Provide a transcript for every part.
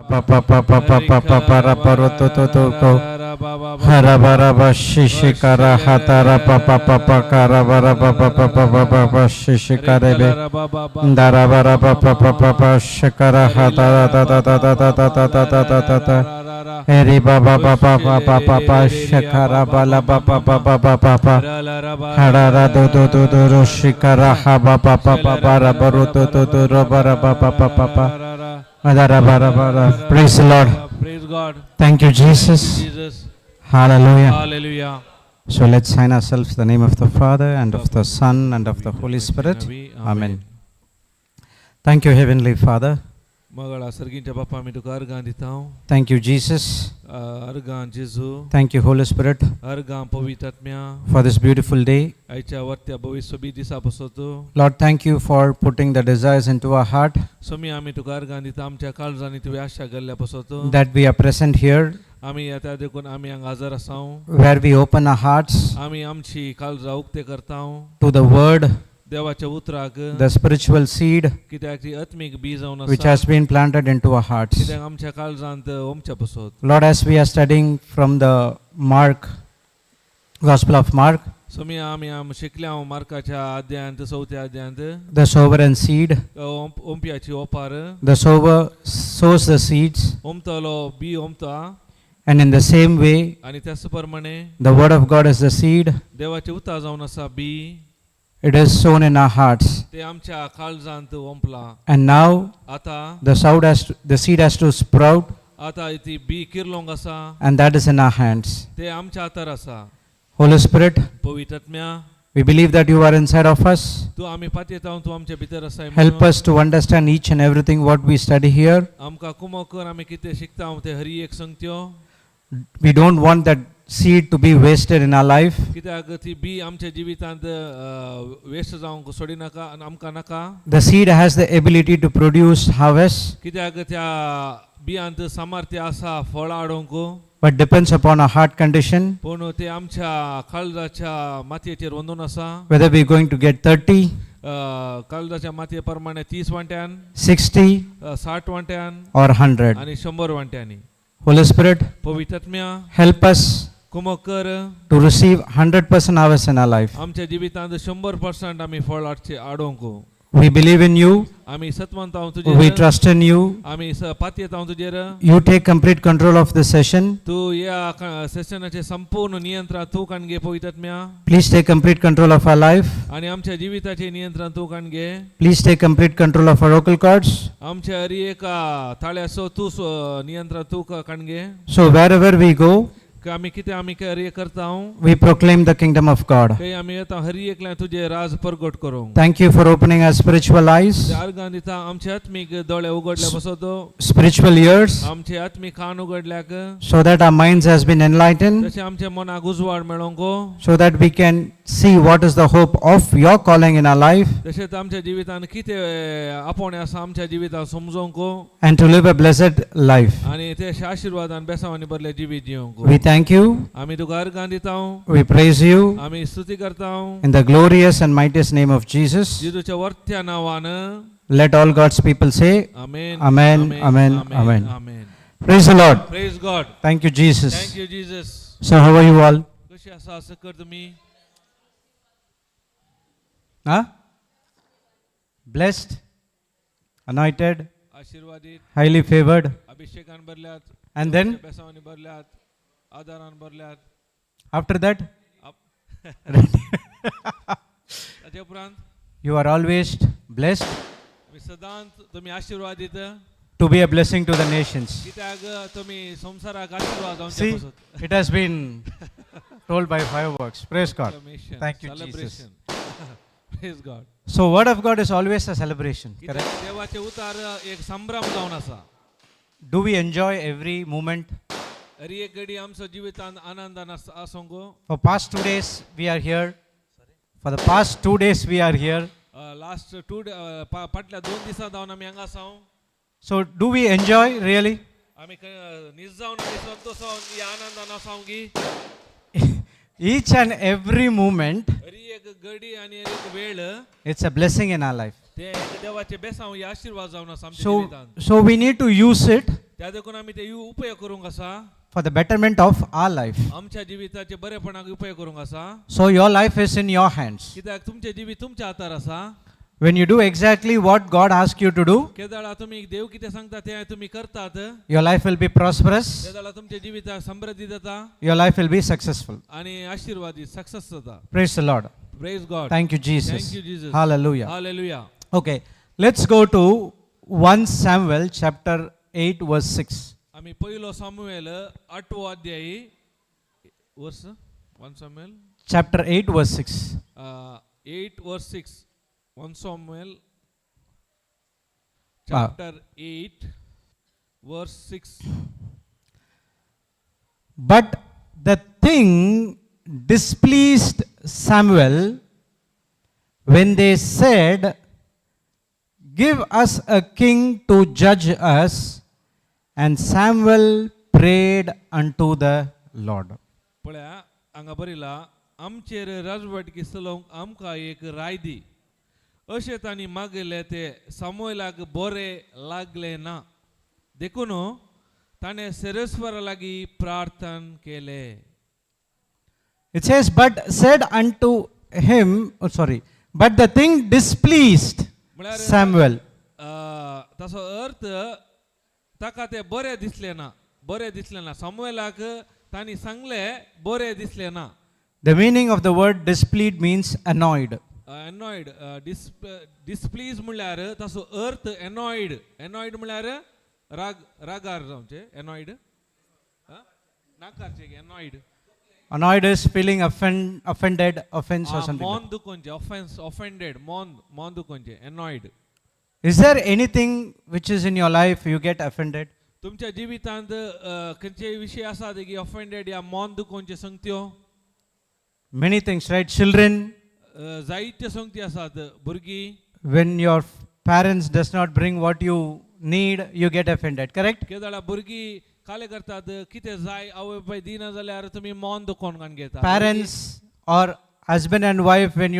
Pa pa pa pa pa pa pa pa ra pa ro to to to ko. Ha ra ba ra ba shi shi ka ra ha ta ra pa pa pa pa ka ra ba ra pa pa pa pa pa pa pa shi shi ka re be. Da ra ba ra pa pa pa pa pa shi ka ra ha ta ra ta ta ta ta ta ta ta ta ta ta ta ta. Eri ba ba ba ba ba ba ba ba shi ka ra ba la ba ba ba ba ba ba ba. Ha ra ra do do do do ro shi ka ra ha ba ba ba ba ba ra ba ro do do do ro ba ra ba ba ba ba ba. Da ra ba ra ba ra. Praise the Lord. Praise God. Thank you, Jesus. Jesus. Hallelujah. Hallelujah. So let's sign ourselves in the name of the Father and of the Son and of the Holy Spirit. Amen. Thank you, Heavenly Father. मगळा सर्गींच्या बापा आमी तुका अर्गां दिता. Thank you, Jesus. अर्गां जेजू. Thank you, Holy Spirit, अर्गां पवित्र आत्म्या for this beautiful day. आयच्या वर्त्या भविष्य सोबीत दिसा पसत. Lord, thank you for putting the desires into our heart Swami आमी तुका अर्गां दिता आमच्या काळजांनी तुवें आशा गेल्ल्या पसत. That we are present here, आमी येता देखून आमी हांगा हजर आसाव. Where we open our hearts आमी आमची काळजां उक्ते करता to the Word, देवाच्या उतराक, the spiritual seed कित्याक ती आत्मीक बी जावन which आसा has been planted into our hearts. कित्याक आमच्या काळजांत ओमच्या पसत. Lord, as we are studying from the Mark, Gospel of Mark, Swami आमी आम शिकल्या मार्काच्या अध्यायांत चवथ्या अध्यायांत the sower and seed, ओंपयाची ओपार, the sower sows the seeds, ओमतलो B ओमता, and in the same way, आणि त्याच प्रमाणे the word of God is the seed, देवाचे उतार जावन आसा बी, it is sown in our hearts. ते आमच्या काळजांत ओंपला. And now आता the seed has to sprout, आता ती बी किरलोंक आसा, and that is in our hands. ते आमच्या हातार आसा. Holy Spirit, पवित्र आत्म्या, we believe that you are inside of us. तूं आमी पातयेता तूं आमच्या भितर आसाय. Help us to understand each and everything what we study here. आमकां कुमो कर आमी कितें शिकता ते हरी एक संगत्यो. We don't want that seed to be wasted in our life. कित्याक ती बी आमच्या जिवितांत वेस्ट जावंक सोडिनाका आनी आमकां नाका. The seed has the ability to produce harvest, कित्याक त्या बियांत सामर्थ्य आसा फळां हाडूंक, but depends upon our heart condition, पूण ते आमच्या काळजाच्या मातयेचेर वंदून आसा, whether we're going to get 30, काळजाच्या मातये प्रमाणे 30 वांट्यान, 60, 60 वांट्यान or 100. आनी 100 वांट्यांनी. Holy Spirit, पवित्र आत्म्या, help us कुमक कर to receive 100% harvest in our life. आमच्या जिवितांत 100% आमी फळ हाडचे हाडूंक. We believe in you, आमी सतवंत we तुजेर, trust in you. आमी पातयेता तुजेर. You take complete control of this session. तूं ह्या सेशनाचे संपूर्ण नियंत्रण तूं काण घे पवित्र आत्म्या. Please take complete control of our life. आनी आमच्या जिविताचे नियंत्रण तूं काण घे. Please take complete control of our vocal cords. आमच्या हरी एका ताळ्याचो तूं नियंत्रण तूं काण घे. So wherever we go, की आमी कितें आमी हरी एक करता, we proclaim the kingdom of God. खंय आमी येता हरी एकल्या तुजें राज परगट करूंक. Thank you for opening our spiritual eyes, organ दिता आमचे आत्मीक दोळे उगडल्या बसत, spiritual ears, आमचे आत्मीक कान उगडल्याक, so that our minds has been enlightened, तशें आमच्या मनाक उजवाड मेळोंक, so that we can see what is the hope of your calling in our life तशेंच आमच्या जिवितान कितें आपोवणें आसा आमच्या जिवितान समजोंक and to live a blessed life. आनी ते आशिर्वादान बेसावानी भरले जिवीत जिवंक. We thank you, आमी तुका अर्गान दिता, we praise you आमी स्तुती करता in the glorious and mightiest name of Jesus. जेजूच्या वर्त्या नांवान. Let all God's people say, amen. Amen, amen, amen. Amen. Praise the Lord. Praise God. Thank you, Jesus. Thank you, Jesus. So, how are you all? कशी आसा असं कर तुमी? Huh? Blessed, anointed, आशीर्वादित, highly favored. अभिषेकान भरल्यात, And then, बेसावानी भरल्यात, आदारान भरल्यात. After that, ताचे उपरांत you are always blessed आमी सदांच तुमी आशीर्वादीत to be a blessing to the nations. कित्याक तुमी संवसाराक आशीर्वाद जावचे See, पासत. It has been told by fireworks. Praise God. Thank you, Jesus. Celebration. Praise God. So, Word of God is always a celebration. Correct? देवाचे उतार एक संभ्रम जावन आसा. Do we enjoy every moment? Hari एक घडी आमचो जिवितांत आनंदान आसूंक? For past 2 days, we are here. For the past 2 days, we are here. Last two फाटल्या 2 दिसां जावन आमी हांगा आसा. So, do we enjoy really? आमी नीज जावन आमी संतोष ह्या आनंदान आसा की? Each and every moment, Hari एक घडी आनी हर एक वेळ it's a blessing in our life. ते एक देवाचे बेसांव हे आशीर्वाद जावन आसा आमच्या So, जिवितांत. so we need to use it. ते त्या देखून आमी ते उपयोग करूंक आसा for the betterment of our life. आमच्या जिविताचे बरेपणाक उपयोग करूंक आसा. So your life is in your hands. कित्याक तुमचें जिवीत तुमच्या हातार आसा. When you do exactly what God asks you to do, केदाळा तुमी देव कितें सांगता तें तुमी करतात, your life will be prosperous, तेदाळा तुमच्या जिविताक समृद्धी जाता your life will be successful. आनी आशिर्वादी सक्सेस जाता. Praise the Lord. Praise God. Thank you, Jesus. Thank you, Jesus. Hallelujah. Hallelujah. Okay, let's go to 1 Samuel chapter 8, verse 6. आमी पयलो सामुएल आठवो अध्यायी वर्स 1 Samuel Chapter 8, verse 6. 8 verse 6. 1 Samuel Ah. Chapter 8 verse 6. But the thing displeased Samuel when they said, "Give us a king to judge us." And Samuel prayed unto the Lord. पळया हांगा बरयला आमचेर राजवटकी चलोवंक आमकां एक राय दी अशें तांणी मागयलें ते सामुएलाक बरें लागलें ना देखून ताणें सेरेस्वरा लागीं प्रार्थन केलें. It says, "But said unto him," oh, sorry, but the thing displeased म्हळ्यार Samuel. ताचो अर्थ ताका तें बरें दिसलें ना, बरें दिसलें ना सामुएलाक तांणी सांगलें बरें दिसलें ना. The meaning of the word displeased means annoyed. Annoyed displease म्हणल्यार ताचो अर्थ एनॉयड. एनॉयड म्हणल्यार राग, रागार जावचें. एनॉयड नाकारचें annoyed. Annoyed is feeling offended, offense or something like मोन दुखोवचें, ऑफेन्स, ऑफेंडेड, मोन मोन दुखोवचें, annoyed. That. Is there anything which is in your life you get offended? तुमच्या जिवितांत खंयचे विशय आसा की ऑफेंडेड या मोन दुखोवचें संगत्यो? Many things, right? Children, जायत्यो संगती आसात, भुरगीं. When your parents does not bring what you need, you get offended, correct? केदाळा भुरगीं काले करतात, कितें जाय आवय बापाय दिना जाल्यार तुमी मोन दुखोवन काण घेता. Parents or husband and wife, when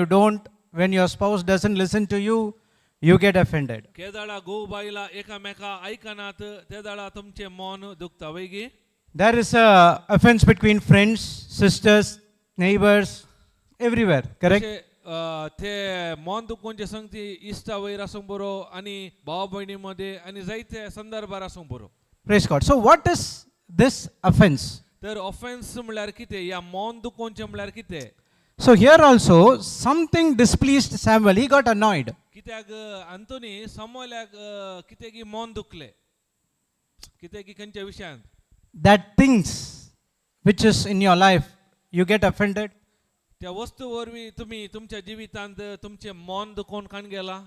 your spouse doesn't listen to you, you get offended. केदाळा घोव बायला एकामेका आयकनात तेदाळा तुमचें मन दुखता वयगी. There is a offense between friends, sisters, neighbors, everywhere, correct? तशें, ते मन दुखोवचे संगती इश्टा वयर आसूंक बरो आनी भाव भयणी मदें आनी जायते संदर्भार आसूंक बरो. Praise God. So what is this offense? तर ऑफेन्स म्हणल्यार कितें या मन दुखोवचें म्हणल्यार कितें? So here also something displeased Samuel. He got annoyed. कित्याक अंतोनी समोल्याक कितें की मन दुखलें कितें की खंयच्या विशयांत. That things which is in your life, you get offended. त्या वस्तू वरवीं तुमी तुमच्या जिवितांत तुमचें मन दुखोवन काण गेला.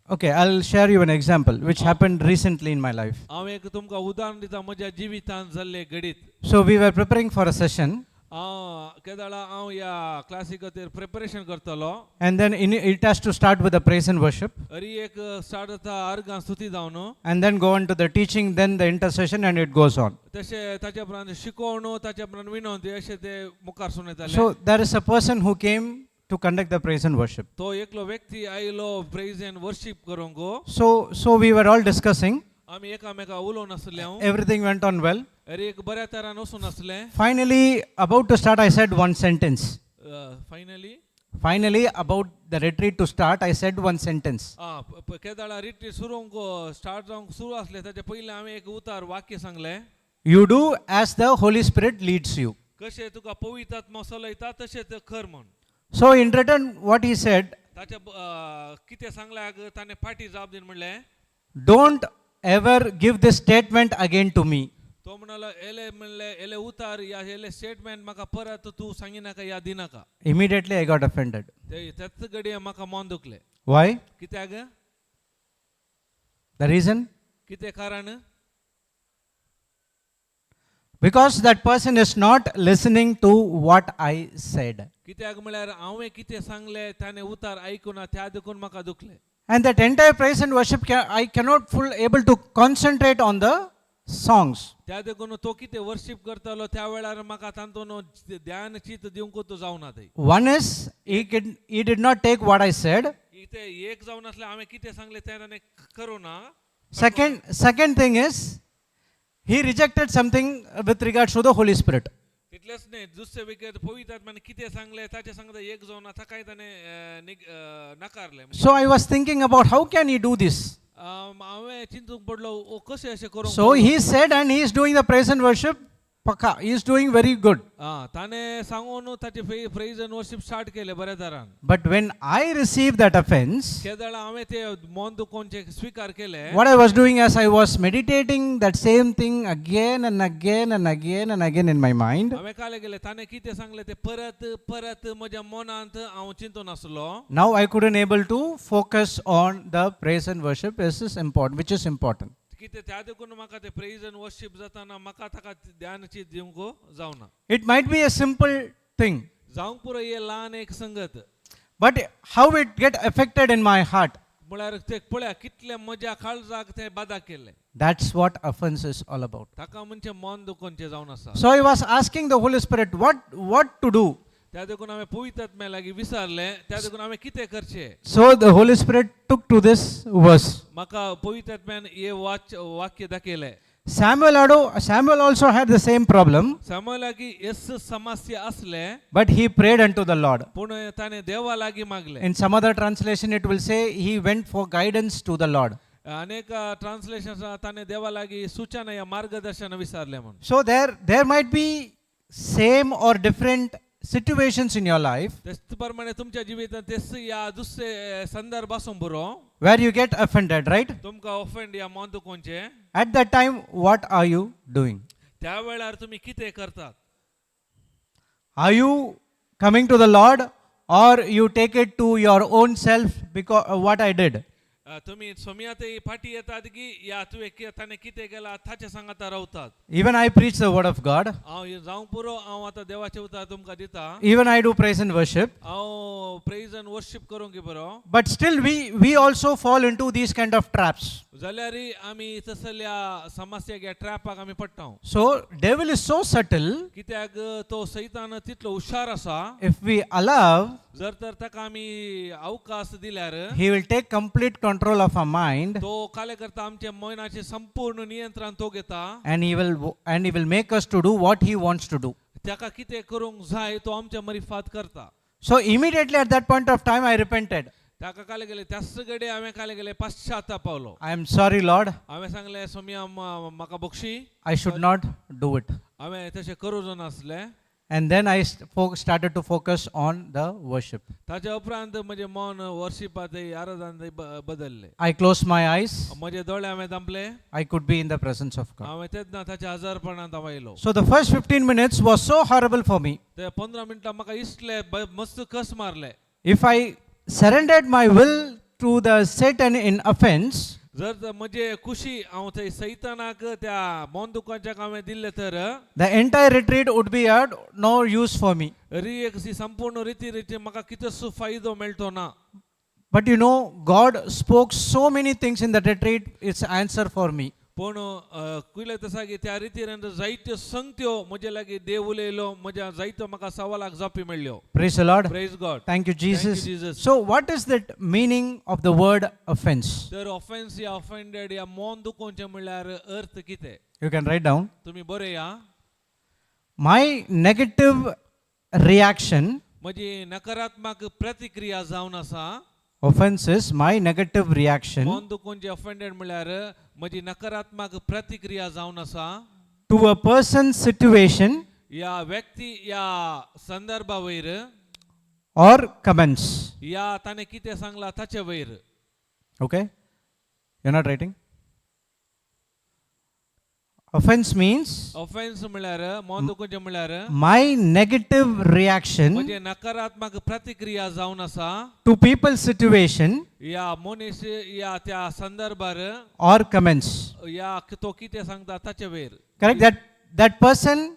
Okay, I'll share you an example which happened recently in my life. हांव एक तुमकां उदाहरण दिता म्हज्या जिवितांत जाल्लें घडीत. So we were preparing for a session, हांव केदाळा हांव ह्या क्लासी खातीर प्रिपरेशन करतलो. and then it has to start with the praise and worship, अरी एक स्टार्ट जाता अर्गां स्तुती जावन, and then go on to the teaching, then the intercession, and it goes on. तशें ताच्या उपरांत शिकोवण, ताच्या उपरांत विनवती, अशें ते मुखार सून येताले. So there is a person who came to conduct the praise and worship. तो एकलो व्यक्ती आयलो प्रेज एंड वर्शीप करूंक. So we were all discussing. आमी एकामेका उलोवन आसले हांव. Everything went on well. अरे एक बऱ्या तरान वचून आसलें. Finally, about to start, I said one sentence. Finally Finally, about the retreat to start, I said one sentence. आं केदाळा रिट्रीट सुरू स्टार्ट जावंक सुरू आसलें ताच्या पयलीं हांवें एक उतार वाक्य सांगलें. You do as the Holy Spirit leads you. कशें तुका पवित्र आत्मो चलयता तशें तें कर म्हण. So, in return, what he said, ताच्या कितें सांगल्याक ताणें फाटीं जाप दिवन म्हणलें, "Don't ever give this statement again to me." तो म्हणालो एले म्हणलें एले उतार या एले स्टेटमेंट म्हाका परत तूं सांगिनाका या दिनाका. Immediately, I got offended. ते त्याच घडये म्हाका मन दुखलें. Why? कित्याक? The reason? कितें कारण? Because that person is not listening to what I said. कित्याक म्हळ्यार हांवें कितें सांगलें ताणें उतार आयकुना त्या देखून म्हाका दुखलें. And that entire praise and worship, I cannot full able to concentrate on the songs. त्या देखून तो कितें वर्शीप करतालो त्या वेळार म्हाका तातूंत ध्यान चित दिवंक तो जावना थंय. One is, he did not take what I said. कितें एक जावन आसलें हांवें कितें सांगलें तें ताणें करूं ना. Second thing is, He rejected something with regards to the Holy Spirit. तितलेंच न्हय, दुसरे विकेत पवित्र आत्म्यान कितें सांगलें ताचे सांगता एक जावन ताकाय ताणें नाकारलें. So I was thinking about how can he do this? हांवें चिंतूंक पडलो, ओ कशें अशें करूंक. So he said, and he is doing the praise and worship, paka. He is doing very good. आं, ताणें सांगून ताचे प्रेज एंड वर्शीप स्टार्ट केलें बऱ्या तरान. But when I received that offense, केदळा हांवें ते मन दुखोवचें स्विकार केलें, what I was doing as I was meditating that same thing again and again and again and again in my mind. हांवें काले गेलें, ताणें कितें सांगलें तें परत परत म्हज्या मनांत हांव चिंतून आसलो. Now I couldn't able to focus on the praise and worship, this is important, which is important. कितें त्या देखून म्हाका ते प्रेज एंड वर्शीप जाताना म्हाका ताका ध्यानची दिवंक जावना. It might be a simple thing, जावंक पुरो हे ल्हान एक संगत, but how it get affected in my heart, म्हळ्यार ते पळया कितले म्हज्या काळजाक ते बादा केले. that's what offense is all about. ताका म्हणजे मन दुखोवचें जावन आसा. So I was asking the Holy Spirit what to do. त्या देखून हांवें पवित्र आत्म्या लागीं विचारलें, त्या देखून हांवें कितें करचें. So the Holy Spirit took to this verse. म्हाका पवित्र आत्म्यान हे वाच वाक्य दाखयलें. Samuel also had the same problem, सामुएला लागीं येस समस्या आसले, but he prayed unto the Lord. पूण ताणें देवा लागीं मागलें. In some other translation, it will say he went for guidance to the Lord. अनेक ट्रान्सलेशन ताणें देवा लागीं सूचना या मार्गदर्शन विचारलें म्हणून. So there might be same or different situations in your life तेच प्रमाणे तुमच्या जिवितांत तेच या दुसरे संदर्भ आसूंक बरो where you get offended, right? तुमकां ऑफेंड या मन दुखोवचें. At that time, what are you doing? त्या वेळार तुमी कितें करतात? Are you coming to the Lord or you take it to your own self because what I did? तुमी सोम्या ते फाटी येतात की या तुवें ताणें कितें केलां ताचे सांगाता रावतात? Even I preach the word of God. हांव जावंक पुरो, हांव आतां देवाचें उतर तुमकां दिता. Even I do praise and worship. हांव प्रेज आनी वर्शीप करूंक बरो. But still, we also fall into these kind of traps. जाल्यार आमी तसल्या समस्याक या ट्रॅपाक आमी पडटा. So, devil is so subtle. कित्याक तो सैतान तितलो हुशार आसा. If we allow, जर तर ताका आमी अवकाश दिल्यार, he will take complete control of our mind तो काले करता आमच्या मनाचें संपूर्ण नियंत्रण तो घेता. and he will make us to do what he wants to do. ताका कितें करूंक जाय तो आमच्या मरिफात करता. So immediately at that point of time, I repented. ताका काले गेले त्याच गडे हांवें काले गेले पश्चाताप पावलो. I am sorry, Lord. हांवें सांगलें, सोमया, म्हाका Bakshi. I should not do it. हांवें तशें करूं नासलें. And then I started to focus on the worship. ताच्या उपरांत म्हजें मन वर्शिपात आराधन बदललें. I closed my eyes. म्हजे दोळे हांवें धांपले. I could be in the presence of God. हांवें तेन्ना ताच्या हजारपणांत हांव आयलो. So the first 15 minutes was so horrible for me. ते 15 मिनटां म्हाका इतले मस्त कस मारले. If I surrendered my will to the Satan in offense, जर तर म्हजे खुशी हांव थंय सैतानाक त्या मन दुकानच्याक हांवें दिल्लें तर, the entire retreat would be at no use for me. री एक सी संपूर्ण रिती रिती म्हाका कितोसो फायदो मेळटो ना. But God spoke so many things in the retreat, it's answer for me. पूण कुयले तसा की त्या रितीन जायत्यो संगत्यो म्हजे लागीं देव उलयलो, म्हज्या जायत्यो म्हाका सवालाक जापी मेळ्ळ्यो. Praise the Lord. Praise God. Thank you, Jesus. Jesus. So, what is that meaning of the word offense? तर ऑफेन्स या ऑफेंडेड या मन दुखोवचें म्हणल्यार अर्थ कितें? You can write down. तुमी बरें या. My negative reaction, म्हजी नकारात्मक प्रतिक्रिया जावन आसा. Offense is my negative reaction मन दुखोवचें ऑफेंडेड म्हणल्यार म्हजी नकारात्मक प्रतिक्रिया जावन आसा to a person's situation या व्यक्ती या संदर्भा वयर or comments. या ताणें कितें सांगलां ताचे वयर. Okay? You're not writing? Offense means offence म्हणल्यार मन दुखोवचें म्हणल्यार my negative reaction म्हजे नकारात्मक प्रतिक्रिया जावन आसा to people's situation या मनीस या त्या संदर्भार or comments. या तो कितें सांगता ताचे वयर. Correct? That person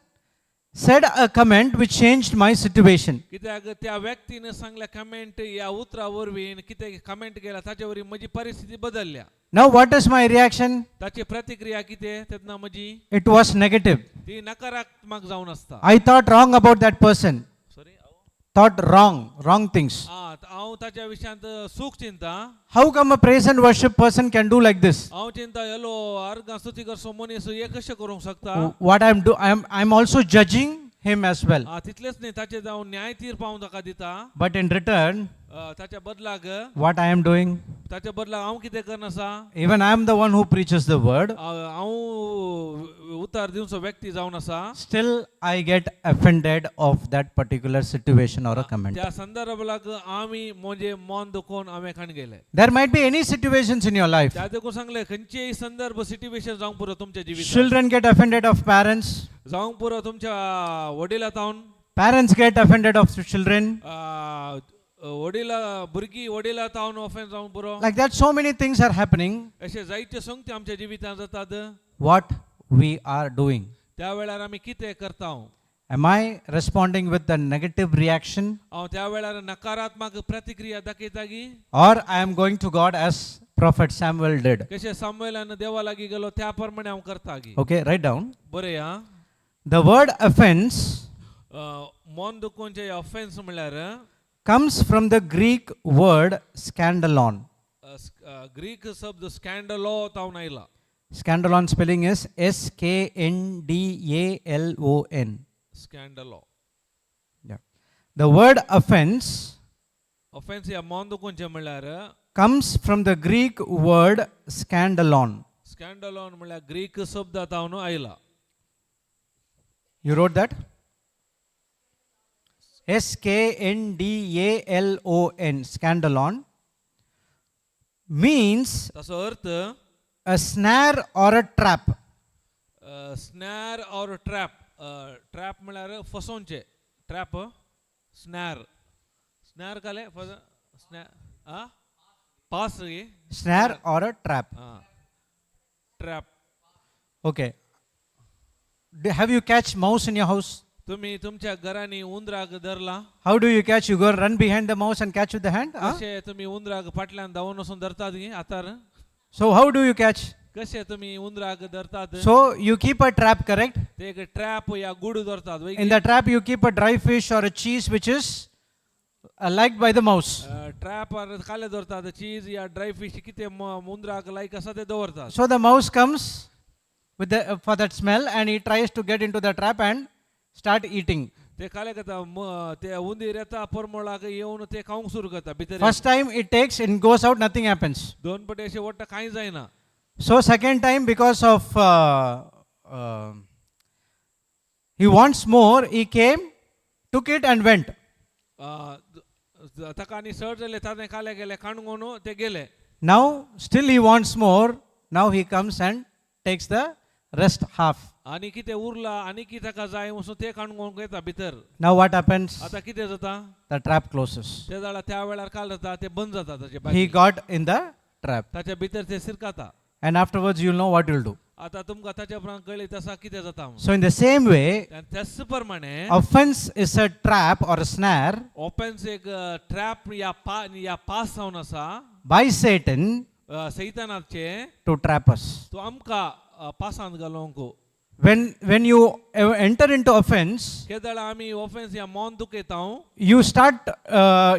said a comment which changed my situation. कित्याक त्या व्यक्तीन सांगल्या कमेंट या उतरा वरवीं कितें कमेंट केला ताचे वरवीं म्हजी परिस्थिती बदलल्या. Now, what is my reaction? ताची प्रतिक्रिया कितें तेन्ना म्हजी? It was negative. ती नकारात्मक जावन आसता. I thought wrong about that person. Sorry. thought wrong, wrong things. आ, हांव ताच्या विशयांत सूख चिंता. How come a praise and worship person can do like this? हांव चिंता येलो अर्गां स्तुती करचो मनीस हे कशें करूंक शकता? What I'm do, I'm also judging him as well. आ, तितलेंच न्ही ताचेर हांव न्याय तीर्प हांव ताका दिता. But in return, आ, ताच्या बदलाक what I am doing? ताच्या बदलाक हांव कितें करना आसा? Even I am the one who preaches the word. आ, हांव उतार दिवचो व्यक्ती जावन आसा. Still, I get offended of that particular situation or a comment. त्या संदर्भाक आमी म्हजें मन दुखोवन हांवें खाण गेले. There might be any situations in your life. त्या देखून सांगले खंयचेय संदर्भ सिट्युएशन जावंक पुरो तुमच्या जिवितात. Children get offended of parents. जावंक पुरो तुमच्या वडिला तावन. Parents get offended of children. वडिला भुरगीं वडिला तावन ऑफेन्स जावंक पुरो. Like that, so many things are happening. अशे जायते संगती आमच्या जिवितांत जातात. What we are doing? त्या वेळार आमी कितें करता? Am I responding with the negative reaction, हांव त्या वेळार नकारात्मक प्रतिक्रिया दाखयता की or I am going to God as Prophet Samuel did? कशें सामुएलान देवा लागीं गेलो त्या प्रमाणे हांव करता की? Okay, write down. बरें आं. The word offense मन दुखोवचें ऑफेन्स म्हणल्यार comes from the Greek word scandalon. Greek शब्द स्कॅन्डलो तावन आयला. Scandalon spelling is S K N D A L O N. स्कॅन्डलो. Yeah. The word offense offence या मन दुखोवचें म्हणल्यार comes from the Greek word scandalon. स्कॅन्डलॉन म्हणल्यार Greek शब्द तावन आयला. You wrote that? S K N D A L O N, scandalon, means ताचो अर्थ a snare or a trap. Snare or trap. Trap म्हणल्यार फसोवचें. Trap स्नॅर स्नॅर काले स्नॅ आ pass रे. Snare or a trap. Ah trap. Okay. Have you catch mouse in your house? तुम्ही तुमच्या घरांनी उंदराक धरला? How do you catch? You go run behind the mouse and catch with the hand? Huh? कशे तुम्ही उंदराक फाटल्यान धांवून वचून धरतात गी Atar? So how do you catch? कशे तुम्ही उंदराक धरतात? So you keep a trap, correct? ते एक ट्रॅप या गुड धरतात वय. In the trap you keep a dry fish or a cheese which is liked by the mouse. Trap काले धरतात चीज या ड्राय फिश कितें उंदराक लायक आसा ते दवरतात. So the mouse comes with the for that smell and he tries to get into the trap and start eating. ते काले करता ते उंदीर येता परमळाक येवन ते खावंक सुरू करता भितर. First time it takes and goes out, nothing happens. दोन पटे अशें वडटा कांय जायना. So second time, because of he wants more, he came, took it and went. ताका आनी सड जालें ताणें काले गेले काणकोण ते गेले. Now still he wants more. Now he comes and takes the rest half. आनी कितें उरला आनी कितें ताका जाय वचून ते काणकोण येता भितर. Now what happens? आतां कितें जाता? The trap closes. ते जाल्यार त्या वेळार काल जाता ते बंद जाता ताचे He बाकी. Got in the trap. ताच्या भितर ते सिरकाता. And afterwards you'll know what you'll do. आतां तुमकां ताच्या उपरांत कळ्ळें तसा कितें जाता म्हणून. So in the same way, त्याच प्रमाणे offense is a trap or a snare offence एक ट्रॅप या पा या पास जावन आसा by Satan सैतानाचे to trap us. तो आमकां पासांत घालूंक. When you enter into offense, केदळ आमी ऑफेन्स या मन दुखयता you start,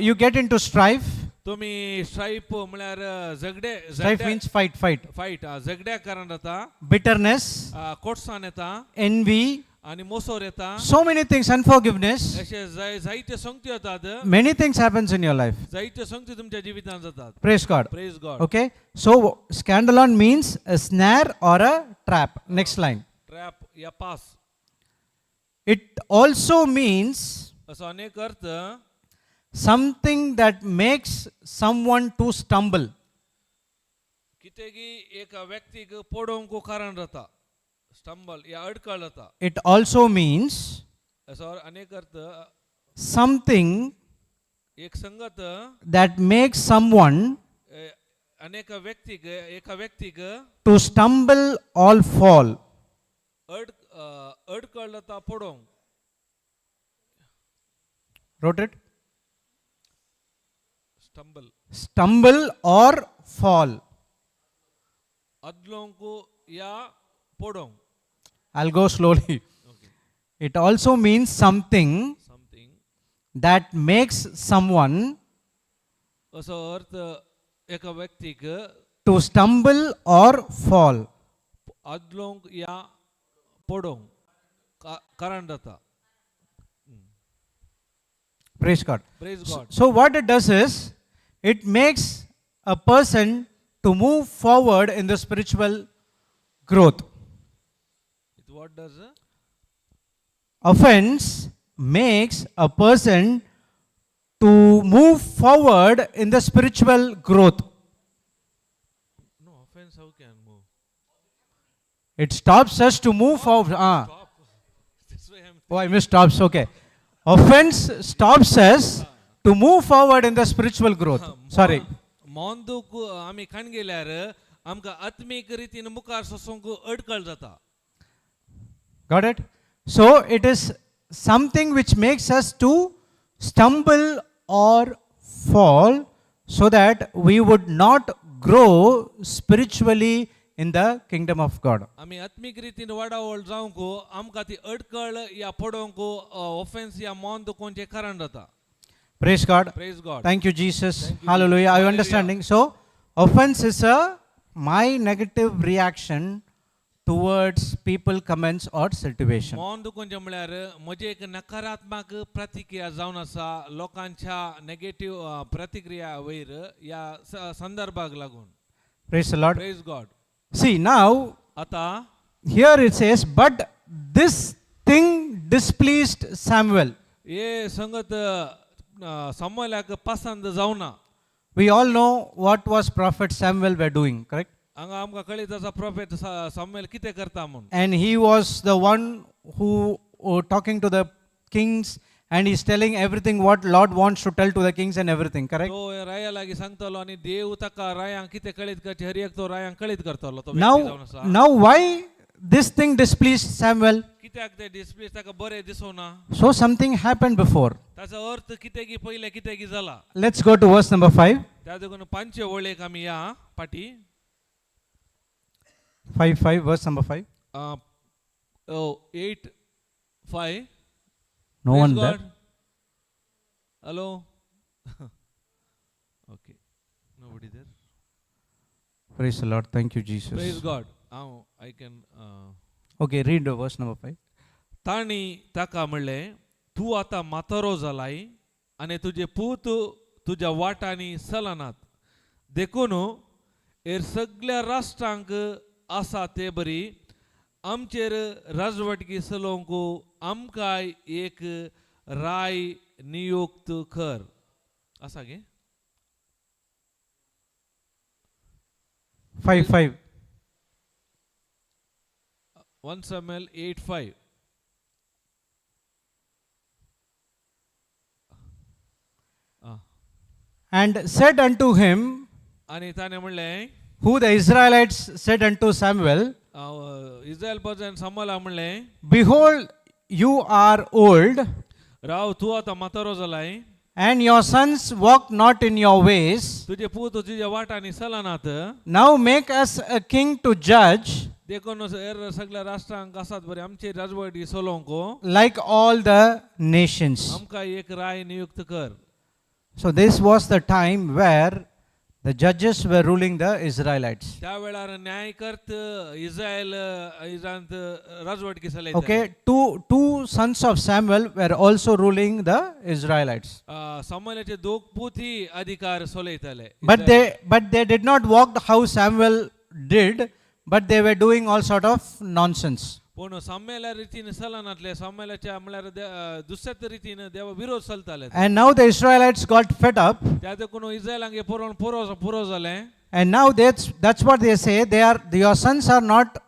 you get into strife. तुमी स्ट्रायप म्हळ्यार झगडे. Strife means fight, fight. Fight झगड्या कारण जाता. Bitterness, कोटसाण येता. Envy, आनी मोसोर येता. So many things, unforgiveness. अशे जायते संगती येतात. Many things happens in your life. जायते संगती तुमच्या जिवितांत जातात. Praise God. Praise God. Okay. So scandalon means a snare or a trap. Next line. Trap या पास. It also means असो अनेक अर्थ something that makes someone to stumble. कितें की एका व्यक्तीक पडोवंक कारण जाता स्टंबल या अडकळ जाता. It also means असो अनेक अर्थ something एक संगत that makes someone अनेक व्यक्तीक एका व्यक्तीक to stumble or fall. अड अडकळ जाता पडोवंक. Wrote it? Stumble. Stumble or fall. अदलोवंक या पडोवंक. I'll go slowly. Okay. It also means something something that makes someone असो अर्थ एका व्यक्तीक to stumble or fall. आदलोंक या पडोवंक कारण जाता. Praise God. Praise God. So, what it does is, it makes a person to move forward in the spiritual growth. It what does? Offense makes a person to move forward in the spiritual growth. No offense, how can move? It stops us to move forward. Ah. Stop. This way I'm Oh, I missed stops. Okay. Offense stops us to move forward in the spiritual growth. Sorry. मौन दुख आमी खाण गेल्यार आमकां आत्मीक रितीन मुखार सोसूंक अडकळ जाता. Got it? So it is something which makes us to stumble or fall so that we would not grow spiritually in the kingdom of God. आमी आत्मीक रितीन वाडावळ जावंक आमकां ती अडकळ या पडोवंक ऑफेन्स या मौन दुखोवचें कारण जाता. Praise God. Praise God. Thank you, Jesus. Hallelujah. Are you understanding? So, offense is a my negative reaction towards people, comments, or situation. मौन दुखोवचें म्हळ्यार म्हजें एक नकारात्मक प्रतिक्रिया जावन आसा लोकांच्या नेगेटीव प्रतिक्रिया वयर ह्या संदर्भाक लागून. Praise the Lord. Praise God. See, now आतां here it says, but this thing displeased Samuel. हे संगत सामुएलाक पसंत जावना. We all know what was Prophet Samuel were doing, correct? हांगा आमकां कळीत आसा प्रोफेट सामुएल कितें करता म्हूण. And he was the one who talking to the kings and he's telling everything what Lord wants to tell to the kings and everything, correct? तो राया लागीं सांगतालो आनी देव ताका रायांक कितें कळीत करचें हर एक तो रायांक कळीत करतालो तो व्यक्ती जावन Now, आसा. now why this thing displeased Samuel? कित्याक ते डिस्प्लीज ताका बरें दिसोना? So something happened before. ताचो अर्थ कितें की पयलें कितें की जाला. Let's go to verse number 5. त्या देखून पांचशे वळेक आमी या फाटी. 5 5, verse number 5. 8:5. No one there. Hello, okay, nobody there. Praise the Lord. Thank you, praise Jesus. God. हांव I can. Okay, read the verse number 5. तांणी ताका म्हणलें, तूं आतां म्हातारो जालाय आनी तुजे पूत तुज्या वाटांनी चलनात, देखून हेर सगल्या राष्ट्रांक आसा ते बरी आमचेर राजवटकी चलोवंक आमकांय एक राय नियुक्त कर. आसा गे? 5 5. 1 Samuel 8:5. And said unto him, आनी ताणें म्हणलें, who the Israelites said unto Samuel, Israel पर्जन सामुएलाक म्हणलें, Behold, you are old, राव, तूं आतां म्हातारो जालाय, and your sons walk not in your ways. तुजे पूत तुज्या वाटांनी चलनात. Now make us a king to judge देखून हेर सगळ्या राष्ट्रांक आसात बरें आमचे राजवटी चलोवंक like all the nations. आमकां एक राय नियुक्त कर. So, this was the time where the judges were ruling the Israelites. त्या वेळार न्यायकर्त Israel इजांत राजवटकी चलयताले. Okay, two sons of Samuel were also ruling the Israelites. सामुएलाचे दोग पूत ही अधिकार चलयताले. But they did not walk how Samuel did, but they were doing all sort of nonsense. पूण सामुएला रितीन चलनातले, सामुएलाच्या म्हळ्यार दुसऱ्याच रितीन देवा विरोध चलताले. And now the Israelites got fed up, त्या देखून इस्रायलांक हें पुरो पुरो पुरो जालें. And now that's what they say. They are your sons are not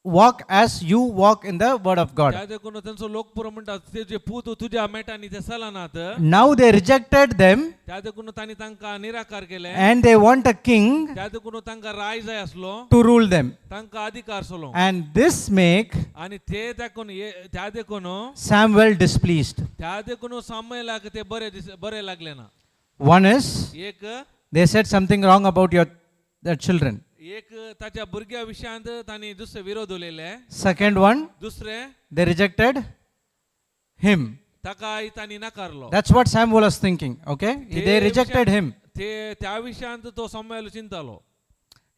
walk as you walk in the word of God. त्या देखून तेंचो लोक पुरो म्हणटात तेजे पूत तुज्या मेटांनी ते चलनात. Now they rejected them त्या देखून तांणी तांकां निराकार केले. and they want a king त्या देखून तांकां राय जाय आसलो to rule them. तांकां अधिकार सोलो. And this make आनी ते देखून त्या देखून Samuel displeased. त्या देखून सामुएलाक ते बरे बरे लागले ना. One is एक they said something wrong about your their children. एक ताच्या भुरग्या विशयांत तांणी दुसरे विरोध उलयले. Second one, दुसरे they rejected him. ताकाय तांणी नाकारलो. That's what Samuel was thinking, okay? They rejected him. ते त्या विशयांत तो Samuel चिंतालो.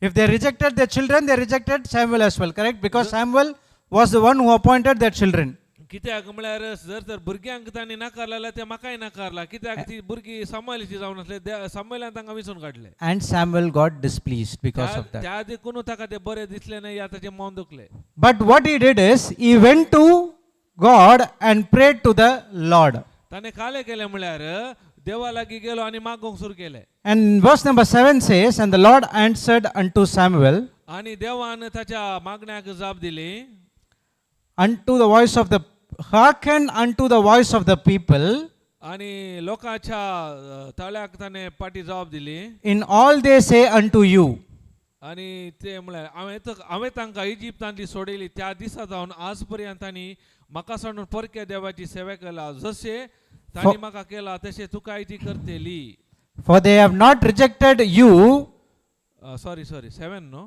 If they rejected their children, they rejected Samuel as well, correct? Because Samuel was the one who appointed their children. कित्याक म्हळ्यार जर तर भुरग्यांक तांणी नाकारलें जाल्यार ते म्हाकाय नाकारला, कित्याक ती भुरगीं सामुएलाची जावन आसले, सामुएलान तांकां विंचून काडले. And Samuel got displeased because of that. त्या देखून ताका ते बरें दिसलें ना या ताचें मन दुखलें. But what he did is, he went to God and prayed to the Lord. ताणें कालें केलें म्हळ्यार देवा लागीं गेलो आनी मागूंक सुरू केलें. And verse number 7 says, "And the Lord answered unto Samuel, आनी देवान ताच्या मागण्याक जाप दिली. Unto the voice of the hearken unto the voice of the people आनी लोकांच्या ताळ्याक ताणें पाटी जबाब दिली. In all they say unto you." आनी ते म्हळ्यार हांवें तांकां इजिप्तांतली सोडयली त्या दिसा जावन आज पर्यंत तांणी म्हाका सांडून परक्या देवाची सेवा केला, जशें तांणी म्हाका केला तशें तुकाय ती करतली. "For they have not rejected you." Sorry, sorry, 7 न्हू?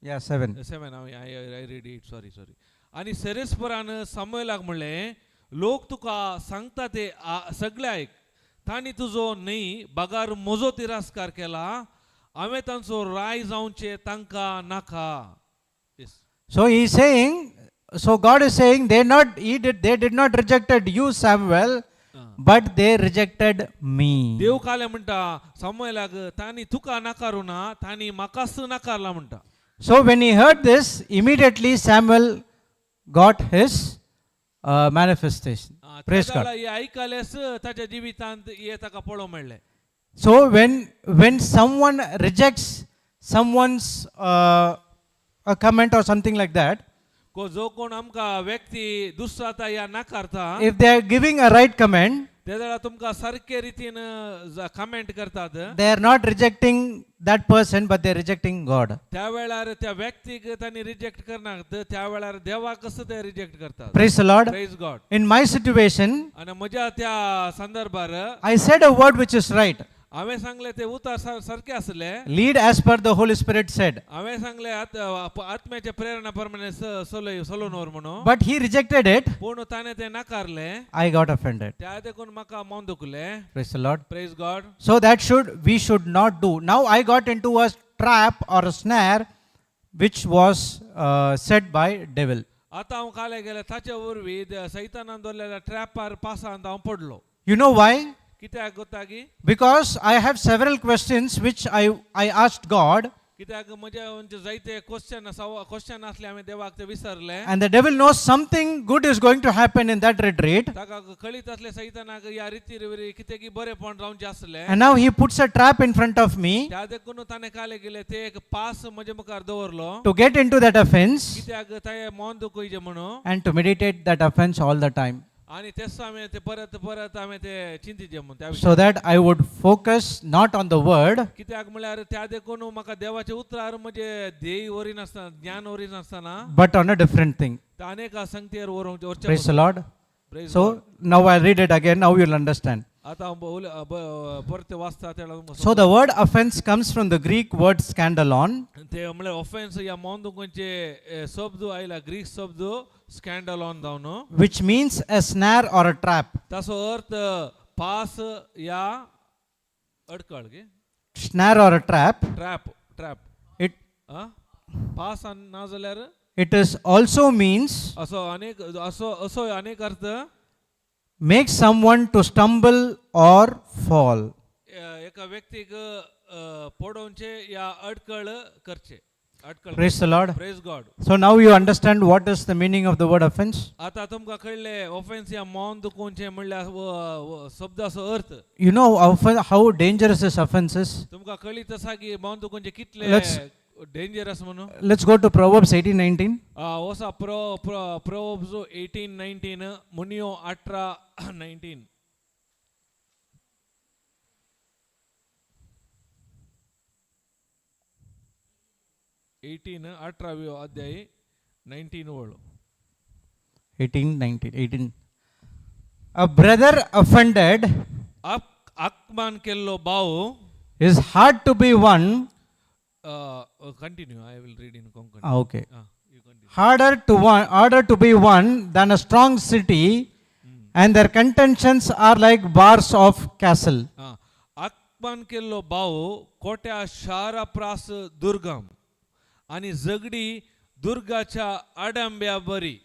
Yeah, 7. 7. हांव I read 8, sorry, sorry. आनी सेरेस्परान सामुएलाक म्हणलें, लोक तुका सांगता ते सगळे आयक, तांणी तुजो न्हय बगार म्हजो तिरस्कार केला, हांवें तांचो राय जावचें तांकां नाका. Yes. So he is saying, so God is saying, they did not rejected you, Samuel, but they rejected me. देव काले म्हणटा सामुएलाक, तांणी तुका नाकारू ना, तांणी म्हाकाच नाकारला म्हणटा. So when he heard this, immediately Samuel got his manifestation. Praise God. हे आयकलेस ताच्या जिवितांत हे ताका पळोवंक मेळ्ळें. So when someone rejects someone's a comment or something like that, जो कोण आमकां व्यक्ती दुसराता या नाकारता, if they are giving a right comment, ते जाल्यार तुमकां सारके रितीन कमेंट करतात, they are not rejecting that person, but they are rejecting God. त्या वेळार त्या व्यक्तीक तांणी रिजेक्ट करनात, त्या वेळार देवाकच ते रिजेक्ट करतात. Praise the Lord. Praise God. In my situation, आनी म्हज्या त्या संदर्भार I said a word which is right. हांवें सांगलें ते उतर सारकें आसलें. Lead as per the Holy Spirit said. हांवें सांगलें आत्म्याच्या प्रेरणा प्रमाणे सलोन व्हर म्हणून. But he rejected it. पूण ताणें तें नाकारलें. I got offended. त्या देखून म्हाका मन दुखलें. Praise the Lord. Praise God. So that should we should not do. Now I got into a trap or a snare which was set by devil. आतां हांव काले गेलें ताचे वरवीं सैतानान दवरलेल्या ट्रॅपार पासांत हांव पडलो. You know why? कित्याक गोता की? Because I have several questions which I asked God, कित्याक म्हजे म्हणजे जायते क्वेश्चन क्वेश्चन आसले, हांवें देवाक ते विसरले. and the devil knows something good is going to happen in that retreat. ताका कळीत आसलें सैतानाक ह्या रिती रिवरी कितें की बरेपण जावचें आसलें. And now he puts a trap in front of me त्या देखून ताणें काले गेले ते एक पास म्हजे मुखार दवरलो to get into that offense कित्याक ते मन दुखयचें म्हणून and to meditate that offense all the time, आनी तेच हांवें ते परत परत हांवें ते चिंतिचें म्हणून त्या विशयान. so that I would focus not on the word, कित्याक म्हळ्यार त्या देखून म्हाका देवाच्या उतरार म्हजें ध्येय वरिनासतना, ज्ञान वरिनासतना but on a different thing. अनेक संगतीर व्हरूंक वरचें. Praise the Lord. Praise. So now I read it again, now you'll understand. आतां हांव परतें वाचता तेन्ना तुमकां. So the word offense comes from the Greek word scandalon, ते म्हळ्यार ऑफेन्स ह्या मन दुखोवचे शब्द आयला ग्रीक शब्द स्कॅन्डलॉन जावन, which means a snare or a trap. ताचो अर्थ पास या अडकळ गे. Snare or a trap. Trap, trap. It pass आनी ना जाल्यार it is also means असो अनेक असो असो अनेक अर्थ make someone to stumble or fall. एका व्यक्तीक पडोवचे या अडकळ करचे, अडकळ. Praise the Lord. Praise God. So now you understand what is the meaning of the word offense. आता तुमकां कळ्ळें ऑफेन्स या मौन दुखोवचें म्हणल्यार शब्दाचो अर्थ. You know how dangerous this offense is. तुमकां कळीत आसा की मौन दुखोवचें कितले डेंजरस म्हणून. Let's go to Proverbs 18:19. ओसा प्रोव्हर्ब्स 18:19, मुनियो 18:19. 18 18व्यो अध्याय 19 वळ. 18:19, 18. A brother offended आकमान केल्लो भाव is hard to be won. Continue, I will read in Konkani. Ah, okay. You continue. Harder to be won than a strong city, And their contentions are like bars of castle. आं, आत्मान केल्लो भाव कोट्या शारा प्रास दुर्गम आनी झगडी दुर्गाच्या आडंब्या बरी.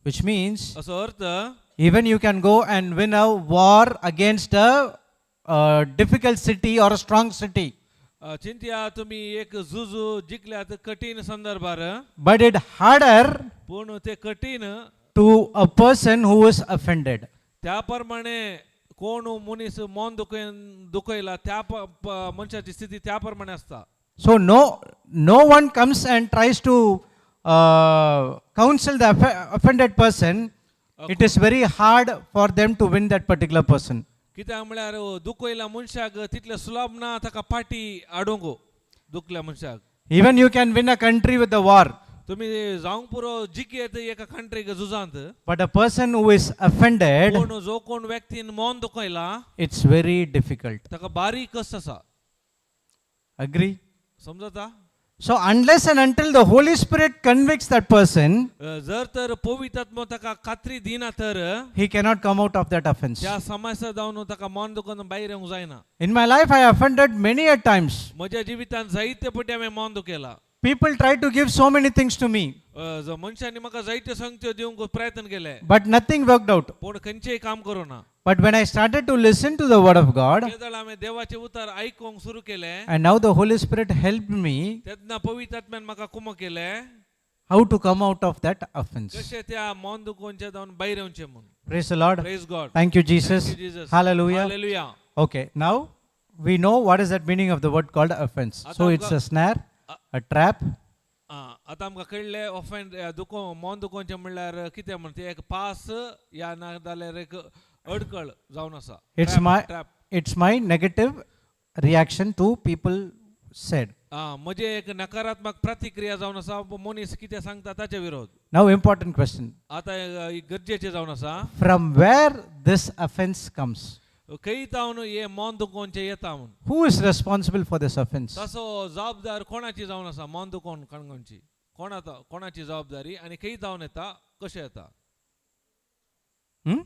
Which means असो अर्थ, even you can go and win a war against a difficult city or a strong city. चिंतया तुम्ही एक झुजू जिखल्यात कठीण संदर्भार. But it harder पूण ते कठीण to a person who is offended. त्या प्रमाणे कोण मनीस मन दुखय दुखयला त्या मनशाची स्थिती त्या प्रमाणे आसता. So no one comes and tries to counsel the offended person. It is very hard for them to win that particular person. कित्याक म्हळ्यार दुखयल्या मनशाक तितले सुलभ ना ताका पाटी हाडूंक दुखल्या मनशाक. Even you can win a country with the war, तुम्ही जावंक पुरो जिखयत एका कंट्रीक झुजांत. but a person who is offended, कोण जो कोण व्यक्तीन मन दुखयला, it's very difficult. ताका बारीक कश्ट आसा. Agree? समजता? So unless and until the Holy Spirit convicts that person, जर तर पवित्र ताका खात्री दिना तर he cannot come out of that offense. त्या समस्या जावन ताका मन दुखून भायर येवंक जायना. In my life, I offended many a times. म्हज्या जिवितांत जायते पटी हांवें मन दुखयला. People try to give so many things to me, मनशांनी म्हाका जायत्यो संगत्यो दिवंक प्रयत्न केले, but nothing worked out. पूण खंयचेय काम करूं ना. But when I started to listen to the word of God, केदळ हांवें देवाचें उतर आयकूंक सुरू केलें, and now the Holy Spirit helped me तेन्ना पवित्र आत्म्यान म्हाका कुमक केलें how to come out of that offense. कशें त्या मन दुखोवचें जावन भायर येवचें म्हूण. Praise the Lord. Praise God. Thank you, Jesus. Thank you, Jesus. Hallelujah. Hallelujah. Okay, now we know what is that meaning of the word called offense. So it's a snare, a trap, आतां आमकां कळ्ळें offend दुखो मन दुखोवचें म्हणल्यार कितें म्हण, तें एक pass या ना जाल्यार एक अडकळ जावन आसा. It's my trap. It's my negative reaction to people said. म्हजें एक नकारात्मक प्रतिक्रिया जावन आसा मनीस कितें सांगता ताचे विरोध. Now important question. आतां गरजेचें जावन आसा. From where this offense comes? खंय जावन हें मन दुखोवचें येता म्हूण. Who is responsible for this offense? तसो जबाबदार कोणाची जावन आसा मन दुखोवन काणकोणची कोणा कोणाची जबाबदारी आनी खंय जावन येता कशें येता? Hmm?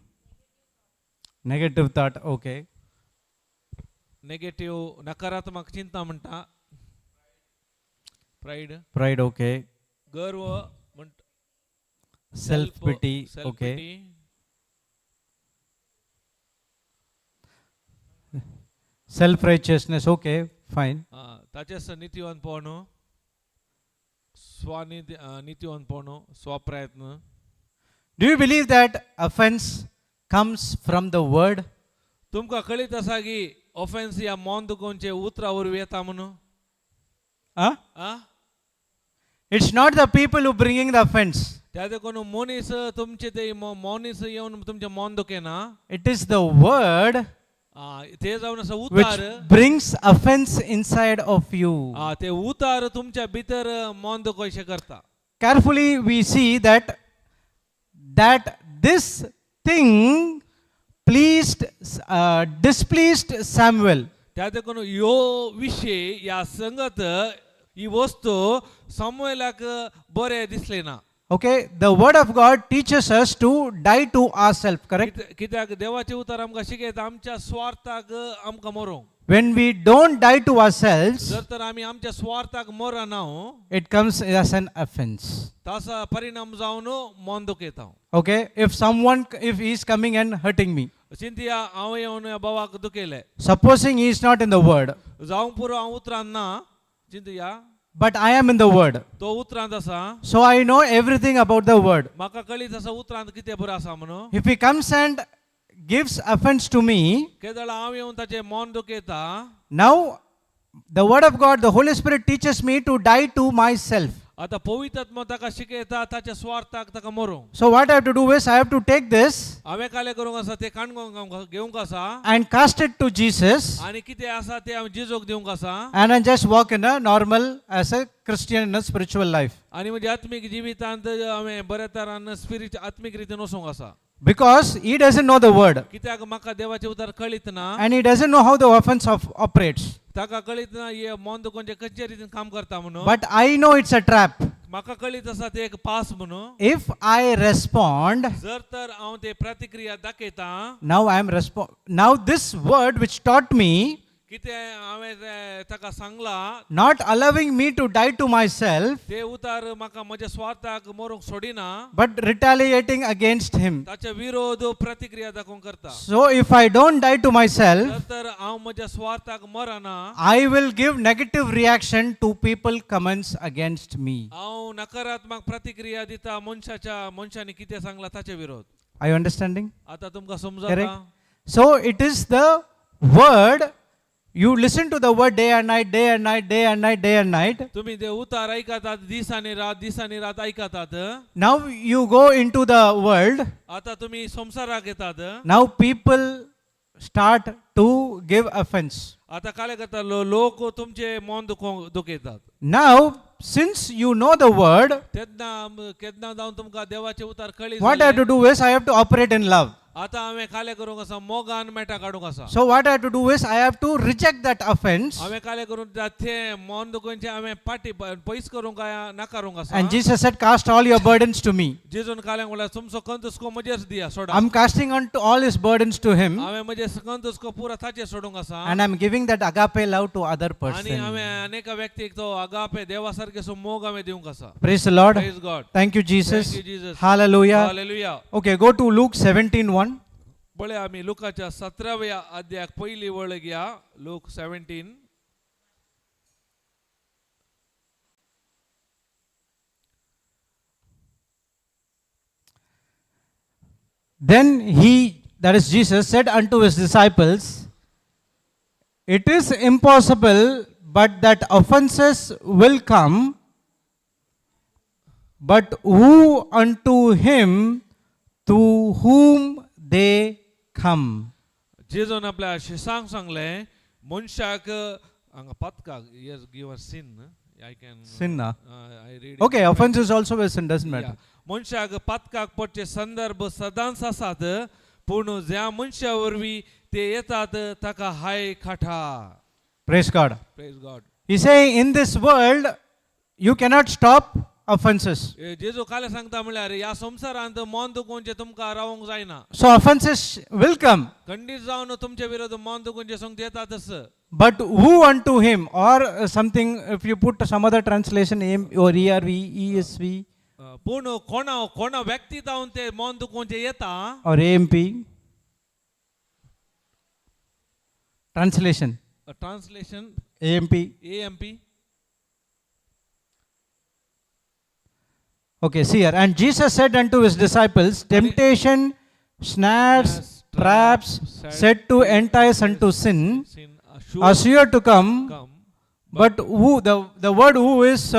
Negative thought, okay. Negative नकारात्मक चिंता म्हणटा, प्रायड. Pride, okay. गर्व म्हणटा. Self pity, okay. Self righteousness, okay, fine. ताचें नितीवंतपण, स्वनिती नितीवंतपण, स्वप्रयत्न. Do you believe that offense comes from the word? तुमकां कळीत आसा की ऑफेन्स ह्या मन दुखोवचे उतरां वरवीं येता म्हणून? Huh? Ah. It's not the people who bringing the offense. त्या देखून मनीस तुमचे ते मनीस येवन तुमचें मन दुखयना. It is the word ते जावन आसा which उतार brings offense inside of you. ते उतार तुमच्या भितर मन दुखोवचें करता. Carefully we see that this thing pleased displeased Samuel. त्या देखून ह्यो विशय ह्या संगत ही वस्तू सामुएलाक बरें दिसलें ना. Okay, the word of God teaches us to die to ourselves, correct? कित्याक देवाचें उतर आमकां शिकयता आमच्या स्वार्थाक आमकां मरोंक. When we don't die to ourselves, जर तर आमी आमच्या स्वार्थाक मरना, it comes as an offense. ताचो परिणाम जावन मन दुखयता. Okay, if someone, if he is coming and hurting me, चिंतया हांव येवन ह्या भावाक दुखयलें. Supposing he is not in the word, जावंक पुरो हांव उतरान ना, चिंतया. But I am in the word. तो उतरांत आसा. So I know everything about the word. म्हाका कळीत आसा उतरांत कितें बरें आसा म्हणून. If he comes and gives offense to me, केदळ हांव येवन ताचें मन दुखयता, now the word of God, the Holy Spirit teaches me to die to myself. आतां पवित्र ताका शिकयता ताच्या स्वार्थाक ताका मरूंक. So what I have to do is I have to take this हांवें कालें करूंक आसा तें काणकोण घेवंक आसा and cast it to Jesus आनी कितें आसा तें हांवें जेजूक दिवंक आसा and I just walk in a normal as a Christian in a spiritual life. आनी म्हज्या आत्मीक जिवितांत हांवें बऱ्या तरान स्पिरिट आत्मीक रितीन वचूंक आसा. Because he doesn't know the word कित्याक म्हाका देवाचें उतर कळीत ना and he doesn't know how the offense of operates. ताका कळीत ना हे मन दुखोवचें खंयचे रितीन काम करता म्हणून. But I know it's a trap. म्हाका कळीत आसा ते एक पास म्हणून. If I respond, जर तर हांव ते प्रतिक्रिया दाखयता, now I am now this word which taught me, कितें हांवें ते ताका सांगला, not allowing me to die to myself, ते उतार म्हाका म्हज्या स्वार्थाक मरूंक सोडिना, but retaliating against him. ताचे विरोध प्रतिक्रिया दाखोवंक करता. So if I don't die to myself, जर तर हांव म्हज्या स्वार्थाक मरना, I will give negative reaction to people comments against me. हांव नकारात्मक प्रतिक्रिया दिता मनशाच्या मनशांनी कितें सांगला ताचे विरोध. Are you understanding? आता तुमकां समजता? Correct? So it is the word. You listen to the word day and night, day and night, day and night, day and night. तुम्ही ते उतार ऐकतात दीस आणि रात, दीस आणि रात ऐकतात. Now you go into the world. आता तुम्ही संसाराक येतात. Now people start to give offense. आता काय करता लोक तुमचे मन दुखयतात. Now, since you know the word, तेन्ना केन्ना जावन तुमकां देवाचे उतार कळी what I have जाले. to do is I have to operate in love. आता हांवें काले करूंक आसा, मोगान मेटा काडूंक आसा. So what I have to do is I have to reject that offense. हांवें काले करून ते मन दुखोवचें हांवें पाटी पयस करूंक काय नाकारूंक आसा. And Jesus said, "Cast all your burdens to me." जेजून काले म्हणल्यार तुमचो कंतुस्को म्हजेर दिया सोडा. I'm casting onto all his burdens to him, हांवें म्हजे कंतुस्को पुरा ताचेर सोडूंक आसा. and I'm giving that agape love to other आनी person. हांवें अनेका व्यक्तीक तो अगापे देवा सारके सो मोग हांवें दिवंक आसा. Praise the Lord. Praise God. Thank you, Jesus. Thank you, Jesus. Hallelujah. Hallelujah. Okay, go to Luke 17:1. पळया आमी लुकाच्या 17व्या अध्यायाक पयली वळ घ्या, look 17. Then he, that is Jesus, said unto his disciples, "It is impossible, but that offenses will come, but woe unto him to whom they come." जेजून आपल्या शिसांक सांगलें मनशाक हांगा पातकाक, yes, give a sin, I can Sin, ah. I read. Okay, offense is also a sin, doesn't matter. मनशाक पातकाक पडचे संदर्भ सदांच आसात, पूण ज्या मनशा वरवीं ते येतात ताका हाय खाठा. Praise God. Praise God. He's saying, in this world, you cannot stop offenses. जेजू काले सांगता म्हणल्यार ह्या संवसारांत मन दुखोवचें तुमकां रावंक जायना. So offenses will come. खंडीत जावन तुमचे विरोध मन दुखोवचें संग येतातच. But who unto him, or something, if you put some other translation, M or ERV, ESV, पूण कोणा कोणा व्यक्ती जावन ते मन दुखोवचें येता. Or AMP, translation, translation. AMP. AMP. Okay, see here. And Jesus said unto his disciples, "Temptation, snares, traps, set to entice unto sin, sin are sure to come, come. But who," the word "who" is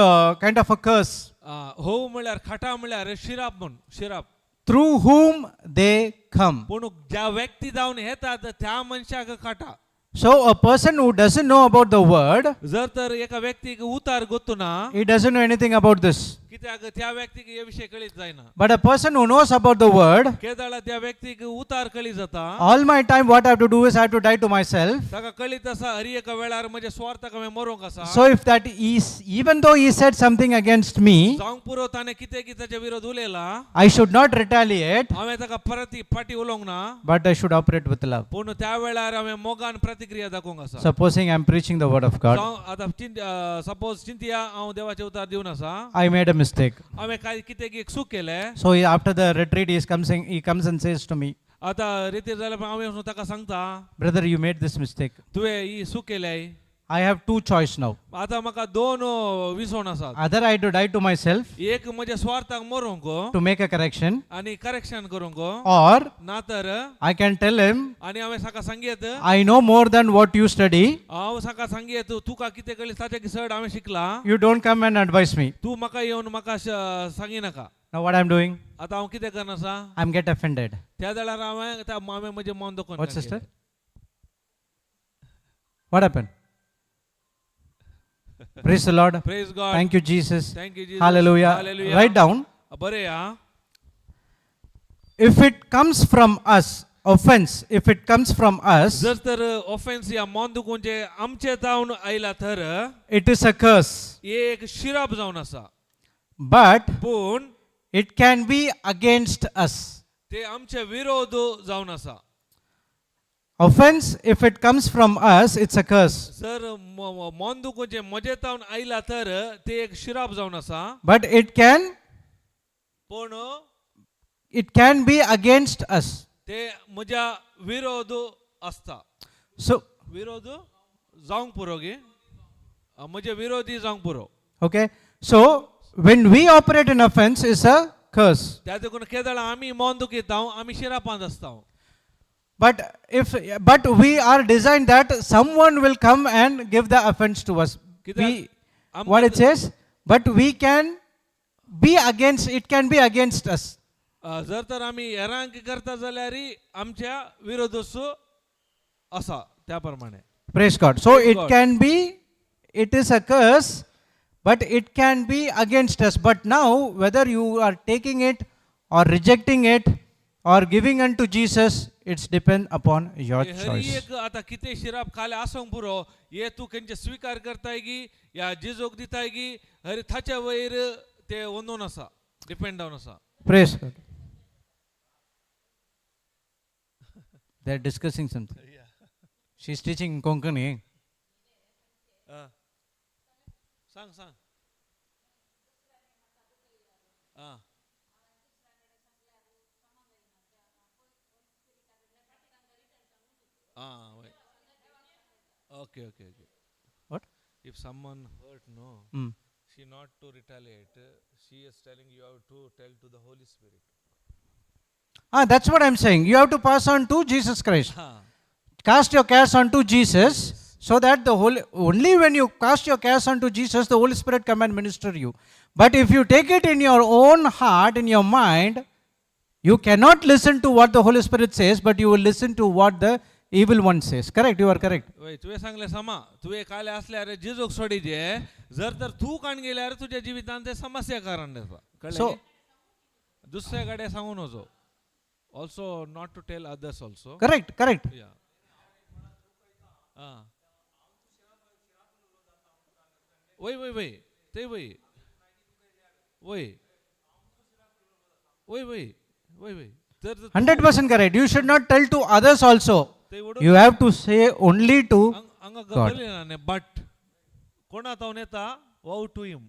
kind of a curse, हो म्हणल्यार खाटा म्हणल्यार शिराप म्हूण शिराप. "through whom they come." पूण ज्या व्यक्ती जावन येतात त्या मनशाक खाटा. So a person who doesn't know about the word, जर तर एका व्यक्तीक उतार गोत्तू ना, he doesn't know anything about this. कित्याक त्या व्यक्तीक हे विशय कळीत जायना. But a person who knows about the word, केदाळा त्या व्यक्तीक उतार कळी जाता. All my time what I have to do is I have to die to myself. ताका कळीत आसा हर एका वेळार म्हज्या स्वार्थाक हांवें मरोंक आसा. So if that is, even though he said something against me, जावंक पुरो ताणें कितें की ताच्या विरोध उलयला, I should not retaliate, हांवें ताका परत फाटी उलोवंक ना, but I should operate with love. पूण त्या वेळार हांवें मोगान प्रतिक्रिया दाखोवंक आसा. Supposing I am preaching the word of God, जावं आतां सपोज चिंतया हांव देवाचे उतार दिवन आसा. I made a mistake. हांवें काय कितें की एक चूक केलें. So after the retreat, he comes and says to me, आतां रितीर जाल्यार हांव वचून ताका सांगता, "Brother, you made this mistake." तुवें ही चूक केल्याय. I have two choice now. आतां म्हाका दोन विसवण आसात. Either I have to die to myself एक म्हज्या स्वार्थाक मरोंक to make a correction, आनी करेक्शन करूंक, or ना तर I can tell him, आनी हांवें साका सांगयत, "I know more than what you study. हांव साका सांगयत तुका कितें कळ्ळें ताच्या चड हांवें शिकलां. You don't come and advise me." तूं म्हाका येवन म्हाका सांगिनाका. Now what I am doing? आतां हांव कितें करना आसा? I'm get offended. त्या वेळार हांवें त्या हांवें म्हजें मन दुखोवन What, sister? What happened? Praise the Lord. Praise God. Thank you, Jesus. Thank you, Jesus. Hallelujah. Hallelujah. Write down. बरें हा. If it comes from us, offense, if it comes from us, जर तर ऑफेन्स या मन दुखोवचें आमचे जावन आयला तर it is a curse. एक शिराप जावन आसा. But पूण it can be against us. ते आमचे विरोध जावन आसा. Offense, if it comes from us, it's a curse. जर मन दुखोवचें म्हजे तावन आयला तर ते एक शिराप जावन आसा. But it can पूण it can be against us. ते म्हज्या विरोध आसता. So विरोध जावंक पुरो गे, म्हजे विरोधी जावंक पुरो. Okay. So when we operate in offense is a curse. त्या देखून केदळा आमी मन दुखयता, आमी शिरापांत आसता. But if but we are designed that someone will come and give the offense to us. We what it says, but we can be against, it can be against us. जर तर आमी हेरांक करता जाल्यार आमच्या विरोधसो आसा त्या प्रमाणे. Praise God. So Praise it God. Can be, it is a curse, but it can be against us. But now, whether you are taking it or rejecting it or giving unto Jesus, it's depend upon your Hari choice. एक आतां कितें शिराप खाले आसूंक पुरो, हे तूं खंयचे स्विकार करताय गी या जिजोक दिताय गी, हरी ताच्या वयर ते वंदून आसा, डिपेंड जावन आसा. Praise God. They're discussing something. She's teaching in Konkani. आं. सांग सांग. आं. आं वय, okay. What? If someone hurt, no, she not to retaliate, she is telling you have to tell to the Holy Spirit. Ah, that's what I'm saying. You have to pass on to Jesus Christ. हा. Cast your cares onto Jesus, so that the Holy, only when you cast your cares onto Jesus, the Holy Spirit come and minister you. But if you take it in your own heart, in your mind, you cannot listen to what the Holy Spirit says, but you will listen to what the evil one says. Correct? You are correct. वय, तुवें सांगलें समा, तुवें काले असल्यार जेजूक सोडीजे, जर तर तूं काण गेल्यार तुज्या जिवितान ते समस्या कारण जाता, कळ्ळें? So- न्ही? दुसऱ्या कडेन सांगू नजो, also not to tell others also. Correct. या, आं, वय वय वय, ते वय वय वय वय वय वय, तर तर 100% correct. You should not tell to others also. ते वडून You have to say only to हांगा गबरले ना न्ही, बट कोणा तावन येता, वाव टू हिम,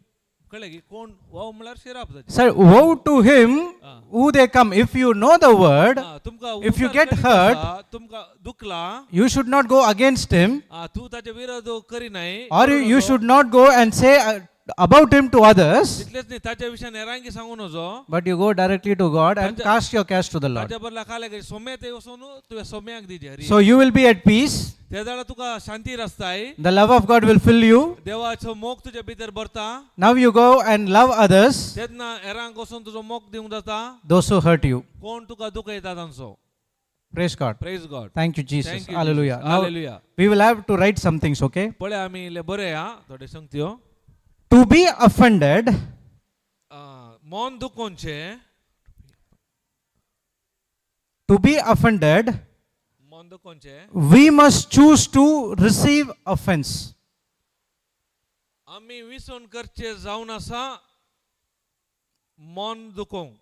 कळ्ळें की? कोण वाव म्हळ्यार शिराप जाचें. Sir, woe to him who they come. If you know the word, तुमकां if you उतार get करीत hurt, आसा, तुमकां दुखला, you should not go against him, तूं ताचे विरोध करिनाय, or you should not go and say about him to others, तितलेच न्ही, ताच्या विशयान हेरांकी सांगू नजो, but you go directly to God and cast your cares to the Lord. ताच्या बदला खाले सोम्या ते वचून तुवें सोम्याक दिजे Hari. So you will be at peace. ते जाल्यार तुका शांती रस्ताय. The love of God will fill you. देवाचो मोग तुज्या भितर भरता. Now you go and love others, तेन्ना हेरांक वचून तुजो मोग दिवंक जाता, those who hurt you. कोण तुका दुखयता तांचो. Praise God. Praise God. Thank you, Jesus. Thank you. Hallelujah. Now hallelujah. we will have to write some things, okay? पळय आमी इल्ले बरे हा थोडे संगत्यो. To be offended मन दुखोवचें, to be offended, मन दुखोवचें, we must choose to receive offense. आमी Vision करचे जावन आसा मन दुखोवंक.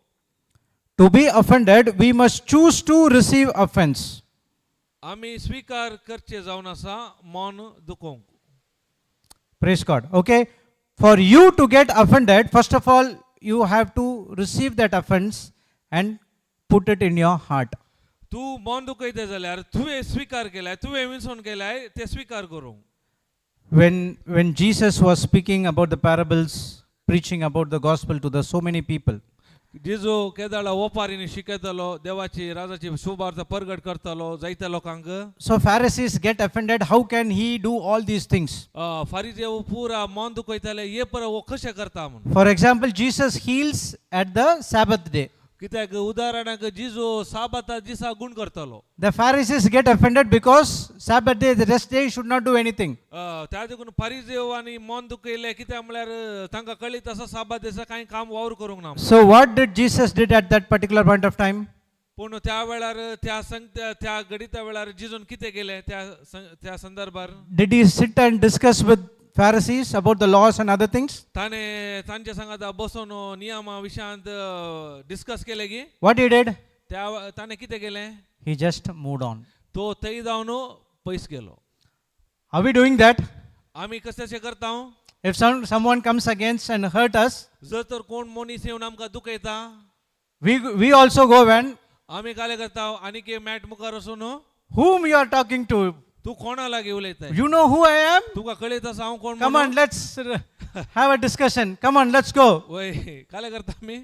To be offended, we must choose to receive offense. आमी स्विकार करचे जावन आसा मन दुखोवंक. Praise God. Okay. For you to get offended, first of all, you have to receive that offense and put it in your heart. तूं मन दुखयता जाल्यार तुवें स्विकार केलाय, तुवें विसोन केलाय ते स्विकार करूंक. When Jesus was speaking about the parables, preaching about the gospel to the so many people, जेजू केदाळा ओपारींनी शिकयतालो, देवाची राजाची शुभार्थ परगट करतालो जायत्या लोकांक. So Pharisees get offended. How can he do all these things? फारीजेव पुरा मन दुखयताले, हे पर हो कशें करता म्हूण. For example, Jesus heals at the Sabbath day. कित्याक उदाहरणाक जिजू साबाता दिसा गुण करतालो. The Pharisees get offended because Sabbath day, the rest day, should not do anything. त्या देखून फारीजेव आनी मन दुखयलें, कित्याक म्हळ्यार तांकां कळीत आसा साबात दिसा कांय काम वावर करूंक ना. So what did Jesus did at that particular point of time? पूण त्या वेळार त्या संग त्या घडिता वेळार जिजून कितें केलें त्या त्या संदर्भार? Did he sit and discuss with Pharisees about the laws and other things? ताणें तांच्या सांगाता बसून नियमा विशयांत डिस्कस केले की? What he did? त्या ताणें कितें केलें? He just moved on. तो थंय जावन पयस गेलो. Are we doing that? आमी कशें करता? If someone comes against and hurt us, जर तर कोण मनीस येवन आमकां दुखयता, we also go and आमी काय करता आनीक एक मॅट मुखार वचून, whom you are talking to? तूं कोणा लागीं उलयताय? You know who I am? तुका कळयत आसा हांव कोण Come म्हणून? on, let's have a discussion. Come on, let's go. वय, काय करता आमी?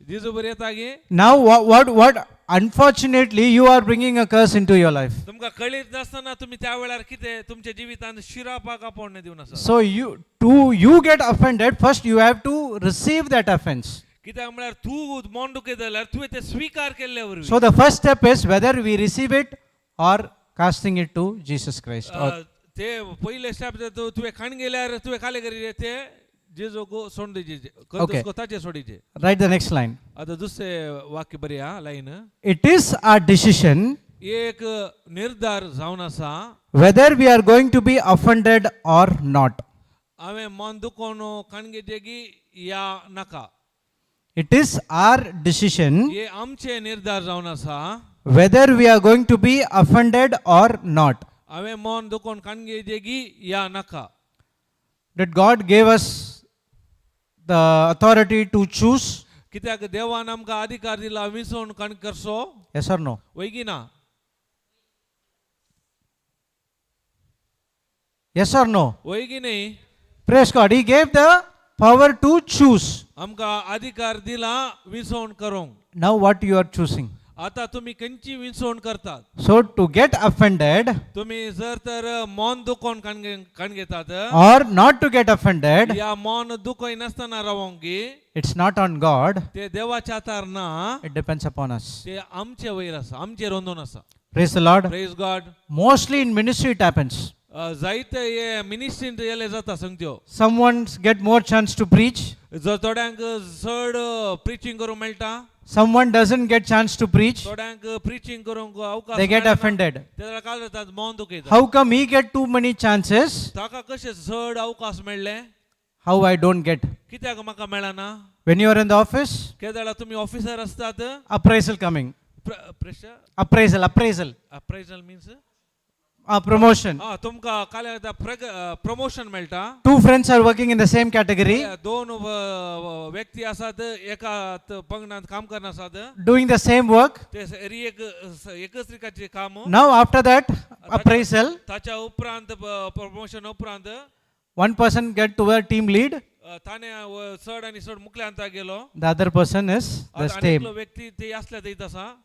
जेजू बरी येता गे. Now, what, unfortunately, you are bringing a curse into your life. तुमकां कळीत नासतना तुमी त्या वेळार कितें तुमच्या जिवितांत शिरापाक आपोवणें दिवन आसा. So, you get offended, first you have to receive that offense. कित्याक म्हळ्यार तूं मन दुखयता जाल्यार तुवें ते स्विकार केल्ले वरवीं. So, the first step is whether we receive it or casting it to Jesus Christ. Or, ते पयले स्टेप तुवें खाण गेल्यार तुवें खाले करी ते जेजूक सोड दिजे. Okay. ताचे सोडीचे. Write the next line. आतां दुसरें वाक्य बरी आहा line. It is our decision एक निर्धार जावन आसा whether we are going to be offended or not. हांवें मन दुखोवन काण घेतली की या नाका. It is our decision हे आमचे निर्धार जावन आसा whether we are going to be offended or not. हांवें मन दुखोवन काण घेतली की या नाका. Did God give us the authority to choose? कित्याक देवान आमकां अधिकार दिला विसोवन काण करचो? Yes or no? वय की ना? Yes or no? वय की न्ही? Praise God. He gave the power to choose. आमकां अधिकार दिला विसवण करूंक. Now, what you are choosing? आता तुम्ही खंयची विसवण करतात? So, to get offended तुम्ही जर तर मन दुखोवन काण घेतात or not to get offended, या मन दुखय नासतना रावोंक की, it's not on God, ते देवाच्या हातार ना. It depends upon us. ते आमचे वयर आसा, आमचेर अंदून आसा. Praise the Lord. Praise God. Mostly in ministry, it happens. जायते हे मिनिस्ट्रींत येले जाता संगत्यो. Someone get more chance to preach, जर थोड्यांक चड प्रिचींग करूंक मेळटा, someone doesn't get chance to preach, थोड्यांक प्रिचींग करूंक अवकाश they get मेळना. Offended. ते काल जातात मन दुखयता. How come he get too many chances? ताका कशें चड अवकाश मेळ्ळे? How I don't get? कित्याक म्हाका मेळना? When you are in the office, केदळा तुमी ऑफिसर असतात, appraisal coming. Pressure. Appraisal, appraisal, appraisal means promotion. हा तुमकां काल प्रमोशन मेळटा. Two friends are working in the same category, दोन व्यक्ती आसात एका पंगडात काम करना आसात, doing the same work. ते एरी एक एकच रिकाचे काम. Now, after that appraisal, ताच्या उपरांत प्रमोशन उपरांत, one person get to a team lead, ताणे चड आनी चड मुखल्यान गेलो. The other person is the आतां आनी same. एकलो व्यक्ती ते असल्या थंयच आसा.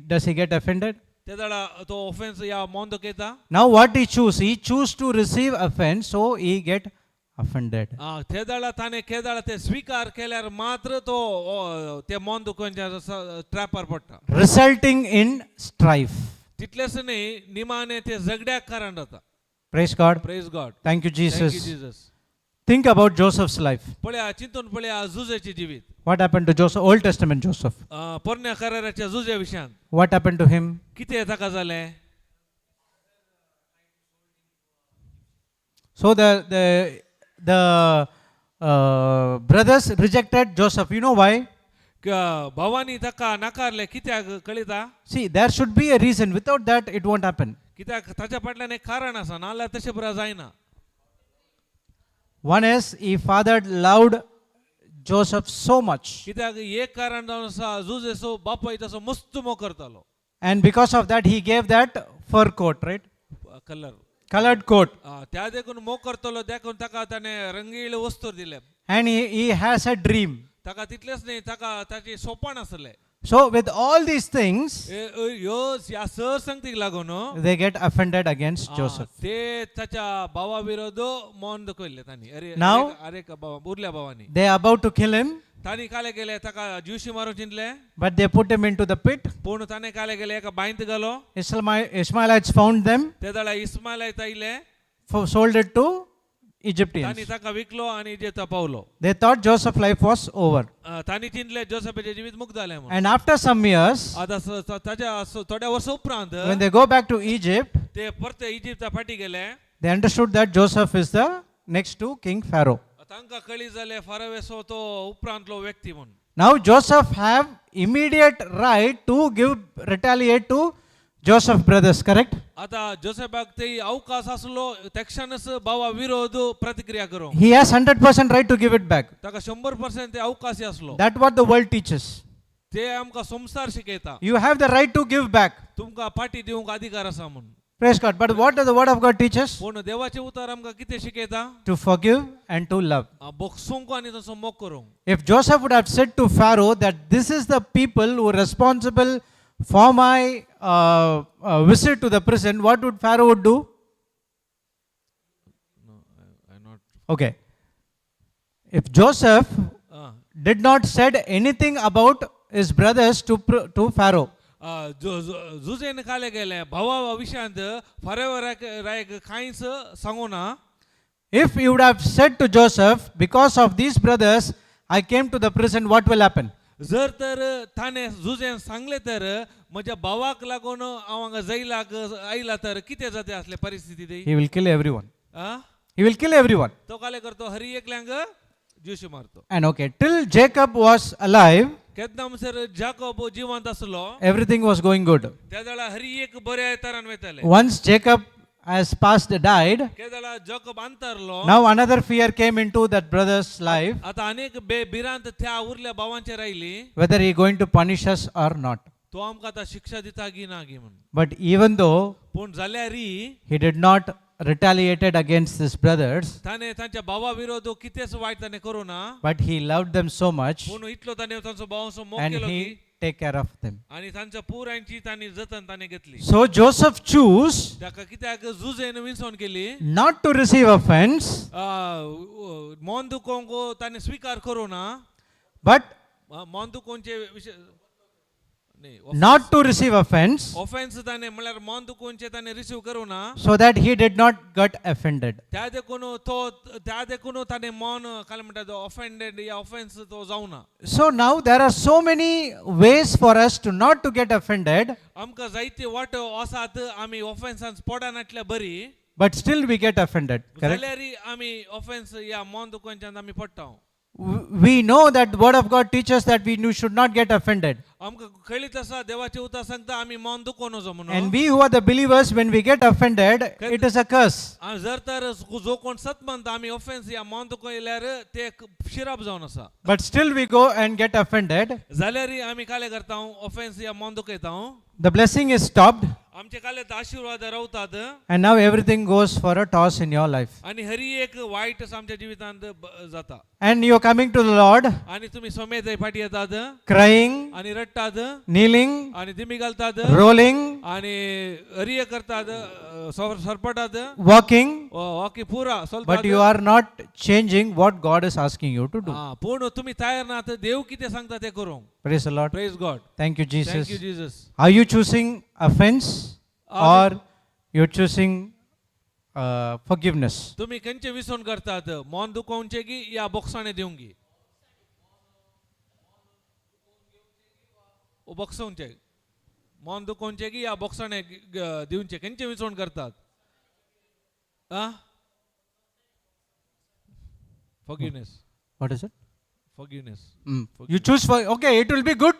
Does he get offended? ते जाणा तो ऑफेन्स या मन दुखयता? Now, what he choose? He choose to receive offense, so he get offended. आ, ते जाणा ताणें केदाळा ते स्विकार केल्यार मात्र तो ते मन दुखोवच्या ट्रॅपार पडटा. Resulting in strife. तितलेंच न्ही, निमाणे ते झगड्याक कारण जाता. Praise God. Praise God. Thank you, Jesus. Jesus. Think about Joseph's life. पळया, चिंतून पळया जुजेचें जिवीत. What happened to Joseph? Old Testament Joseph. पोरण्या कराराच्या जुजे विशयांत. What happened to him? कितें ताका जालें? So the brothers rejected Joseph. You know why? भावांनी ताका नाकारलें कित्याक कळयता? See, there should be a reason. Without that, it won't happen. कित्याक ताच्या फाटल्यान एक कारण आसा, नाल्यार तशें बरें जायना. One is he fathered loved Joseph so much. कित्याक एक कारण जावन आसा, जुजेचो बापाय तसो मस्त मोग करतालो. And because of that, he gave that fur coat, right? Colour. Colored coat. त्या देखून मोग करतलो देखून ताका ताणें रंगीळ वस्तू दिले. And he has a dream. ताका तितलेंच न्ही, ताका ताची सोपान आसलें. So, with all these things, ह्यो ह्या सर संगतीक लागून they get offended against Joseph. ते ताच्या भावा विरोध मन दुखयल्ले तांणी. अरे अरे भावा उरल्या भावांनी. They are about to kill him, तांणी काले गेले ताका जिवशी मारून चिंतले. But they put him into the pit. पूण ताणें काले गेले एका बांयत घालो. Ishmaelites found them, ते जाल्यार इस्मायलायत आयले. Sold it to Egyptians. तांणी ताका विकलो आनी इजिप्ता पावलो. They thought Joseph's life was over. तांणी चिंतले जोसेफाचें जिवीत मुक्त जालें म्हणून. And after some years, आतां ताच्या थोड्या वर्सां उपरांत, when they go back to Egypt, ते परते इजिप्ता फाटी गेले. They understood that Joseph is the next to King Pharaoh. तांकां कळी जालें फारावेसो तो उपरांतलो व्यक्ती म्हूण. Now Joseph have immediate right to give retaliate to Joseph brothers, correct? आता जोसेफाक ते अवकाश आसलो तेक्षणच भावा विरोध प्रतिक्रिया करूंक. He has 100% right to give it back. ताका 100% ते अवकाश आसलो. That what the world teaches. ते आमकां संवसार शिकयता. You have the right to give back. तुमकां पाटी दिवंक अधिकार आसा म्हूण. Praise God. But what does the word of God teaches? पूण देवाचें उतर आमकां कितें शिकयता? To forgive and to love. बोगसूंक आनी तांचो मोग करूंक. If Joseph would have said to Pharaoh that this is the people who are responsible for my visit to the prison, what would Pharaoh would do? Okay. If Joseph did not said anything about his brothers to Pharaoh, जुजेन काले गेले भावा विशयांत फारेवराक रायक कांयच सांगू ना. If he would have said to Joseph, because of these brothers, I came to the prison, what will happen? जर तर ताणें जुजेन सांगलें तर म्हज्या भावाक लागून हांव हांगा जैलाक आयला तर कितें जाता असले परिस्थिती ती? He will kill everyone. Ah? He will kill everyone. तो काले करतो हरी एकल्यांक ज्यूशी मारतो. And okay, till Jacob was alive, केन्ना म्हणसर जाकोब जिवंत आसलो everything was going good. त्या वेळार हरी एक बऱ्या तरान वयताले. Once Jacob has passed, died, केदळा Jacob अंतरलो now another fear came into that brother's life, आता अनेक बे भिरांत त्या उरल्या भावांचेर आयली whether he going to punish us or not. तो आमकां आतां शिक्षा दिता गी ना गी म्हणून. But even though पूण जाल्यार he did not retaliated against his brothers, ताणें तांच्या भावा विरोध कितेंच वायट ताणें करूं ना but he loved them so much पूण इतलो ताणें तांचो भावांचो मोग and केलो he की take care of them. आनी तांच्या पुरांची तांणी जतन ताणें घेतली. So Joseph chose ताका कित्याक जुजेन विंचवण केली not to receive offense, मन दुखोवंक ताणें स्विकार करूं ना but मन दुखोवचे विशय न्ही not to receive offense, offence ताणें म्हणल्यार मन दुखोवचें ताणें रिसीव करूं ना so that he did not get offended. त्या देखून तो त्या देखून ताणें मन काय म्हणटा ऑफेंडेड या ऑफेन्स तो जावना. So now there are so many ways for us to not to get offended, आमकां जायते वाटो आसात आमी ऑफेन्सान पडनातल्या बरी but still we get offended. Correct? जाल्यार आमी ऑफेन्स या मन दुखोवच्यान आमी पडटा. We know that the word of God teaches that we should not get offended. आमकां कळीत आसा देवाचें उतर सांगता आमी मन दुखोवं नजो म्हणून. And we who are the believers, when we get offended, it is a curse. आनी जर तर जो कोण सत मानता आमी ऑफेन्स या मन दुखयल्यार ते एक शिराप जावन आसा. But still we go and get offended. जाल्यार आमी काले करता ऑफेन्स या मन दुखयता. The blessing is stopped, आमचे काले आशिर्वाद रावतात and now everything goes for a toss in your life. आनी हरी एक वायट आमच्या जिवितांत जाता. And you are coming to the Lord, आनी तुमी समेत फाटी येतात crying, आनी रडटात kneeling, आनी दिमी घालतात rolling, आनी हरिय करतात सरपटात walking, hockey पुरा but चलतात. you are not changing what God is asking you to do. हा, पूण तुमी तयार ना तर देव कितें सांगता ते करूंक. Praise the Lord. Praise God. Thank you, Jesus. Thank you Jesus. Are you choosing offense or you're choosing forgiveness? तुमी खंयचे विसवण करतात मन दुखोवचें की या बोगसाणें दिवंक की ओ बोगसोवचें मन दुखोवचें की या बोगसाणें दिवचें खंयचें विसवण करतात आ forgiveness. What is it? Forgiveness. You choose for, okay, it will be good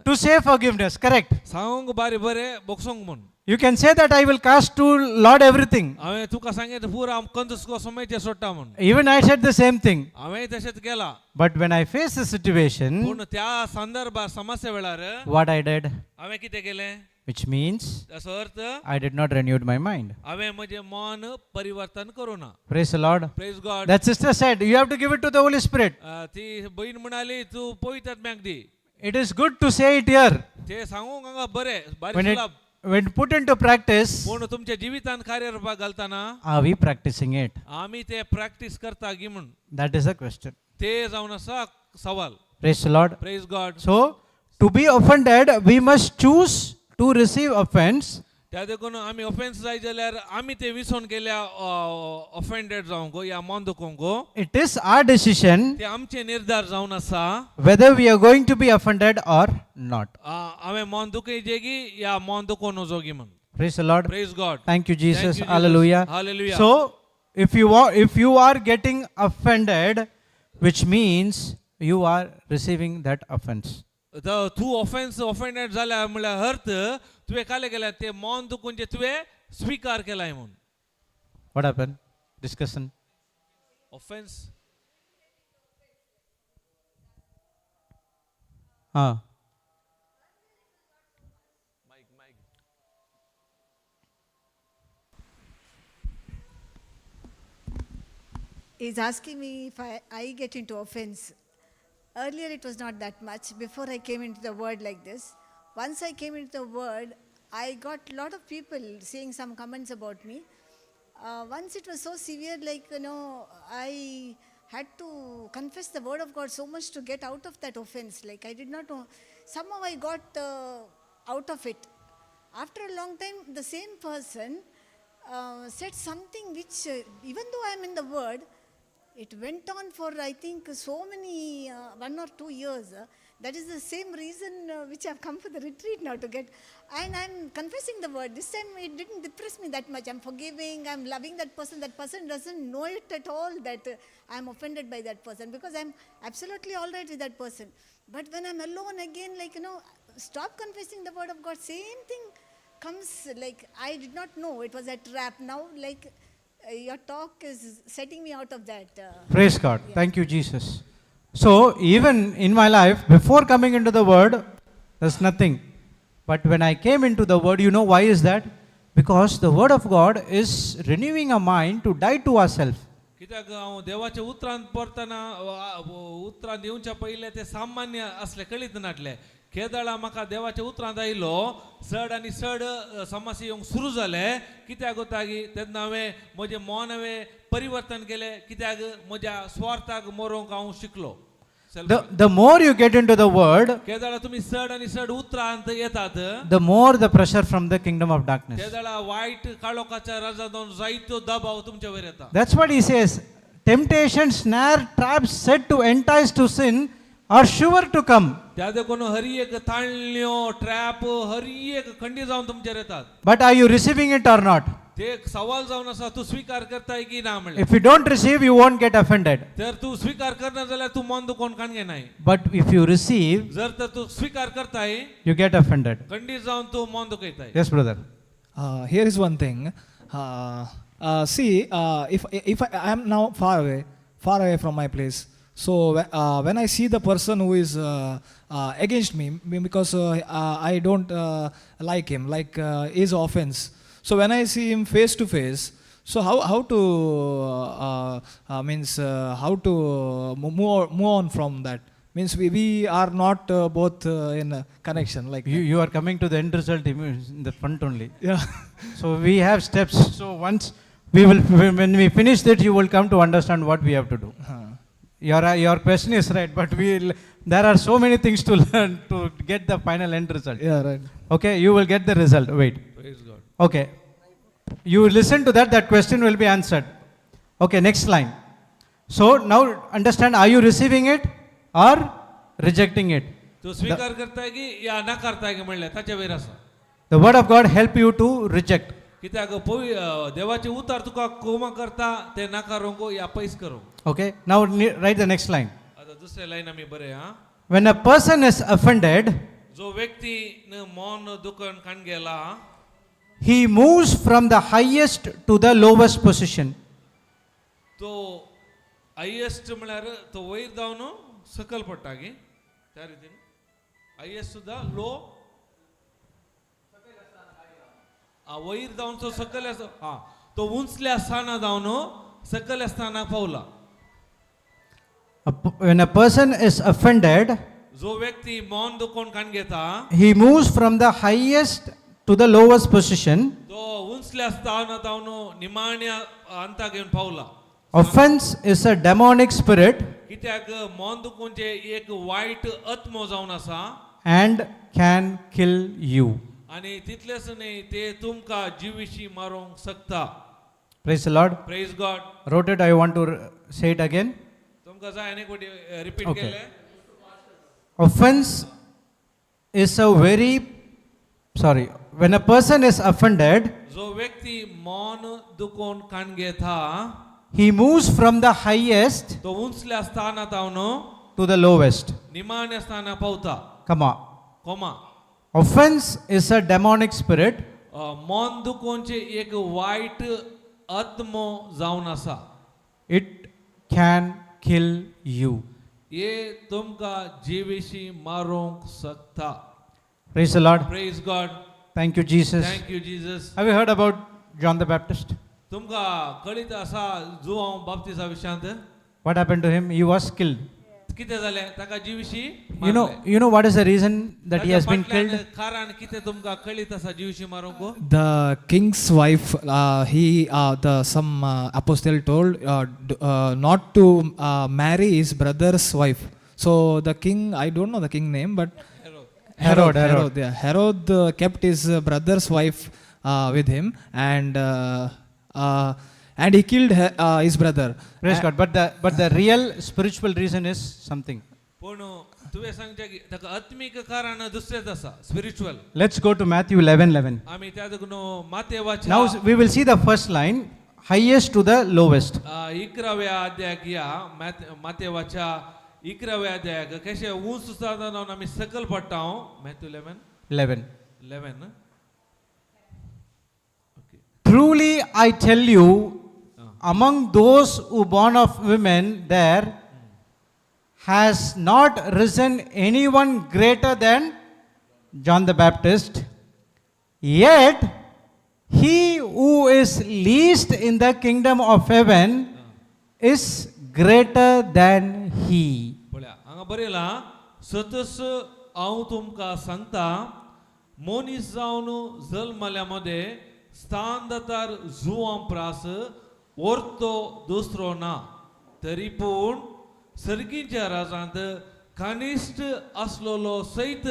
to say forgiveness, correct? सांगूंक बारी बरें बोगसोंक म्हूण. You can say that I will cast to Lord everything. हांवें तुका सांगें पुरा कंजूस सोमेचें सोडटा म्हूण. Even I said the same thing. हांवें तशेंच केलां. But when I face the situation, पूण त्या संदर्भात समस्या वेळार what I did, हांवें कितें केलें which means ताचो अर्थ I did not renew my mind. हांवें म्हजें मन परिवर्तन करूं ना. Praise the Lord. Praise God. That sister said, you have to give it to the Holy Spirit. ती बहीण म्हणाली तूं पवित्र आत्म्याक दी. It is good to say it here. ते सांगूंक हांगा बरें बारीक When it सुलाभ. When put into practice, पूण तुमच्या जिवितांत कार्यरुपाक घालतना are we practicing it? आमी ते प्रॅक्टीस करता गी म्हूण That is the question. ते जावन आसा सवाल. Praise the Lord. Praise God. So, to be offended, we must choose to receive offense. त्या देखून आमी ऑफेन्स जाय जाल्यार आमी ते विसोन केल्या ऑफेंडेड जावंक या मन दुखोवंक. It is our decision ते आमचे निर्धार जावन आसा whether we are going to be offended or not. हांवें मन दुखयचे की या मन दुखोवं नजो गी म्हूण. Praise the Lord. Praise God. Thank you, Jesus. Thank you, Jesus. Hallelujah. Hallelujah. So, if you are getting offended, which means you are receiving that offense. तर तूं ऑफेन्स ऑफेंडेड जाल्या म्हणल्यार अर्थ तुवें काले केल्या ते मन दुखून जे तुवें स्विकार केलाय म्हूण. What happened? Discussion. Offence. Ah. Mic mic. He's asking me if I get into offense. Earlier it was not that much before I came into the word like this. Once I came into the word, I got a lot of people saying some comments about me. Once it was so severe, like, I had to confess the word of God so much to get out of that offense. Like, I did not know. Somehow I got out of it. After a long time, the same person said something which, even though I am in the word, it went on for, I think, so many, 1 or 2 years. That is the same reason which I've come for the retreat now to get. And I'm confessing the word. This time it didn't depress me that much. I'm forgiving, I'm loving that person. That person doesn't know it at all that I'm offended by that person because I'm absolutely all right with that person. But when I'm alone again, like, stop confessing the word of God, same thing comes, like I did not know it was a trap. Now, like, your talk is setting me out of that. Praise God. Thank you, Jesus. So, even in my life, before coming into the word, there's nothing. But when I came into the word, you know why is that? Because the word of God is renewing our mind to die to ourselves. कित्याक हांव देवाच्या उतरांत परतना उतरांत येवच्या पयलें ते सामान्य असले कळीत नासले. केदळा म्हाका देवाच्या उतरांत आयलो चड आनी चड समस्या येवंक सुरू जाले. कित्याक जाता तेन्ना हांवें म्हजें मन हांवें परिवर्तन केलें कित्याक म्हज्या स्वार्थाक मरोंक हांव शिकलो. The more you get into the word, केदळा तुमी चड आनी चड उतरांत येतात, the more the pressure from the kingdom of darkness. तेदळा वायट काळोखाच्या राजांत जायतो दबाव तुमच्या वयर येता. That's what he says. Temptation, snare, traps set to entice to sin are sure to come. त्या देखून हरी एक ताळण्यो ट्रॅप हरी एक खंडी जावन तुमचेर येतात. But are you receiving it or not? ते एक सवाल जावन आसा तूं स्विकार करताय की ना म्हणलें. If you don't receive, you won't get offended. तर तूं स्विकार करना जाल्यार तूं मन दुखोवन काणगे नाय. But if you receive, जर तर तूं स्विकार करताय, you get offended. खंडीत जावन तूं मन दुखयताय. Yes, brother. Here is one thing. See, if I am now far away from my place, so when I see the person who is against me, because I don't like him, like his offense. So when I see him face to face, so how to means how to move on from that? Means we are not both in a connection like You are coming to the end result in the front only. Yeah. So we have steps. So once we will, when we finish that, you will come to understand what we have to do. Your question is right, but there are so many things to learn to get the final end result. Yeah, right. Okay, you will get the result. Wait. Praise God. Okay. You listen to that, that question will be answered. Okay, next line. So now understand, are you receiving it or rejecting it? तूं स्विकार करताय की या नाकारताय की म्हणलें ताचे वयर आसा. The word of God help you to reject. कित्याक पवी देवाचें उतार तुका कोमा करता ते नाकारूंक या पयस करूंक. Okay, now write the next line. आतां दुसरें लायन आमी बरें आं. When a person is offended, जो व्यक्ती मन दुखण काण गेला, he moves from the highest to the lowest position. तो हायेस्ट म्हळ्यार तो वयर जावन सकयल पडटा गी त्या रितीन हायेस्ट सुद्दां लो आ वयर जावन तो सकयल आसा हा तो उंचल्या स्थाना जावन सकयल्या स्थानाक पावला. When a person is offended, जो व्यक्ती मन दुखोवन काण घेता, he moves from the highest to the lowest position. तो उंचल्या स्थाना जावन निमाण्या अंताक येवन पावला. Offense is a demonic spirit कित्याक मन दुखोवचे एक वायट आत्मो जावन आसा and can kill you. आनी तितलेंच न्ही ते तुमकां जिविशी मारूंक शकता. Praise the Lord. Praise God. Wrote it, I want to say it again. तुमकां जाय आनी कोटी रिपीट Okay. केलें. Offense is a very, sorry, When a person is offended, जो व्यक्ती मन दुखोवन काण घेता he moves from the highest तो उंचल्या स्थानात हांव to the lowest. निमाण्या स्थाना पावता. Come on. Comma. Offense is a demonic spirit. मन दुखोवचे एक वायट आत्मो जावन आसा. It can kill you. हे तुमकां जिविशी मारूंक शकता. Praise the Lord. Praise God. Thank you, Jesus. Thank you Jesus. Have you heard about John the Baptist? तुमकां कळीत आसा जुवांव बाप्तिजा विशयांत? What happened to him? He was killed. कितें जालें ताका जिविशी? You know what is the reason that he has been killed? कारण कितें तुमकां कळीत आसा जिविशी मारूंक? The king's wife, he, the some apostle told not to marry his brother's wife. So the king, I don't know the king name, but Herod, Herod. Herod, yeah, Herod kept his brother's wife with him, and he killed his brother. Praise God. But the real spiritual reason is something. पूण तुवें सांगचें की ताका आत्मीक कारण दुसरेंच आसा, spiritual. Let's go to Matthew 11:11. आमी त्या देखून मातेवाच्या Now we will see the first line, highest to the lowest. 11व्या अध्यायाक या मातेवाच्या 11व्या अध्यायाक कशें ऊंच जावन आमी सकल पडटा. Matthew 11 11. 11, okay. Truly I tell you, among those who born of women, there has not risen anyone greater than John the Baptist. Yet he who is least in the kingdom of heaven is greater than he. पळया हांगा बरयलां, सतस हांव तुमकां सांगता, मनीस जावन जल्मल्या मदें स्थान दातार जुवां प्रास orto दुसरो ना, तरी पूण सर्गीच्या राजांत कनिश्ट आसलेलो सयत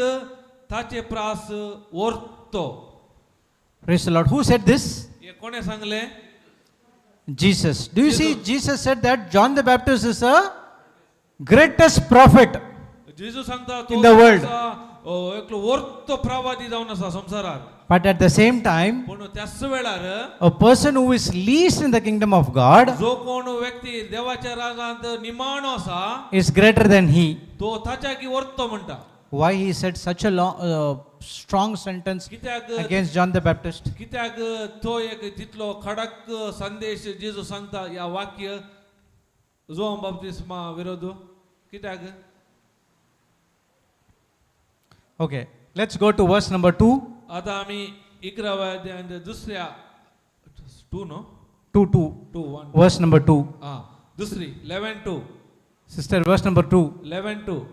ताचे प्रास orto. Praise the Lord. Who said this? हे कोणें सांगलें? Jesus. Do you see? Jesus said that John the Baptist is a greatest prophet जेजू सांगता तो in the world. आसा, एकलो orto प्रवादी जावन आसा संवसारार. But at the same time, पूण त्याच वेळार a person who is least in the kingdom of God जो कोण व्यक्ती देवाच्या राजांत निमाणो आसा is greater than he. तो ताच्या की orto म्हणटा. Why he said such a long, strong sentence कित्याक against John the Baptist? कित्याक तो एक तितलो खडक संदेश जेजू सांगता ह्या वाक्य जुवां बाप्तिस्मा विरोध कित्याक? Okay, let's go to verse number 2. आता आमी 11व्या अध्यायांत दुसऱ्या 2 न्हू? 2 2. 2 1. Verse number 2. आं, दुसरी 11:2. Sister, verse number 2. 11:2.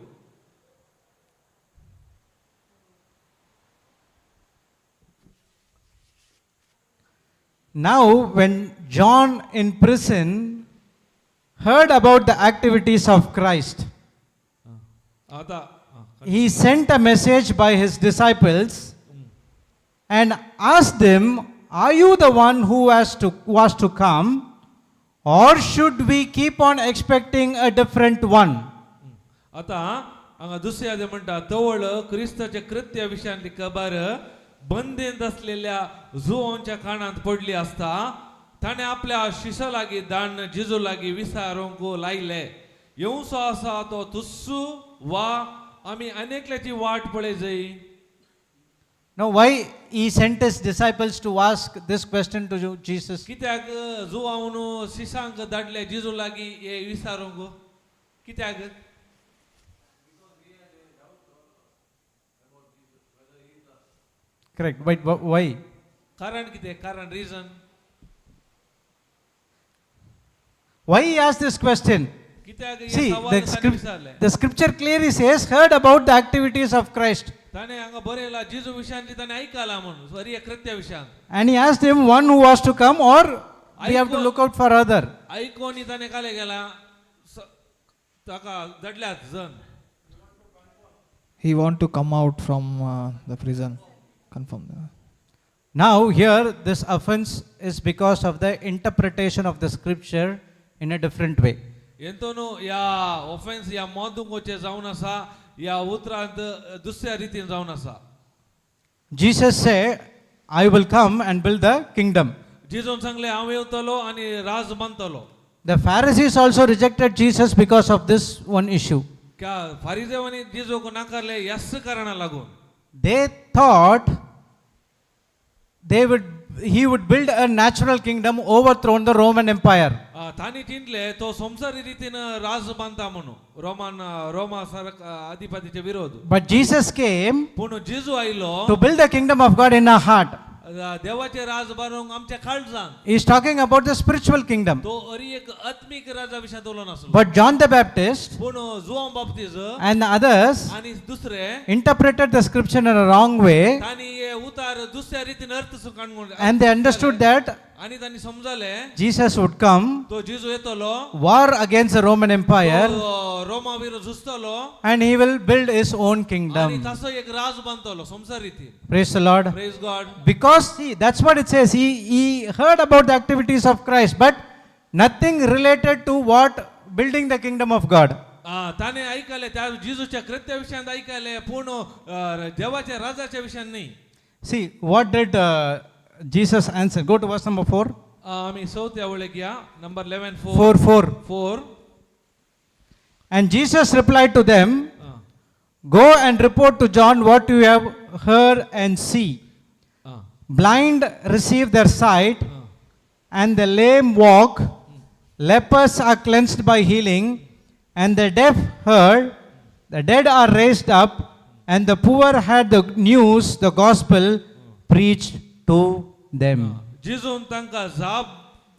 Now, when John in prison heard about the activities of Christ, आता आं, he sent a message by his disciples and asked them, "Are you the one who was to come, or should we keep on expecting a different one?" आता हांगा दुसऱ्या ते म्हणटा, तवळ क्रिस्ताच्या कृत्या विशयांतली खबर बंदेंत असलेल्या जुवांच्या कानांत पडली आसता ताणें आपल्या शिशा लागीं दाण जेजू लागीं विचारूंक लायले, येवचो आसा तो तुस्सू वा आमी अनेकल्याची वाट पळय जाय? Now, why he sent his disciples to ask this question to Jesus? कित्याक जुवावन शिशांक धाडले जेजू लागीं हे विचारूंक कित्याक? Correct, but why? कारण कितें, कारण reason? Why he asked this question? कित्याक हे See, सवाल the, ताणें script, विचारलें? the scripture clearly says, heard about the activities of Christ. ताणें हांगा बरयला जेजू विशयांतली ताणें आयकलां म्हणून सॉरी कृत्या विशयांत. And he asked him, one who was to come, or we have to look out for other. आयकोनी ताणें काले गेला ताका धाडल्यात जण. He want to come out from the prison. Confirm. Now, here, this offense is because of the interpretation of the scripture in a different way. हेंतून ह्या offence ह्या मोदुंगोचें जावन आसा ह्या उतरांत दुसऱ्या रितीन जावन आसा. Jesus said, I will come and build the kingdom. जेजून सांगलें हांव येवतलो आनी राज बांदतलो. The Pharisees also rejected Jesus because of this one issue. क्या फारिजेवांनी जेजूक नाकारले ह्याच कारणा लागून. They thought they would he would build a natural kingdom, overthrown the Roman Empire. तांणी चिंतले तो संवसारी रितीन राज बांदता म्हणून रोमान रोमा सारक अधिपतीचे विरोध. But Jesus came पूण जेजू आयलो to build the kingdom of God in our heart. देवाचे राज बांदूंक आमच्या काळजान. He is talking about the spiritual kingdom. तो अरी एक आत्मीक राजा विशयांत उलोवन आसलो. But John the Baptist पूण जुवांव बाप्तीज and the others आनी दुसरे interpreted the scripture in a wrong way, तांणी हे उतार दुसऱ्या रितीन अर्थ काडून and they understood that आनी तांणी समजले Jesus would come, तो जेजू येतलो, war against the Roman Empire, तो रोमा विरोध झुजतलो and he will build his own आनी kingdom. तसो एक राज बांदतलो संवसार रितीन. Praise the Lord. Praise God. Because, see, that's what it says. He heard about the activities of Christ, but nothing related to what building the kingdom of God. ताणें ऐकलें त्या जेजूच्या कृत्या विशयांत ऐकलें पूण देवाच्या राजाच्या विशयांत न्ही. See, what did Jesus answer? Go to verse number 4. आमी चवथ्या वळेक या number 11 4. 4 4. 4. And Jesus replied to them, "Go and report to John what you have heard and see. Blind receive their sight, and the lame walk, lepers are cleansed by healing, and the deaf heard, the dead are raised up, and the poor had the news, the gospel, preached to them." जेजून तांकां जाप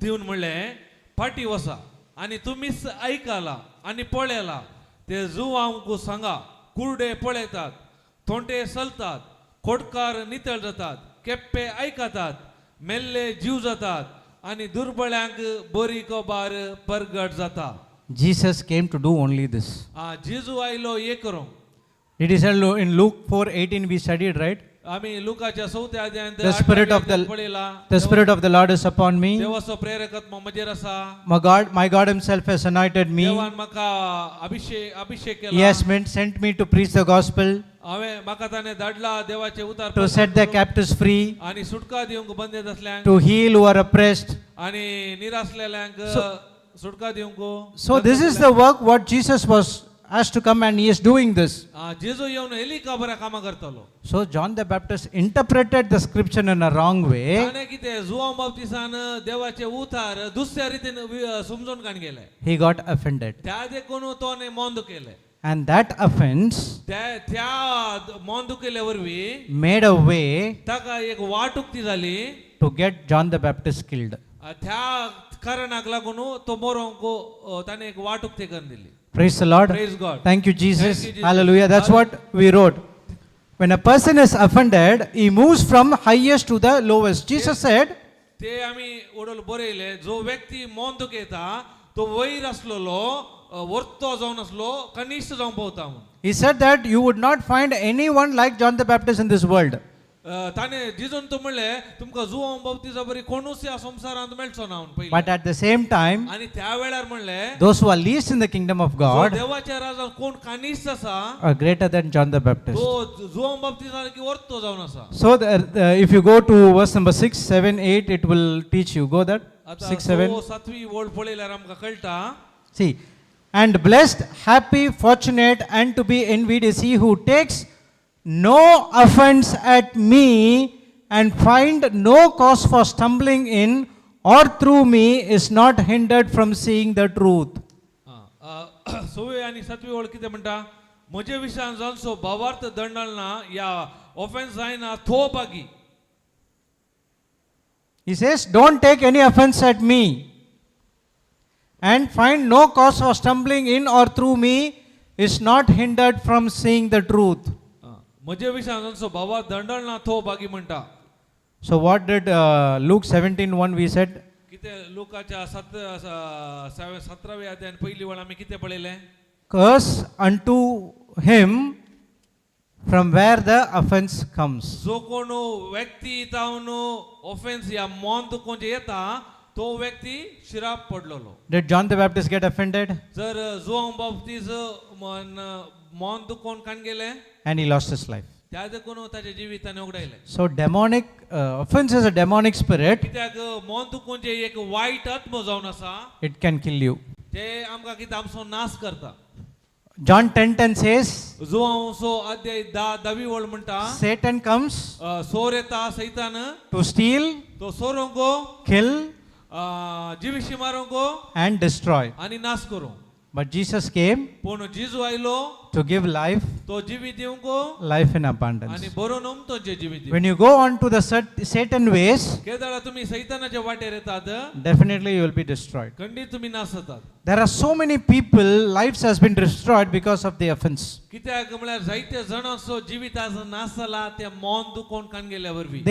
दिवन म्हणलें फाटी वसा आनी तुमीच आयकला आनी पळयला ते जुवांक सांगा कुर्डे पळयतात थोंटे चलतात खोटकार नितळ जातात केप्पे आयकतात मेल्ले जीव जातात आनी दुर्बळ्यांक बरी खबर परगट जाता. Jesus came to do only this. जेजू आयलो हे करूंक. It is in Luke 4:18 we studied, right? आमी लुकाच्या चवथ्या अध्यायांत The spirit of the पळयला the spirit of the Lord is upon me. देवाचो प्रेरकत्व म्हजेर आसा. My God Himself has anointed me. देवान म्हाका अभिषेक अभिषेक He केला. has sent me to preach the gospel, हांवें म्हाका ताणें धाडला देवाचे उतार to set the captives free, आनी सुटका दिवंक बंदेत असल्यांक to heal who are oppressed. आनी निरासलेल्यांक सुटका दिवंक. So this is the work what Jesus was asked to come, and he is doing this. जेजू येवन हेली का बऱ्या कामां करतलो. So John the Baptist interpreted the scripture in a wrong way. ताणें कितें जुवांव बाप्तिसान देवाचे उतार दुसऱ्या रितीन समजून काण गेले. He got offended. त्या देखून तो मोंद केले. And that offense त्या त्या मोंद केले वरवीं made a way ताका एक वाट उक्ती जाली to get John the Baptist killed. त्या कारणाक लागून तो मरोंक ताणें एक वाट उक्ती करून दिली. Praise the Lord. Praise God. Thank you, Jesus. Thank you, Jesus. Hallelujah. That's what we wrote. When a person is offended, he moves from highest to the lowest. Jesus said, ते आमी ओडोल बरयले जो व्यक्ती मोन दुखयता तो वयर आसलेलो वर्तो जावन आसलो कनिश्ट जावन पावता म्हणून. He said that you would not find anyone like John the Baptist in this world. ताणें जिजून तो म्हणलें तुमकां जुवांव बाप्तिजा बरी कोणूच ह्या संवसारांत मेळचो ना म्हणून पयलीं. But at the same time, आनी त्या वेळार म्हणलें those who are least in the kingdom of जो God देवाच्या राजान कोण कानिश्ट आसा are greater than John the Baptist. तो जुवांव बाप्तिजा की वर्तो जावन आसा. So if you go to verse number 6, 7, 8, it will teach you. Go that. आतां 6, 7. स सातवी वळ पळयल्यार आमकां कळटा. See, and blessed, happy, fortunate, and to be envied is he who takes no offense at me and find no cause for stumbling in or through me is not hindered from seeing the truth. सवे आनी सातवी वळ कितें म्हणटा म्हजे विशयान जांचो भावार्थ दंडल ना या ऑफेन्स जायना थो बागी. He says, "Don't take any offense at me and find no cause for stumbling in or through me is not hindered from seeing the truth." म्हजे विशयान जांचो भावार्थ दंडल ना थो बागी म्हणटा. So, what did Luke 17:1 we said? कितें लोकाच्या सात सतराव्या अध्यायान पयली वळ आमी कितें पळयलें? Curse unto him from where the offense comes. जो कोण व्यक्ती जावन ऑफेन्स या मोन दुखोवन जे येता तो व्यक्ती शिराप पडलेलो. Did John the Baptist get offended? जर जुवांव बाप्तीज मन मोन दुखोवन काण गेले And he lost his life. त्या देखून ताच्या जिवितान उगडायलें. So, demonic offense is a demonic spirit. कित्याक मन दुखून जे एक वायट आत्मो जावन आसा It can kill you. ते आमकां कितें आमचो नाश करता. John 10:10 says, जुवांसो अध्याय धा धावी वळ म्हणटा, Satan comes सोर येता सैतान to steal, तो सोरोंको kill, जिविशी मारोंको and destroy. आनी नाश करूं. But Jesus came पूण जिजू आयलो to give life, तो जिवीत दिवंको life in आनी abundance. बरो नमतोचे जिवीत दिवंक. When you go on to the Satan ways, केदाळा तुमी सैतानाच्या वाटेर येतात definitely you will be destroyed. खंडीत तुमी नाश जातात. There are so many people, lives has been destroyed because of the offense. कित्याक म्हळ्यार जायते जाणांचो जिवीत आज नाश जाला ते मन दुखोवन कान गेल्या वरवीं.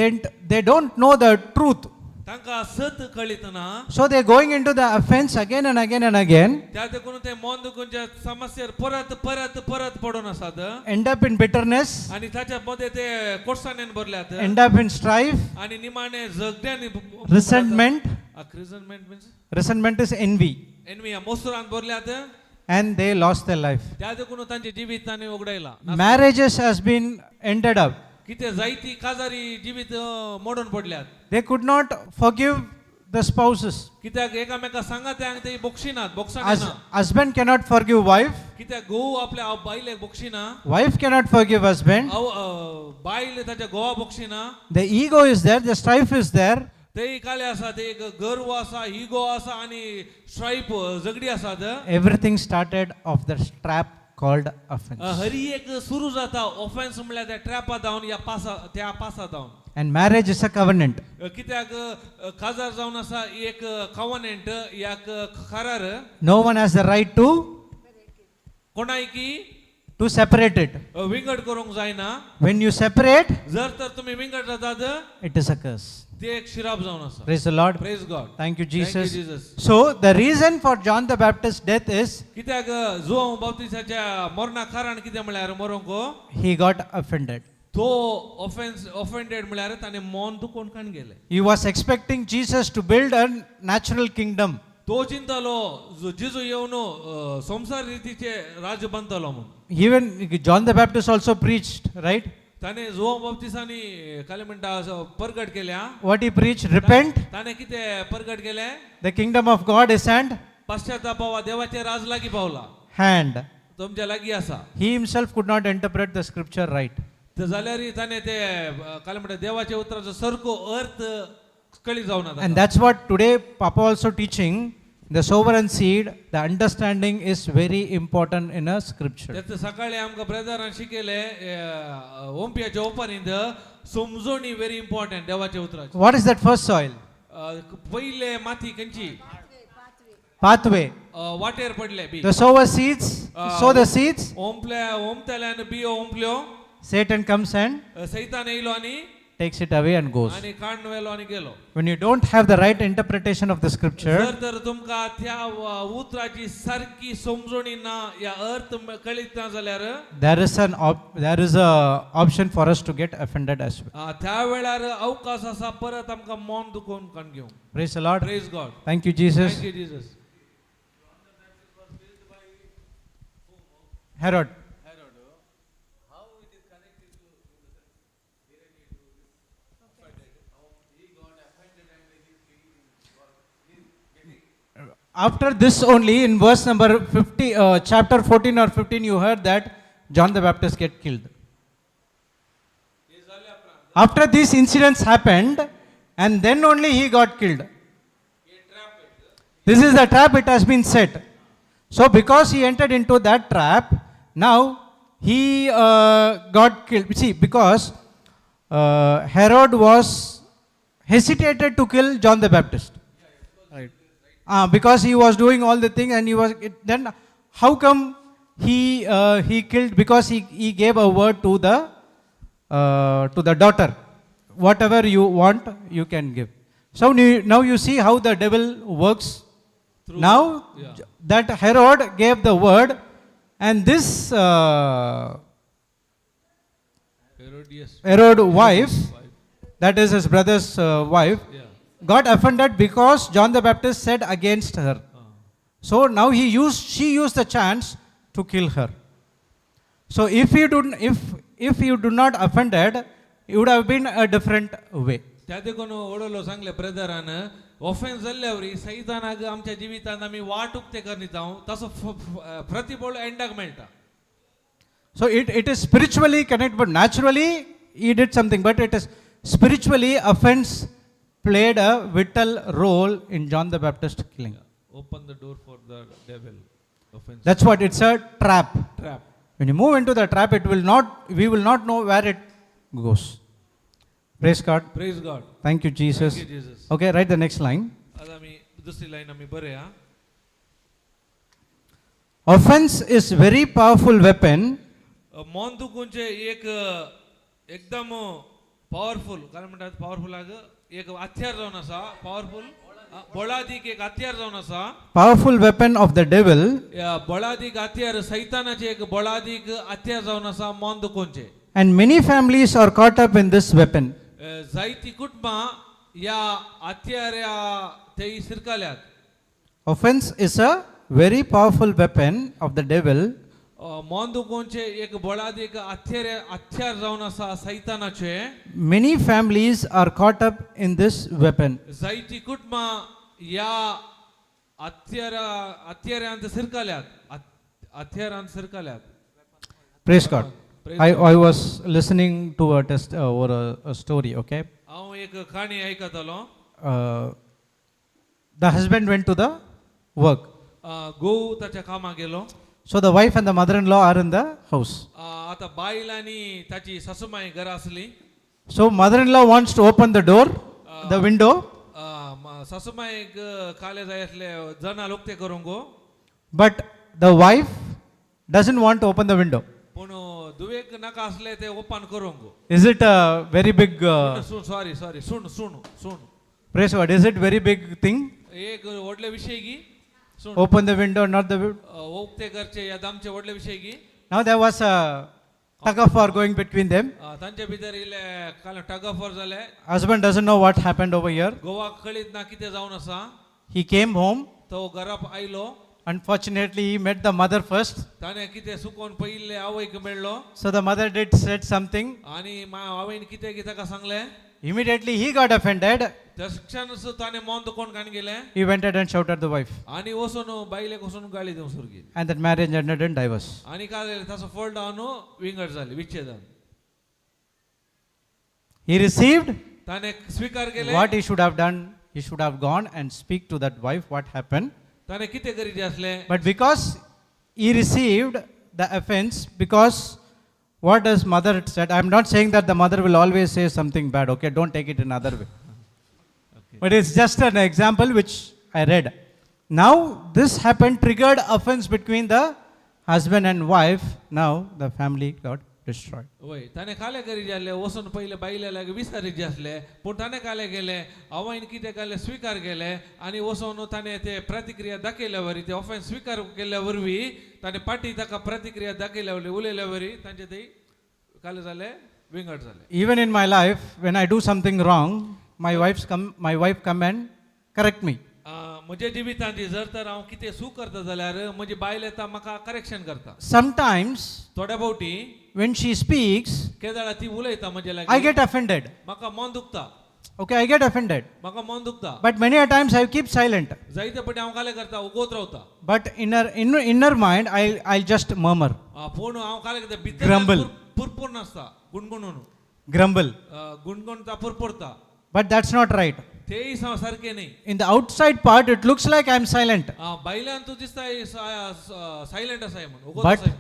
They don't know the truth. तांकां सत कळीत ना. So they're going into the offense again and again and again, त्या देखून ते मन दुखूनच्या समस्येर परत परत परत पडून आसात end up in bitterness, आनी ताच्या मध्ये ते कोडसाणेन भरल्यात end up in strife, आनी निमाणे झगड्यांनी. Resentment. Resentment means Resentment is envy. Envy मोसरान भरल्यात And they lost their life. त्या देखून तांचे जिवीत तांणी उगडायला. Marriages has been ended up. कितें जायती काजारी जिवीत मोडून पडल्यात. They could not forgive the spouses. कित्याक एकामेका सांगात्यांक ते बोक्षिनात बोक्षां. Husband cannot forgive wife. कित्याक घोव आपल्या बायलेक बोक्षिना. Wife cannot forgive husband. बायल ताच्या घोवा बोक्षिना. The ego is there, the strife is there. ते काले आसा ते एक गर्व आसा इगो आसा आनी स्ट्रायप झगडी आसात. Everything started off the trap called offense. Hari एक सुरू जाता ऑफेन्स म्हणल्यार त्या ट्रॅपा जावन या पासा त्या पासा जावन. And marriage is a covenant. कित्याक काजार जावन आसा एक कवनेंट एक करार. No one has the right to कोणायकी to separate it. विंगड करूंक जायना. When you separate, जर तर तुमी विंगड जातात it is a curse. ते एक शिराप जावन आसा. Praise the Lord. Praise God. Thank you, Jesus. Jesus. So the reason for John the Baptist's death is कित्याक जुवांव बाप्तिसाच्या मरणा कारण कितें म्हळ्यार मरोंक he got offended. तो ऑफेन्स ऑफेंडेड म्हळ्यार ताणें मन दुखोवन काण गेलें. He was expecting Jesus to build a natural kingdom. तो चिंतालो जेजू येवन संवसार रितीचे राज्य बांदतलो म्हणून. Even John the Baptist also preached, right? ताणें जुवांव बाप्तिसांनी काले म्हणटा असो परगट केल्या. What he preached? Repent. ताणें कितें परगट केलें? The kingdom of God is at पश्चातापावा देवाचें राज लागीं पावला hand. तुमच्या लागीं आसा. He himself could not interpret the scripture right. तर जाल्यार ताणें ते काले म्हणटा देवाच्या उतराचो सारको अर्थ कळी जावना ताका. And that's what today Papa also teaching. The sovereign seed, the understanding is very important in a scripture. त्याचं सकाळी आमकां ब्रदरान शिकयलें ओंपियाच्या ओपारींत समजोणी व्हेरी इम्पॉर्टंट देवाच्या उतराची. What is that first soil? पयले माती खंयची? Pathway. वाटेर पडले बी. The sower seeds, sow the seeds. ओंपल्या ओंपतल्यान बियो ओंपल्यो. Satan comes and सैतान येयलो आनी takes it away and goes. आनी काण्ण व्हेलो आनी गेलो. When you don't have the right interpretation of the scripture, जर तर तुमकां त्या उतराची सारकी समजोणी ना या अर्थ कळीत ना जाल्यार there is a option for us to get offended as well. त्या वेळार अवकाश आसा परत आमकां मन दुखोवन काण घेवंक. Praise the Lord. Praise God. Thank you, Jesus. Thank you Jesus. Herod. After this only, in verse number 50, chapter 14 or 15, you heard that John the Baptist get killed. After these incidents happened, and then only he got killed. This is the trap, it has been set. So because he entered into that trap, now he got killed. See, because Herod was hesitated to kill John the Baptist. Right. Because he was doing all the thing and he was, then how come he killed? Because he gave a word to the daughter. Whatever you want, you can give. So now you see how the devil works. Through, now yeah. That Herod gave the word, and this Herodias Herod wife, that is his brother's wife, yeah. got offended because John the Baptist said against her. So now she used the chance to kill her. So if you do not offended, it would have been a different way. त्या देखून वडलो सांगले brethren offence जाल्ल्या वरी सैतानाक आमच्या जिवितांत आमी वाट उक्ते करीत हांव तसो प्रतिबळ एंडाक मेळटा. So it is spiritually connected, but naturally he did something, but it is spiritually offense played a vital role in John the Baptist killing. Open the door for the devil offence. That's what it's a trap. Trap. When you move into the trap, it will not, we will not know where it goes. Praise God. Praise God. Thank you, Jesus. Thank you Jesus. Okay, write the next line. आता आमी दुसरी line आमी बरया. Offense is very powerful weapon मन दुखूनचे एक एकदम powerful, कारण म्हणटात पावरफुलाक एक हत्यार जावन आसा, पावरफुल बळादीक एक हत्यार जावन आसा. Powerful weapon of the devil ह्या बळादीक हत्यार सैतानाचे एक बळादीक हत्यार जावन आसा मन दुखोवचे. And many families are caught up in this weapon. जायती कुटुंबां ह्या हत्यारा ते शिरकाल्यात. Offense is a very powerful weapon of the devil मन दुखोवचे एक बळादीक हत्यार हत्यार जावन आसा सैतानाचे. Many families are caught up in this weapon. जायती कुटुंबां ह्या हत्यारा हत्यारांत शिरकाल्यात, हत्यारांत शिरकाल्यात. Praise God. Praise I was listening to a test or a story, okay? हांव एक काणी आयकतालो. The husband went to the work. घोव ताच्या कामाक गेलो. So the wife and the mother in law are in the house. आतां बायल आनी ताची सासूमाय घरा आसली. So mother in law wants to open the door, the window, सासूमायक काले जाय आसले जनाल उक्तें करूंक, but the wife doesn't want to open the window. पूण दुवेक नाका आसले ते ओपन करूंक. Is it a very big, sorry sorry, सूण सूण सूण. Praise God, is it very big thing? एक व्हडले विशय की सूण. Open the window, not the window. उक्ते करचे या दामचे व्हडले विशय की. Now there was a tug of war going between them. तांचे भितर इल्ले काल टग ऑफ वॉर जाले. Husband doesn't know what happened over here. गोवाक कळीत ना कितें जावन आसा. He came home. तो घरा आयलो. Unfortunately, he met the mother first. ताणें कितें सुकोवन पयिल्लें आवयक मेळ्ळो. So the mother did said something. आनी आवयन कितें कितें ताका सांगलें. Immediately he got offended. त्या शिक्षण ताणें मन दुखोवन काण गेलें. He went ahead and shouted at the wife. आनी वचून बायलेक वचून गाळी दिवंक सुरू केली. And that marriage ended in divorce. आनी काय जालें ताचो फॉल्ट जावन विंगड जाली विच्छेदन. He received ताणें स्विकार केलें. What he should have done. He should have gone and speak to that wife what happened. ताणें कितें करीत आसलें. But because he received the offense, because what his mother said, I'm not saying that the mother will always say something bad, okay? Don't take it another way. Okay. But it's just an example which I read. Now, this happened, triggered offense between the husband and wife. Now, the family got destroyed. वय ताणें काले करीत आसलें वचून पयलें बायले लागीं विचारीत आसलें, पूण ताणें काले केलें आवयन कितें केलें स्विकार केलें आनी वचून ताणें ते प्रतिक्रिया दाखयल्या वरी ते ऑफेन्स स्विकार केल्ल्या वरवीं ताणें पाटी ताका प्रतिक्रिया दाखयल्या वरवीं उलयल्या वरी तांचे ते काले जाले विंगड जाले. Even in my life, when I do something wrong, my wife come and correct me. म्हज्या जिवितांत जर तर हांव कितें चूक करता जाल्यार म्हजी बायल येता म्हाका करेक्शन करता. Sometimes, थोड्या फावटी when she speaks, केदाळा ती उलयता म्हजे I लागीं get offended. म्हाका मन दुखता. Okay, I get offended. म्हाका मन दुखता. But many a times I keep silent. जायते फावटी हांव काले करता उगोत रावता. But inner mind, I'll just murmur, पूण हांव काले करता भितर Grumble. पुरपूर नासता गुणगुणून grumble. गुणगुणता पुरपुरता. But that's not right. तेय सारकें न्ही. In the outside part, it looks like I'm silent. भायल्यान तूं दिसता सायलंट आसाय म्हूण उगोत But आसाय.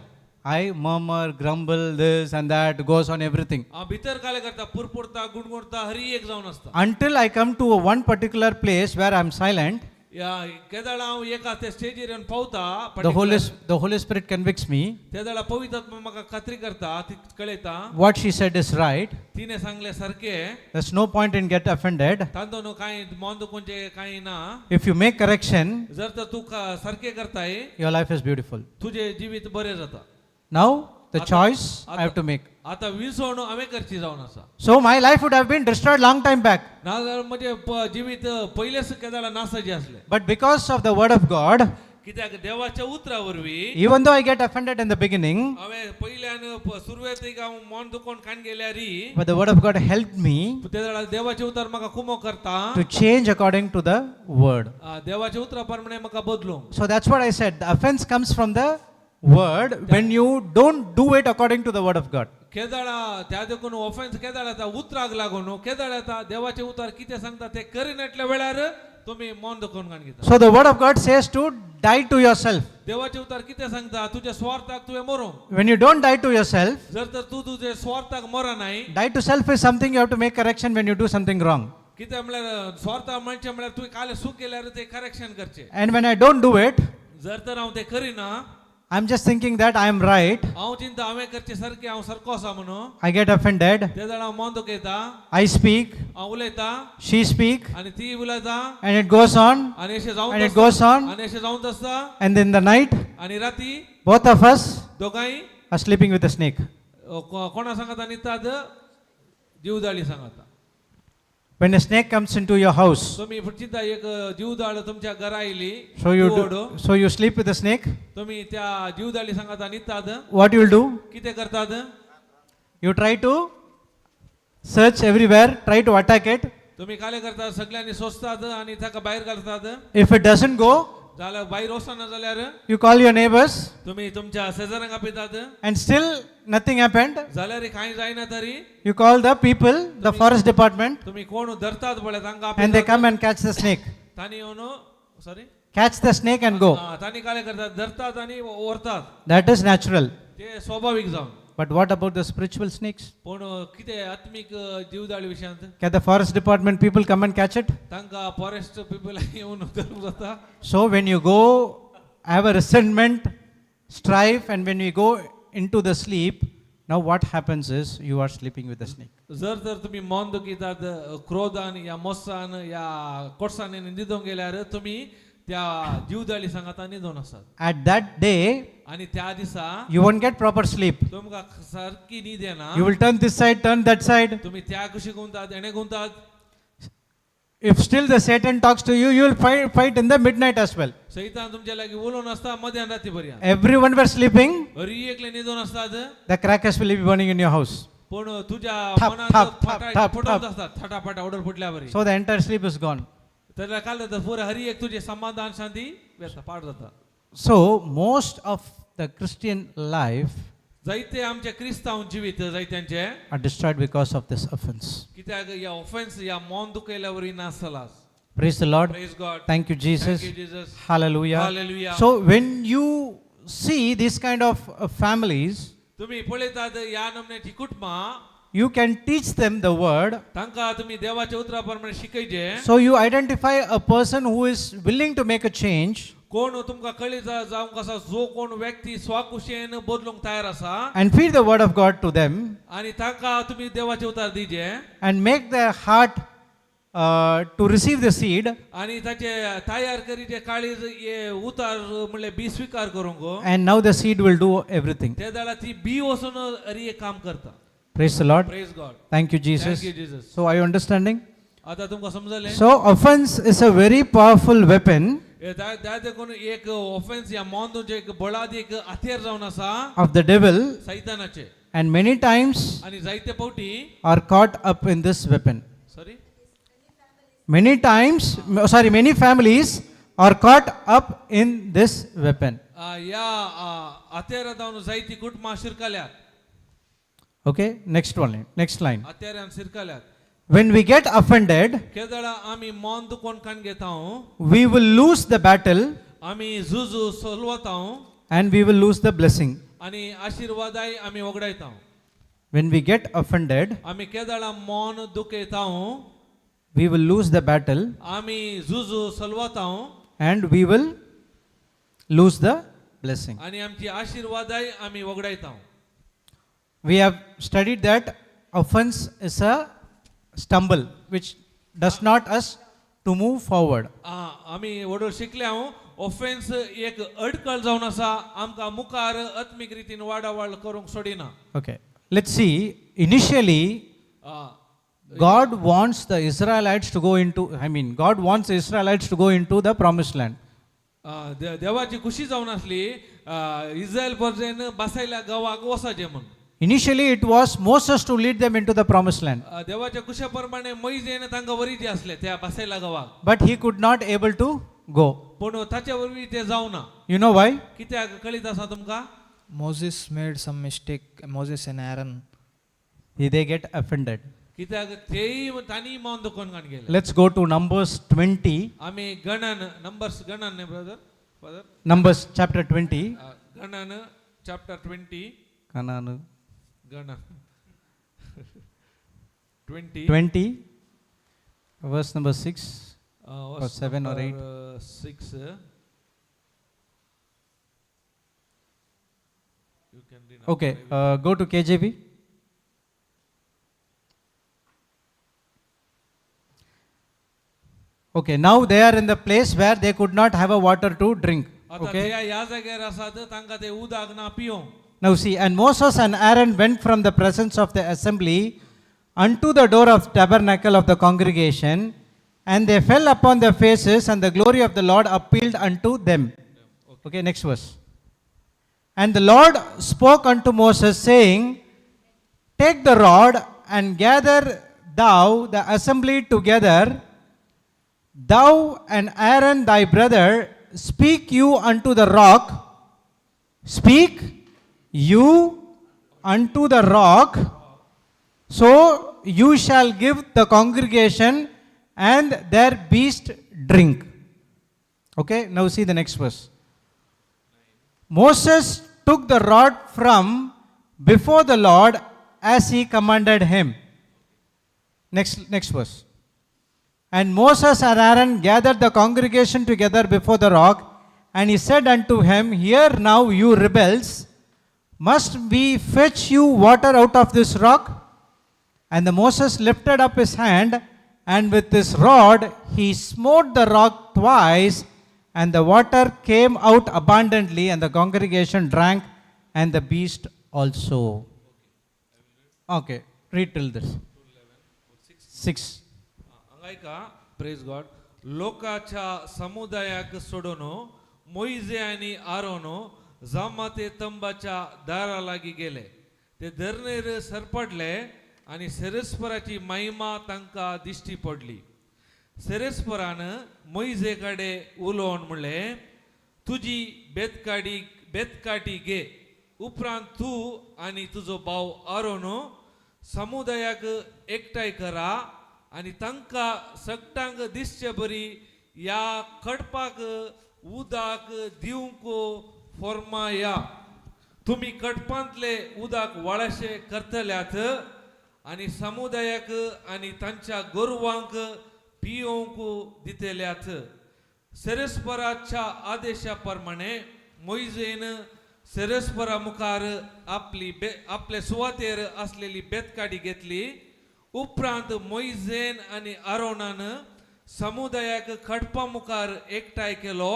I murmur, grumble, this and that, goes on everything. भितर काले करता पुरपुरता गुणगुणता हरी एक जावन आसता. Until I come to one particular place where I'm silent, ह्या केदाळा हांव एका ते स्टेजीर येवन पावता the Holy Spirit convicts me. ते वेळा पवित्र आत्मा म्हाका खात्री करता ती कळयता. What she said is right. तिणें सांगलें सारकें. There's no point in get offended. तांतून न्हू कांय मन दुखोवचें कांय ना. If you make correction, जर तर तूं सारकें करताय your life is beautiful. तुजें जिवीत बरें जाता. Now, the choice I have to make. आतां विसवण हांवें करची जावन आसा. So my life would have been destroyed long time back. नाजाल्यार म्हजें जिवीत पयलेच केदाळा नासाचें आसलें. But because of the word of God, कित्याक देवाच्या उतरा वरवीं even though I get offended in the beginning, हांवें पयल्यान सुरवेक हांव मन दुखोवन काण गेल्यारी but the word of God helped me ते वेळार देवाचें उतर म्हाका कुमो करता to change according to the word. देवाच्या उतरा प्रमाणे म्हाका बदलूंक. So that's what I said. The offense comes from the word when you don't do it according to the word of God. केदाळा त्या देखून ऑफेन्स केदाळ येता उतराक लागून केदाळ येता देवाचें उतर कितें सांगता ते करिनातल्या वेळार तुमी मन दुखोवन काण घेता. So the word of God says to die to yourself. देवाचें उतर कितें सांगता तुज्या स्वार्थाक तुवें मरूंक. When you don't die to yourself, जर तर तूं तुजे स्वार्थाक मरनाय. Die to self is something you have to make correction when you do something wrong. कितें म्हणल्यार स्वार्थ म्हणचें म्हणल्यार तुवें काल चूक केल्यार ते करेक्शन करचें. And when I don't do it, जर तर हांव तें करिना, I'm just thinking that I am right. हांव चिंता हांवें करचें सारकें हांव सारको आसा म्हणून. I get offended. ते जाण हांव मन दुखयता. I speak. हांव उलयता. She speak. आनी ती उलयता. And it goes on. आनी अशें जावन And it goes on. आनी अशें जावन आसता. And in the night, आनी राती both of us दोगांय are sleeping with a snake. कोणा सांगता न्हिदतात जीवदाळी सांगता. When a snake comes into your house, तुमी चिंता एक जीवदाळ तुमच्या घरा आयली so you जिवोड. Do, so you sleep with the snake. तुमी त्या जीवदाळी सांगता न्हिदतात. What you will do? कितें करतात? You try to search everywhere, try to attack it. तुमी काले करतात सगळ्यांनी सोंसतात आनी ताका भायर घालतात. If it doesn't go, जाल्यार भायर वचना जाल्यार you call your neighbors, तुमी तुमच्या शेजाऱ्यांक आपयतात. And still nothing happened. जाल्यार कांय जायना तरी You call the people, the forest department, तुमी कोण धरतात पळय तांकां and they आपयतात. Come and catch the snake. तांणी येवन sorry Catch the snake and go. तांणी काले करतात धरतात आनी व्हरतात. That is natural. ते स्वाभावीक जावन. But what about the spiritual snakes? पूण कितें आत्मीक जीवदाळी विशयांत? Can the forest department people come and catch it? तांकां फॉरेस्ट पिपल येवन धरूंक जाता? So when you go have a resentment, strife, and when you go into the sleep, now what happens is you are sleeping with the snake. जर तर तुमी मन दुखयतात क्रोधान या मोसान या कोटसांनी न्हिदोंक गेल्यार तुमी त्या जीवदाळी सांगाता न्हिदोन आसात. At that day, आनी त्या दिसा you won't get proper sleep. तुमकां सारकी न्हीद येना. You will turn this side, turn that side. तुमी त्या कुशीक गुंतात हेणे गुंतात. If still the Satan talks to you, you will fight in the midnight as well. सैतान तुमच्या लागीं उलोवन आसता मध्यान राती पर्यंत. Everyone were sleeping, हरी एकले न्हिदोन आसतात. The crackers will be burning in your house. पूण तुज्या थाप, मनात थाप, थाप, थाप, फुटत थाप. आसतात थाटाफाटा ऑर्डर फुटल्या बरी. So the entire sleep is gone. जाल्यार काल जाता पुरा हरी एक तुजें समाधान शांती वेता पाड जाता. So most of the Christian life जायते आमचे क्रिस्तांव जिवीत जायत्यांचे are destroyed because of this offense. कित्याक ह्या ऑफेन्स ह्या मन दुखयल्या वरी नासलास. Praise the Lord. Praise God. Thank you, Jesus. Thank you, Jesus. Hallelujah. Hallelujah. So when you see this kind of families, तुम्ही पळयतात ह्या नमन्याची कुटुंबां, you can teach them the word. तांकां तुमी देवाच्या उतरा प्रमाणे शिकयचे. So you identify a person who is willing to make a change कोण तुमकां कळीत जावंक आसा जो कोण व्यक्ती स्वाकुशेन बदलूंक तयार आसा and feed the word of God to them आनी तांकां तुमी देवाचे उतार दिजे and make their heart to receive the seed, आनी ताचे तयार करीचे काळीज हे उतार म्हणल्यार बी स्विकार करूंक. And now the seed will do everything. ते जाल्यार ती बी वचून अरी एक काम करता. Praise the Lord. Praise God. Thank you, Jesus. Thank you Jesus. So are you understanding? आता तुमकां समजलें? So offense is a very powerful weapon हे त्या देखून एक ऑफेन्स या मन तुमचें एक बळादी एक हत्यार जावन आसा of the devil, सैतानाचे. And many times आनी जायते फावटी are caught up in this weapon. Sorry. Many times, sorry, many families are caught up in this weapon. ह्या हत्यारा जावन जायती कुटुंबां शिरकल्यात. Okay, next one, next line. हत्यारान शिरकल्यात. When we get offended, केदळा आमी मन दुखोवन काण घेता, we will lose the battle आमी झुजू सोलवता and we will lose the blessing. आनी आशिर्वादाय आमी वगडायता. When we get offended, आमी केदळा मन दुखयता, we will lose the battle आमी झुजू सलवता and we will lose the blessing. आनी आमची आशिर्वादाय आमी वगडायता. We have studied that offense is a stumble which does not us to move forward. आमी वडोल शिकले हांव ऑफेन्स एक अडकळ जावन आसा आमकां मुखार आत्मीक रितीन वाडावाड करूंक सोडिना. Okay, let's see. Initially, God wants the Israelites to go into, I mean, God wants the Israelites to go into the promised land. देवाची खुशी जावन आसली इस्रायल प्रजेन बसायल्या गांवाक वचाचें म्हूण. Initially, it was Moses to lead them into the promised land, देवाच्या कुशा प्रमाणे मोइजेन तांकां वरीचे आसले त्या बसायल्या गांवाक. But he could not able to go. पूण ताचे वरवीं ते जावना. You know why? कित्याक कळीत आसा तुमकां? Moses made some mistake, Moses and Aaron. They get offended. कित्याक तेय तांणी मन दुखोवन काण गेले. Let's go to Numbers 20. आमी गणन नंबर्स गणन न्ही brother father? Numbers chapter 20. गणन चॅप्टर 20. Kananu. गणन 20. 20, verse number 6 or 7 or 8. 6. You can read. Okay, go to KJV. Okay, now they are in the place where they could not have a water to drink. आता Okay. ते ह्या जाग्यार आसात, तांकां ते उदक ना पिवंक. Now see, and Moses and Aaron went from the presence of the assembly unto the door of tabernacle of the congregation, and they fell upon their faces, and the glory of the Lord appealed unto them. Okay, next verse. And the Lord spoke unto Moses, saying, "Take the rod and gather thou the assembly together, thou and Aaron thy brother, speak you unto the rock, speak you unto the rock, so you shall give the congregation and their beast drink." Okay, now see the next verse. Moses took the rod from before the Lord as he commanded him. Next verse. And Moses and Aaron gathered the congregation together before the rock, and he said unto him, "Hear now, you rebels, must we fetch you water out of this rock?" And the Moses lifted up his hand, and with his rod he smote the rock twice, and the water came out abundantly, and the congregation drank, and the beast also. Okay, read till this. 6. हांगा आयका, प्रेज गॉड. लोकाच्या समुदायाक सोडून मोइजे आनी आरोन जमाते तंबाच्या दारा लागीं गेले. ते धरणेर सरपडले आनी सेरेस्पराची महिमा तांकां दिश्टी पडली. सेरेस्परान मोइजे कडेन उलोवन म्हणलें, तुजी बेतकाडी बेतकाठी घे, उपरांत तूं आनी तुजो भाव आरोन समुदायाक एकठांय करा आनी तांकां सगटांक दिसचे बरी ह्या खडपाक उदक दिवंक फॉर्माया. तुमी खडपांतले उदक व्हाळाशें करतल्यात आनी समुदायाक आनी तांच्या गोरवांक पियोवंक दितल्यात. सेरेस्पराच्या आदेशा प्रमाणे मोइजेन सेरेस्परा मुखार आपली बे आपले सुवातेर आसलेली बेतकाडी घेतली. उपरांत मोइजेन आनी आरोनान समुदायाक खडपा मुखार एकठांय केलो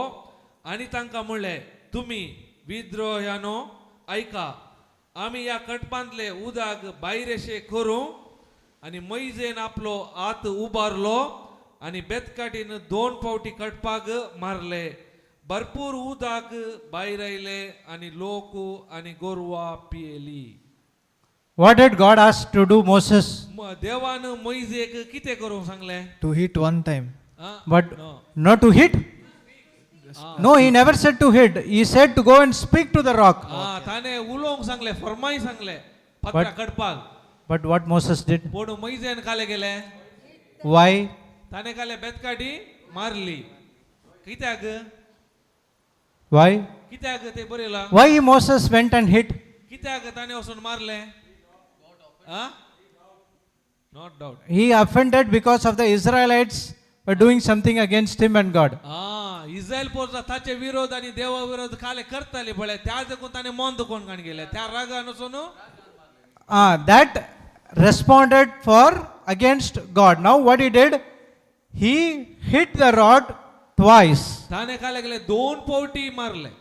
आनी तांकां म्हणलें, तुमी विद्रोह्यानो आयका, आमी ह्या खडपांतले उदक भायरेशे करूं? आनी मोइजेन आपलो हात उबारलो आनी बेतकाटीन दोन फावटी खडपाक मारले. भरपूर उदक भायर आयले आनी लोक आनी गोरवां पियेली. What did God ask to do Moses? देवान मोइजेक कितें करूंक सांगलें? To hit one time. Ah? But No. Not to hit? No, he never said to hit. He said to go and speak to the rock. आ, ताणें उलोवंक सांगलें, फरमाय सांगलें पत्रा खडपाक. But what Moses did? पूण मोइजेन काले गेले. Why? ताणें काले बेतकाटी मारली कित्याक? Why? कित्याक ते बरयलां? Why Moses went and hit? कित्याक ताणें वचून मारलें? Not doubt. He offended because of the Israelites were doing something against him and God. आ, इस्रायल पोरचा ताचे विरोध आणि देवा विरोध काले करताले पळय, त्या देखून ताणें मन दुखोवन काण गेले त्या रागान वचून. Ah, that responded for against God. Now what he did? He hit the rod twice. ताणें काले गेले दोन पावटी मारले.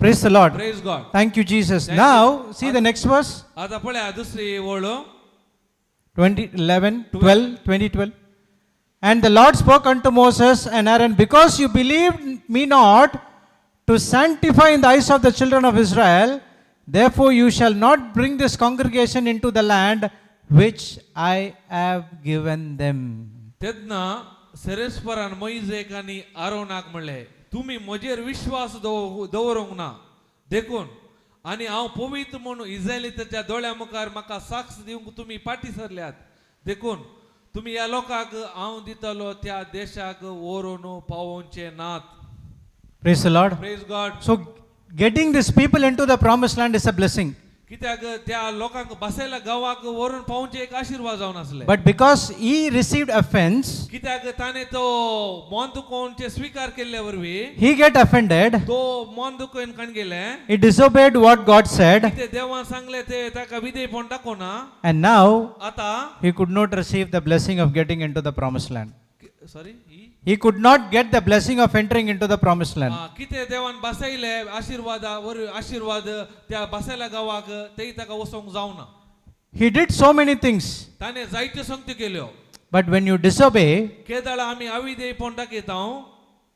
Praise the Lord. Praise God. Thank you, Jesus. Thank Now see the next verse. आता पळया दुसरी ओळ. 20, 11, 12, 20, 12. And the Lord spoke unto Moses and Aaron, "Because you believed me not To sanctify in the eyes of the children of Israel, therefore you shall not bring this congregation into the land which I have given them. तेन्ना सेरेस्परान मोइजेक आनी आरोनाक म्हणलें तुमी म्हजेर विश्वास दवरूंक ना देखून आनी हांव पवित्र म्हणून इस्रायलीच्या दोळ्या मुखार म्हाका साक्ष दिवंक तुमी फाटीं सरल्यात देखून तुमी ह्या लोकांक हांव दितलो त्या देशाक व्हरून पावोवचे नात. Praise the Lord. Praise God. So, getting these people into the promised land is a blessing. कित्याक त्या लोकांक बसयल्या गांवाक व्हरून पावोवचें एक आशिर्वाद जावन आसले. But because he received offense, कित्याक ताणें तो मन दुखोवचे स्विकार केल्ले वरवीं he get offended. तो मन दुखोवन कण गेले. He disobeyed what God said, ते देवान सांगले ते ताका विधेयपण दाखोवना. And now आता he could not receive the blessing of getting into the promised land. Sorry. He could not get the blessing of entering into the promised land. कितें देवान बसयले आशिर्वादा वरवीं आशिर्वाद त्या बसयल्या गांवाक तेय ताका वचोंक जावना. He did so many things, ताणें जायत्यो संगत्यो केल्यो. But when you disobey, केदळ आमी अविधेयपण दाखयता,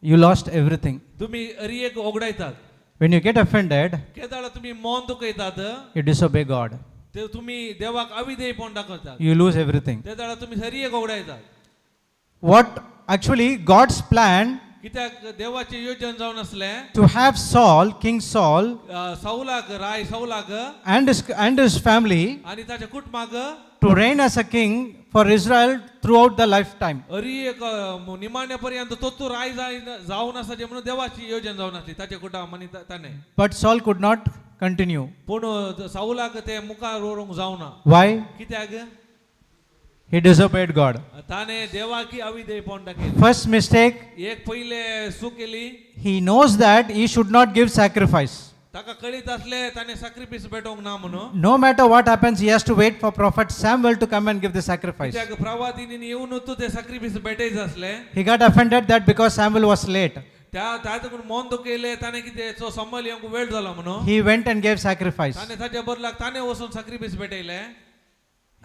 you lost everything. तुमी रियेक ओगडायतात. When you get offended, केदळ तुमी मन दुखयतात, you disobey God. ते तुमी देवाक अविधेयपण दाखयतात. You lose everything. ते वेळार तुमी सरियेक ओगडायतात. What actually God's plan कित्याक देवाचें योजन जावन आसलें to have Saul, King Saul, सौलाक Rai सौलाक and his family आनी ताच्या कुटुंबाक to reign as a king for Israel throughout the lifetime. अरी एक निमाण्या पर्यंत तो तू राय जावन आसा म्हणून देवाची योजन जावन आसली ताच्या कुटुंब आनी ताणें. But Saul could not continue. पूण सावलाक ते मुखार व्हरूंक जावना. Why? कित्याक? He disobeyed God. ताणें देवाकी अविधेयपण दाखयलें. First mistake, एक पयले चूक केली. he knows that he should not give sacrifice. ताका कळीत आसलें ताणें साक्रिफीस भेटोवंक ना म्हणून. No matter what happens, he has to wait for Prophet Samuel to come and give the sacrifice. कित्याक प्रवादिनी येवन तूं ते साक्रिफीस भेटयच आसलें. He got offended that because Samuel was late. त्या तातून मन दुखयलें ताणें कितें सो समल येवंक वेळ जालो म्हणून. He went and gave sacrifice. ताणें ताच्या बदलाक ताणें वचून साक्रिफीस भेटयलें.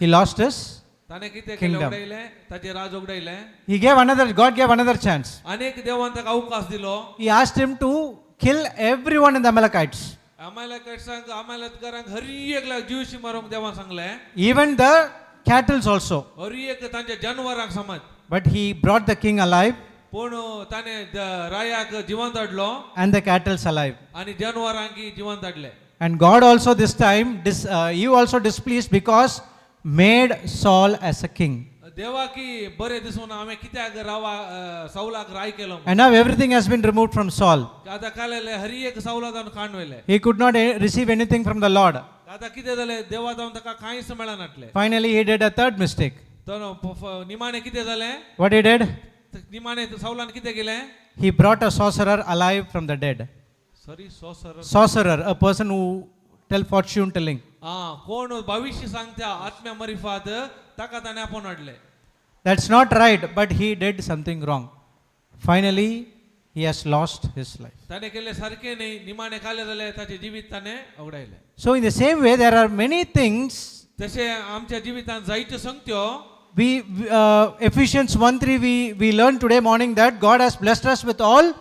He lost his. ताणें कितें केलें? Kingdom. उगडायलें ताचें राज उगडायलें. He gave another, God gave another chance. अनेक देवान ताका अवकाश दिलो. He asked him to kill everyone in the Amalekites, अमालेकटांक अमालेकरांक Hari एकल्याक जिवशी मारूंक देवान सांगलें. Even the cattle also. Hari एक तांच्या जानवरांक समज. But he brought the king alive पूण ताणें रायाक जिवंत हाडलो and the cattle alive. आनी जानवरांक जिवंत हाडले. And God also this time, he also displeased because made Saul as a king. Devaki बरें दिसून हांवें कित्याक रावा सावलाक राय केलो म्हूण. And now everything has been removed from Saul. आतां कालेले हरी एक सावला जावन काण वयले. He could not receive anything from the Lord. आतां कितें जालें देवा जावन ताका कांयच मेळनाटलें. Finally, he did a third mistake. तो निमाणें कितें जालें? What he did? निमाणें सावलान कितें केलें? He brought a sorcerer alive from the dead. Sorry sorcerer? Sorcerer, a person who tell fortune telling. आं कोण भविश्य सांगता आत्म्या मरिफात ताका ताणें आपोवन हाडलें. That's not right, but he did something wrong. Finally, he has lost his life. ताणें केल्लें सारकें न्ही निमाणें कालें जालें ताचें जिवीत ताणें अवडायलें. So, in the same way, there are many things. तशें आमच्या जिवितांत जायत्यो संगत्यो. Ephesians 1:3, we learned today morning that God has blessed us with all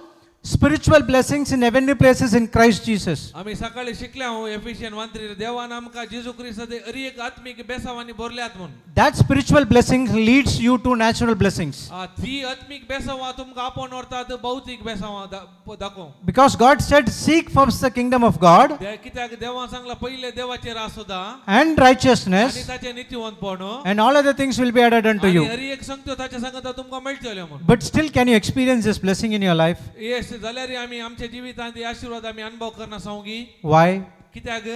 spiritual blessings in heavenly places in Christ Jesus. आमी सकाळी शिकले हांव एफिशियन 1:3 देवान आमकां जेजू क्रिस्ताचे अरी एक आत्मीक बेसावांनी भरल्यात म्हूण. That spiritual blessing leads you to natural blessings. ती आत्मीक बेसावां तुमकां आपोवन व्हरतात भौतीक बेसावां दाखोवंक. Because God said, "Seek first the kingdom of God कित्याक देवान सांगला पयले देवाचेर आसुदा and आनी righteousness, ताचें नितीवंतपण and all other things will be added unto आनी you." हरी एक संगत्यो ताच्या सांगता तुमकां मेळटल्यो म्हूण. But still, can you experience this blessing in your life? Yes जाल्यार आमी आमच्या जिवितांत हे आशिर्वाद आमी अनुभव करना सांगी. Why? कित्याक?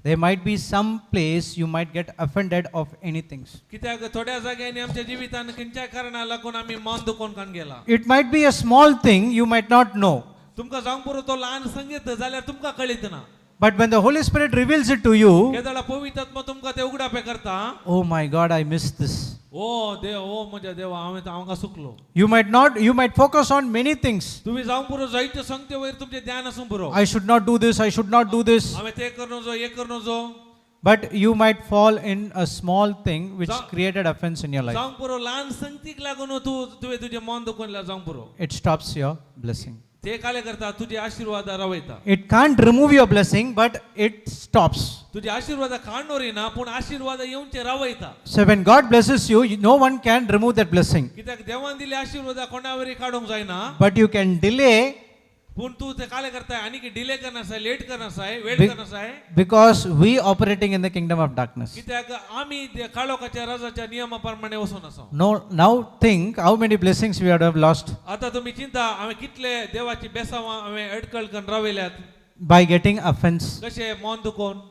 There might be some place you might get offended of anything. कित्याक थोड्या जाग्यांनी आमच्या जिवितांत खंयच्या कारणाक लागून आमी मन दुखोवन काण गेला. It might be a small thing you might not know. तुमकां जावंक पुरो तो ल्हान संगीत जाल्यार तुमकां कळीत ना. But when the Holy Spirit reveals it to you, केदळा पवित्र आत्मा तुमकां ते उगडापे करता. "Oh my God, I missed this." ओ देव ओ म्हज्या देवा हांवें हांगा चुकलो. You might not, you might focus on many things. तुमी जावंक पुरो जायत्यो संगते वयर तुमचें ध्यान आसूंक पुरो. I should not do this, I should not do this. हांवें तें करूं नजो हें करूं नजो. But you might fall in a small thing which created offense in your life. जावंक पुरो ल्हान संगतीक लागून तूं तुवें तुजें मन दुखोवन जावंक पुरो. It stops your blessing. ते काले करता तुजे आशिर्वाद रावयता. It can't remove your blessing, but it stops. तुजे आशिर्वाद काडणोरी ना पूण आशिर्वाद येवचे रावयता. So when God blesses you, no one can remove that blessing. कित्याक देवान दिल्ले आशिर्वाद कोणावरी काडूंक जायना. But you can delay पूण तूं ते काले करताय आनी डिले करनासाय, लेट करनासाय, वेळ करनासाय. because we operating in the kingdom of darkness. कित्याक आमी ते काळोखाच्या राजाच्या नियमा प्रमाणे वचून आसा. No, now think how many blessings we have lost आता तुमी चिंता हांवें कितले देवाची बेसांवां हांवें अडकळ करून रावयल्यात by getting offense. कशें मन दुखोवन.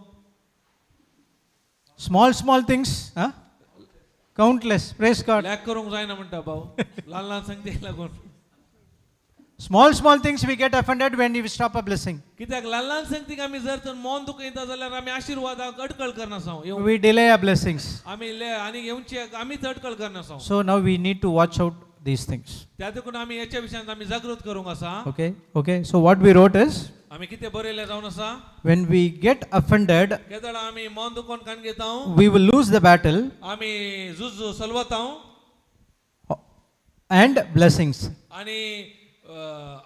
Small, small things, huh? Countless. Praise God. Lack करूंक जायना म्हणटा भाऊ, ल्हान ल्हान संगतीक लागून. Small, small things we get offended when we stop a blessing. कित्याक ल्हान ल्हान संगतीक आमी जर तर मन दुखयता जाल्यार आमी आशिर्वादाक अडकळ करनासा. We delay our blessings. आमी आनी येवचे आमीच अडकळ करनासा. So now we need to watch out these things. त्या देखून आमी हेच्या विशयांत आमी जागृत करूंक आसा. Okay, okay. So what we wrote is, आमी कितें बरयलें जावन आसा, when we get offended, केदळा आमी मन दुखोवन कान घेता, we will lose the battle आमी झूज सलवता and blessings. आनी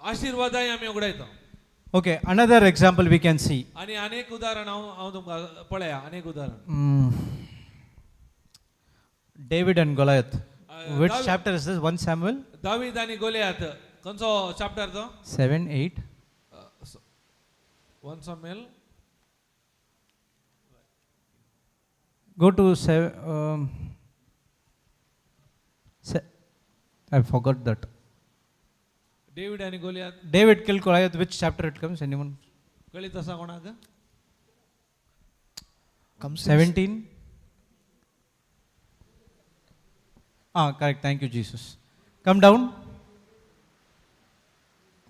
आशिर्वादाय आमी उगडायता. Okay, another example we can see. आनी अनेक उदाहरण हांव हांव तुमकां पळया, अनेक उदाहरण. David and Goliath. Which David- chapter is this? 1 Samuel David आनी गोलियात खंयचो चॅप्टर तो? 7, 8. 1 Samuel. Go to 7. I forgot that. David आनी Goliath. David killed Goliath. Which chapter it comes? Anyone? कळीत आसा कोणाक? Comes in 17. Ah, correct. Thank you, Jesus. Come down.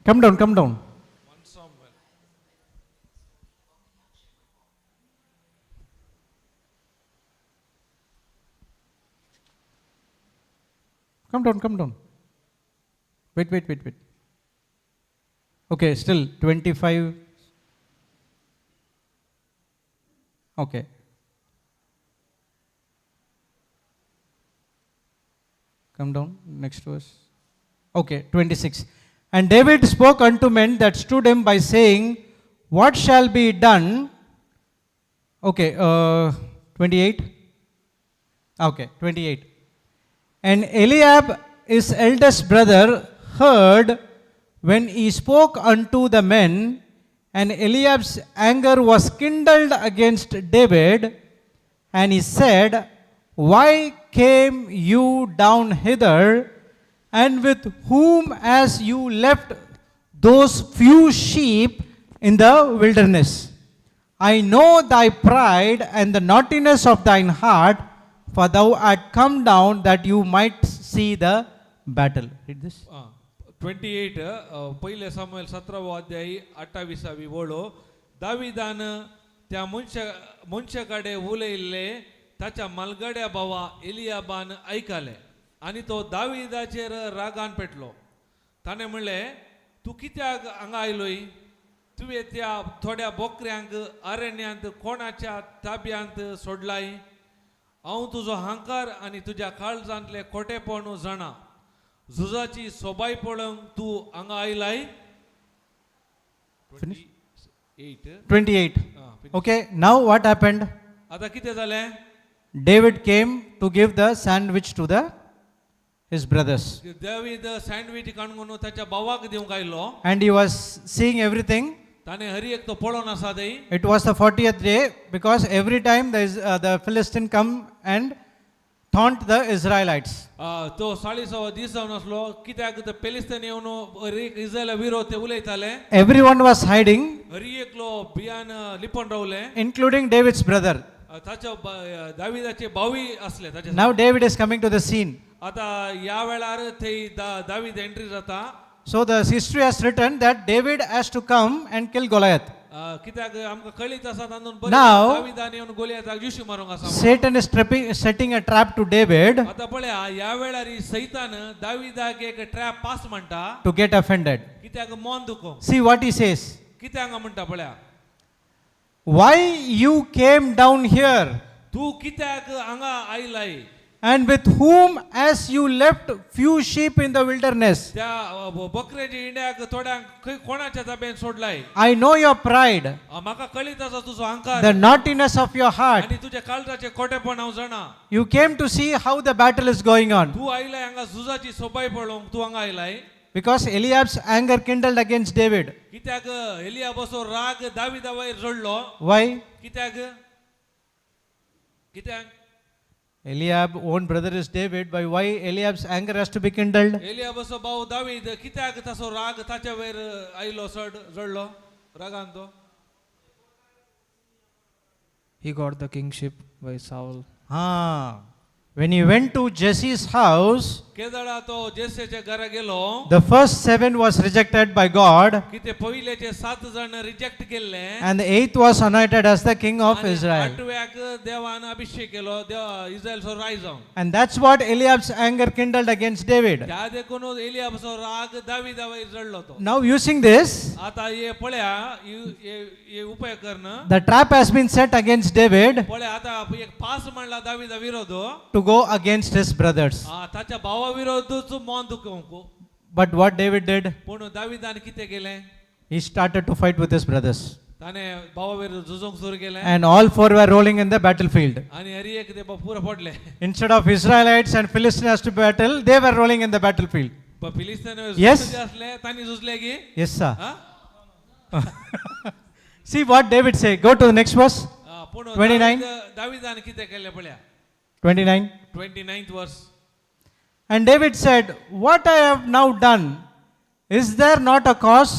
Come down, come down. 1 Samuel. Come down, come down. Wait, wait, wait, wait. Okay, still 25. Okay. Come down, next verse. Okay, 26. And David spoke unto men that stood him by, saying, What shall be done? Okay, 28. Okay, 28. And Eliab, his eldest brother, heard when he spoke unto the men, and Eliab's anger was kindled against David, and he said, Why came you down hither, and with whom has you left those few sheep in the wilderness? I know thy pride and the naughtiness of thine heart, for thou art come down that you might see the battle. Read this. 28. पयले सामुएल 17वो अध्याय 28वी वळो. दाविदान त्या मनशा मनशा कडेन उलयल्ले ताच्या मालगड्या भावा एलियाबान आयकले आनी तो दाविदाचेर रागान पेटलो. ताणें म्हणलें, तूं कित्याक हांगा आयलोय? तुवें त्या थोड्या बोकऱ्यांक अरण्यांत कोणाच्या ताब्यांत सोडलाय? हांव तुजो हांकार आनी तुज्या काळजांतलें खोटेपण जाणा. झुजाची सोबाय पळोवंक तूं हांगा आयलाय. Finish? 8. 28. Okay, now what happened? आतां कितें जालें? David came to give the sandwich to the his brothers. David sandwich काडून ताच्या भावाक दिवंक आयलो. And he was seeing everything. ताणें हरी एक तो पळोवन आसा थंय. It was the 40th day because every time there is, the Philistine come and taunt the Israelites. तो 40वो दीस जावन आसलो कित्याक ते पेलिस्तान येवन हर एक इस्रायला विरोध ते उलयताले. Everyone was hiding, हरी एकलो बियान लिपोन रावले, including David's brother. ताच्या दाविदाचे भावूय आसले ताचे. Now David is coming to the scene. आता ह्या वेळार थंय दावीद एंट्री जाता. So the history has written that David has to come and kill Goliath. कित्याक आमकां कळीत आसा तातूंत बरें Now- दाविदान येवन गोलियाताक जिशी मारूंक आसा म्हणून. Satan is setting a trap to David आता पळया ह्या वेळार ही सैतान दाविदाक एक ट्रॅप पास म्हणटा to get offended. कित्याक मन दुखोवंक. See what he says. कित्याक हांगा म्हणटा पळया. Why you came down here? तूं कित्याक हांगा आयलाय? And with whom as you left few sheep in the wilderness? त्या बकऱ्याच्या इंड्याक थोड्यांक खंय कोणाच्या ताब्यान सोडलाय. I know your pride, म्हाका कळीत आसा तुजो अहंकार the naughtiness of your heart. आनी तुज्या काळजाचे कोटेपण हांव जाणा. You came to see how the battle is going on. तूं आयलाय हांगा झुजाची सोबाय पळोवंक तूं हांगा आयलाय. Because Eliab's anger kindled against David. कित्याक एलियाबाचो राग दाविदा वयर जडलो. Why? कित्याक कित्याक? Eliab own brother is David. By why Eliab's anger has to be kindled? एलियाबाचो भाव दावीद कित्याक ताचो राग ताच्या वयर आयलो चड जडलो रागान तो? He got the kingship by Saul. Ah. When he went to Jesse's house, केदळा तो जेसेच्या घरा गेलो, the first seven was rejected by God, कितें पयलेचे सात जाण रिजेक्ट केल्ले and the eighth was anointed as the king of आनी Israel. आठव्याक देवान अभिषेक केलो देव इस्रायलचो राय जावन. And that's what Eliab's anger kindled against David. त्या देखून एलियाबाचो राग दाविदा वयर जडलो तो. Now, using this, आता हे पळया हे उपाय करण the trap has been set against David पळय आता एक पास म्हणला दाविदा विरोध to go against his brothers. ताच्या भावा विरोधच मन दुखोवंक. But what David did, पूण दाविदान कितें केलें? he started to fight with his brothers. ताणें भावा विरोध झुजोंक सुरू केलें. And all four were rolling in the battlefield. आनी हरी एक ते पुरो पडले. Instead of Israelites and Philistines to battle, they were rolling in the battlefield. फिलिस्तीन Yes. असले तांणी झुजले की? Yes, sir. हा? See what David say. Go to the next verse. पूण 29. दाविदान कितें केलें पळया. 29. 29th verse. And David said, "What I have now done, is there not a cause?"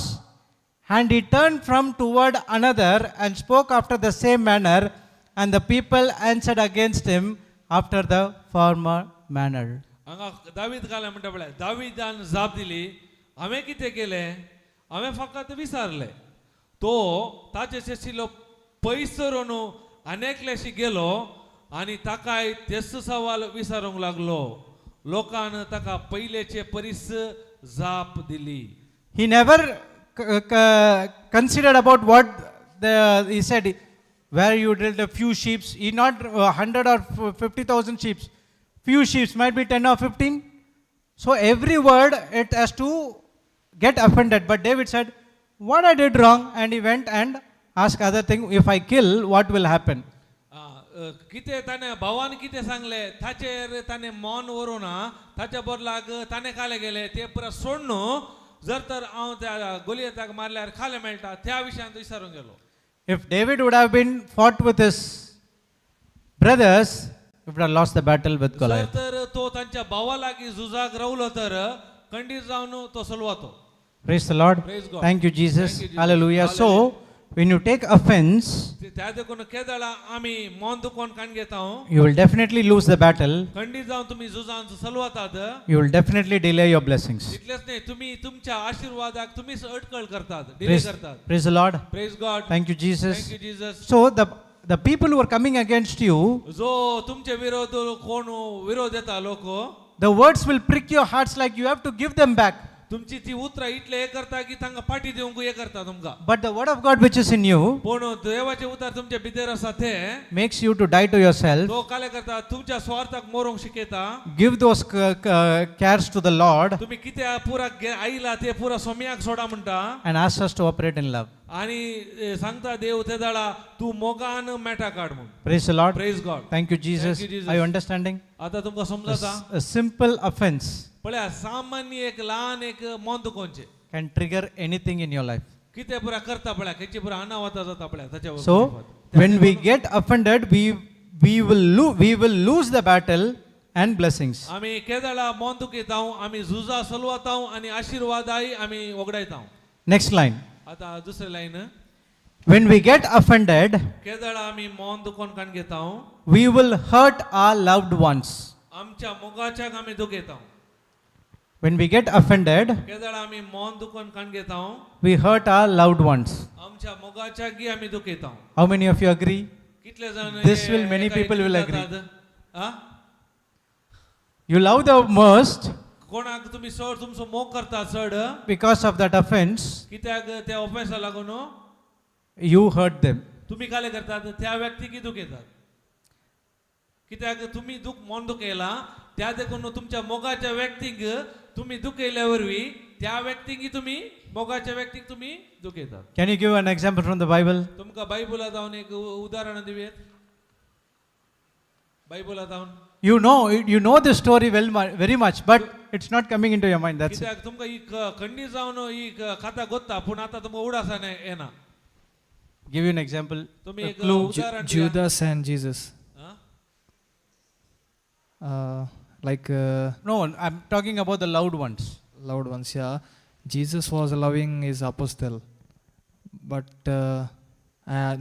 And he turned from toward another and spoke after the same manner, and the people answered against him after the former manner. हांगा दावीद घाले म्हणटा पळय दावीदान जाप दिली हांवें कितें केलें हांवें फकत विचारलें तो ताचे शेशिल्लो पयस सरून आनी गेलो आनी ताकाय तेच सवाल विचारूंक लागलो लोकान ताका पयलेचे परीस जाप दिली. He never considered about what he said, where you drilled a few sheep, he not 100 or 50,000 sheep, few sheep might be 10 or 15. So every word it has to get offended. But David said, "What I did wrong?" And he went and asked other thing, "If I kill, what will happen?" कितें ताणें भावान कितें सांगलें ताचेर ताणें मौन व्हरूना ताच्या बदलाक ताणें खाले गेले ते पुरा सोडून जर तर हांव त्या गोलियताक मारल्यार खाले मेळटा त्या विशयान तो विचारूंक गेलो. If David would have been fought with his brothers, he would have lost the battle with जर Goliath. तर तो तांच्या भावा लागीं झुजाक रावलो तर खंडीत जावन तो सलवातो. Praise the Lord. Praise God. Thank you, Jesus. Thank you, Jesus. Hallelujah. So, when you take offense, त्या देखून केदळा आमी मन दुखोवन काण घेता you will definitely lose the battle. खंडीत जावन तुमी झुजान सलवातात. You will definitely delay your blessings. इतलेच न्हय तुमी तुमच्या आशिर्वादाक तुमीच अडकळ करतात डिले Praise, करतात. praise the Lord. Praise God. Thank you, Jesus. Thank you Jesus. So, the people who are coming against you, जो तुमचे विरोध कोण विरोध येता लोक, the words will prick your hearts like you have to give them back. तुमची ती उतरां इतले हे करता की तांकां पाठी दिवंक हे करता तुमकां. But the word of God which is in you पूण देवाचे उतर तुमचे भितर आसा ते makes you to die to yourself. तो काले करता तुमच्या स्वार्थाक मोरूंक शिकयता. Give those cares to the Lord तुम्ही कितें पुरा आयला ते पुरा सोम्याक सोडा म्हणटा and ask us to operate in love. आणि सांगता देव ते दाडा तू मोगान मेटा काड म्हूण. Praise the Lord. Praise God. Thank you, Jesus. Thank you, Jesus. Are you understanding? आता तुमकां A, समजता? a simple offense पळया सामान्य एक ल्हान एक मन दुखोवचें can trigger anything in your life. कितें पुरा करता पळया खंयची पुरा अनावता जाता पळया ताच्या So, when we get offended, we will lose the battle and blessings. आमी केदळा मन दुखयता आमी झुजा सलवाता आनी आशिर्वादाय आमी वगडायता. Next line. आता दुसरे line. When we get offended, केदळा आमी मन दुखोवन काण घेता we will hurt our loved ones. आमच्या मोगाच्याक आमी दुखयता. When we get offended, केदळा आमी मन दुखोवन काण घेता we hurt our loved ones. आमच्या मोगाच्याकय आमी दुखयता. How many of you agree? कितले जाण This will many people will agree. Ah? You love the most कोणाक तुम्ही चड तुमचो मोग करता चड because of that offense, कित्याक त्या ऑफेन्सा लागून you hurt them. तुम्ही काले करतात त्या व्यक्तीक दुखयतात. कित्याक तुमी दुख मन दुखयला त्या देखून तुमच्या मोगाच्या व्यक्तींक तुमी दुखयल्या वरवीं त्या व्यक्तींक तुमी मोगाच्या व्यक्तींक तुमी दुखयतात. Can you give an example from the Bible? तुमकां बायबला जावन एक उदाहरण दिवयेत बायबला जावन. You know this story well, very much, but it's not coming into your mind. That's it. कित्याक तुमकां ही खंडी जावन ही कथा गोत्ता पूण आतां तुमकां उडासान येना. Give you an example. तुमी A एक clue. उदाहरण दिया. Judas and Jesus. Ah? Like No, I'm talking about the loud ones. Loud ones, yeah. Jesus was loving his apostle, but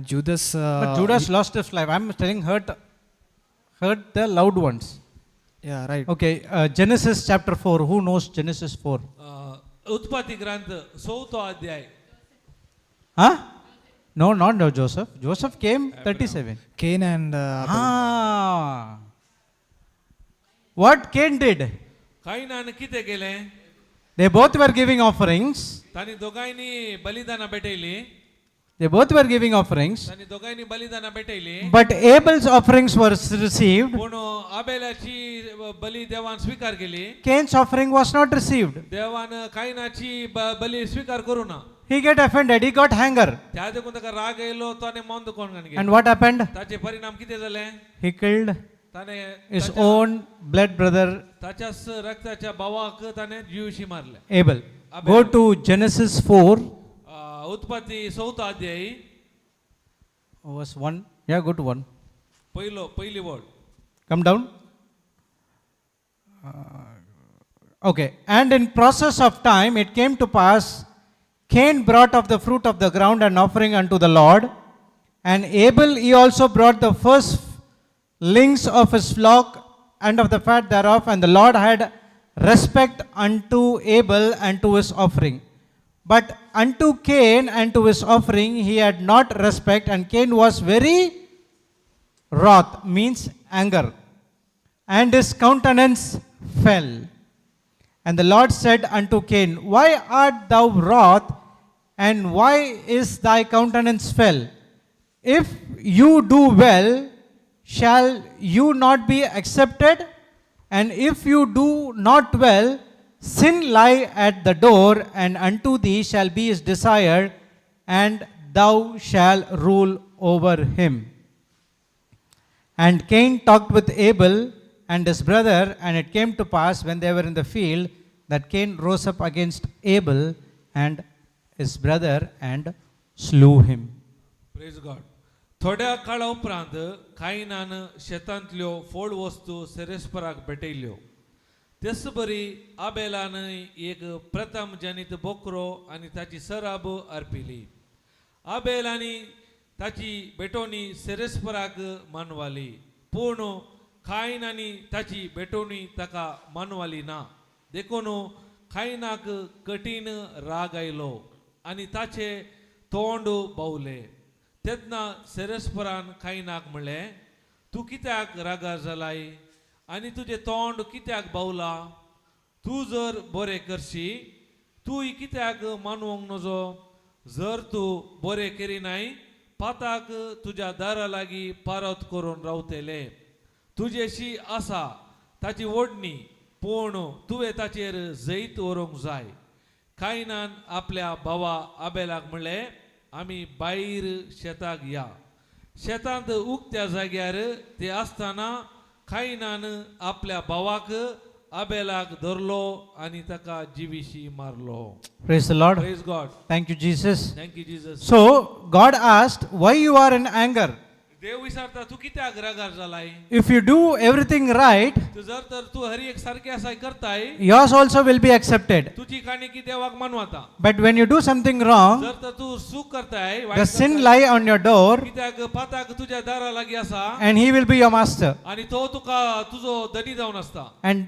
Judas. But Judas lost his life. I'm telling hurt the loud ones. Yeah, right. Okay, Genesis chapter 4. Who knows Genesis 4? उत्पत्ती ग्रंथ चवथो अध्याय. Huh? No, not no, Joseph. Joseph came 37. Cain and Abel. Ah. What Cain did? कायनान कितें केलें? They both were giving offerings. तांणी दोगांयनी बलिदानां भेटयली. They both were giving offerings. तांणी दोगांयनी बलिदानां भेटयली. But Abel's offerings were received. पूण आबेलाची बली देवान स्विकार केली. Cain's offering was not received. देवान कायनाची बली स्विकार करू ना. He get offended. He got anger. त्या देखून ताका राग येयलो तो आनी मन दुखोवन And गेलो. What happened? ताचे परिणाम कितें जाले? He killed ताणें his own blood brother ताच्याच रक्ताच्या भावाक ताणें जिवशी मारले. Abel. Abel. Go to Genesis 4, उत्पत्ती चवथो अध्याय. Verse 1. Yeah, go to 1. पयलो पयली word. Come down. Okay. And in process of time, it came to pass, Cain brought of the fruit of the ground an offering unto the Lord. And Abel, he also brought the firstlings of his flock and of the fat thereof. And the Lord had respect unto Abel and to his offering. But unto Cain and to his offering he had not respect, and Cain was very wrath, means anger, and his countenance fell. And the Lord said unto Cain, Why art thou wroth, and why is thy countenance fell? If you do well, shall you not be accepted? And if you do not well, sin lie at the door, and unto thee shall be his desire, and thou shalt rule over him. And Cain talked with Abel and his brother, and it came to pass when they were in the field that Cain rose up against Abel and his brother and slew him. Praise God. थोड्या काळा उपरांत कायनान शेतांतल्यो फोड वस्तू सेरेस्पराक भेटयल्यो. तेच बरी आबेलान एक प्रथम जनीत बोकरो आनी ताची सराब अर्पिली. आबेल आनी ताची भेटवणी सेरेस्पराक मानवाली पूण कायन आनी ताची भेटवणी ताका मानवाली ना. देखून कायनाक कठीण राग आयलो आनी ताचे तोंड बावले. तेन्ना सेरेस्परान कायनाक म्हणलें, तूं कित्याक रागार जालाय आनी तुजें तोंड कित्याक बावला? तूं जर बरें करशी तूं कित्याक मानवंक नजो? जर तूं बरें करिनाय पाताक तुज्या दारा लागीं पारत करून रावतले. तुजेशी आसा ताची ओडणी पूण तुवें ताचेर जैत व्हरूंक जाय. कायनान आपल्या भावा आबेलाक म्हणलें, आमी भायर शेताक या. शेतांत उक्त्या जाग्यार ते आसतना कायनान आपल्या भावाक आबेलाक धरलो आनी ताका जिविशी मारलो. Praise the Lord. Praise God. Thank you, Jesus. Thank you, Jesus. So, God asked, Why you are in anger? देव विचारता तूं कित्याक रागार जालाय? If you do everything right, तूं जर तर तूं हर एक सारकें आसा करताय, yours also will be accepted. तुजी काणी देवाक मानवता. But when you do something wrong, जर तर तूं चूक करताय the वायट sin करताय, lie on your door कित्याक पाताक तुज्या दारा लागीं आसा and he will be your master. आनी तो तुका तुजो धनी जावन आसता. And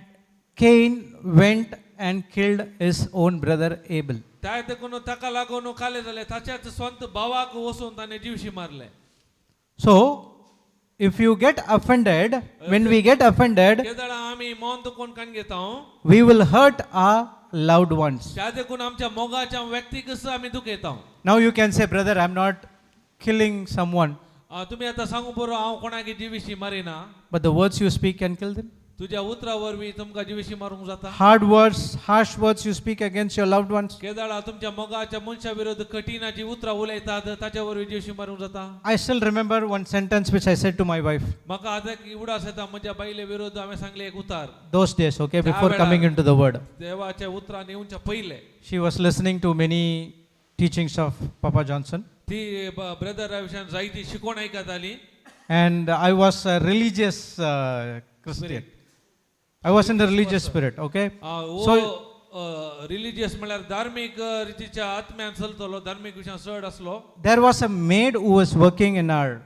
Cain went and killed his own brother Abel. त्या देखून ताका लागून काले जाले ताच्याच स्वंत भावाक वचून ताणें जिवशी मारले. So, if you get offended, when we get offended, केदळा आमी मन दुखोवन काण घेता we will hurt our loved ones. त्या देखून आमच्या मोगाच्या व्यक्तीकच आमी दुखयता. Now you can say, Brother, I'm not killing someone. तुमी आतां सांगू बरो हांव कोणाक जिविशी मारिना. But the words you speak can kill them. तुज्या उतरा वरवीं तुमकां जिविशी मारूंक जाता. Hard words, harsh words you speak against your loved ones. केदाळा तुमच्या मोगाच्या मनशा विरोध कठीणाची उतरां उलयतात ताच्या वरवीं जिविशी मारूंक जाता. I still remember one sentence which I said to my wife म्हाका आतां एक उडास येता म्हज्या बायले विरोध हांवें सांगलें एक उतार. Those days, okay, before coming into the word. देवाच्या उतरान येवच्या पयले. She was listening to many teachings of Papa Johnson. ती ब्रदरा विशयान जायती शिकवण आयकताली. And I was a religious Christian. I was in the religious spirit, okay? हो रिलिजियस म्हळ्यार धार्मीक रितीच्या आत्म्यान चलतलो धार्मीक विशयान चड आसलो. There was a maid who was working in our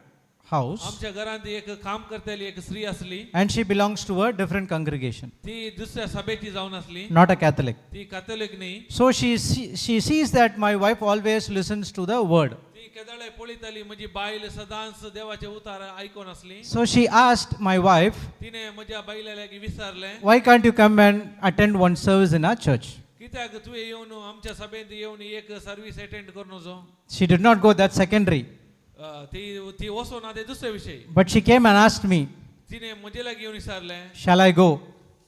house, आमच्या घरांत एक काम करताली एक स्त्री आसली. And she belongs to a different congregation, ती दुसऱ्या सभेची जावन आसली. Not a Catholic. ती कातोलीक न्ही. So she sees that my wife always listens to the word. ती केदळे पळयताली म्हजी बायल सदांच देवाचे उतार आयकोन आसली. So she asked my wife, तिने म्हज्या बायले लागीं विचारलें, "Why can't you come and attend one service in our church?" कित्याक तुवें येवन आमच्या सभेंत येवन एक सर्वीस अटेंड करून वचो. She did not go, that secondary. ती ती वचना ते दुसरे विशय. But she came and asked me, तिने म्हजे लागीं येवन विचारलें, "Shall I go?"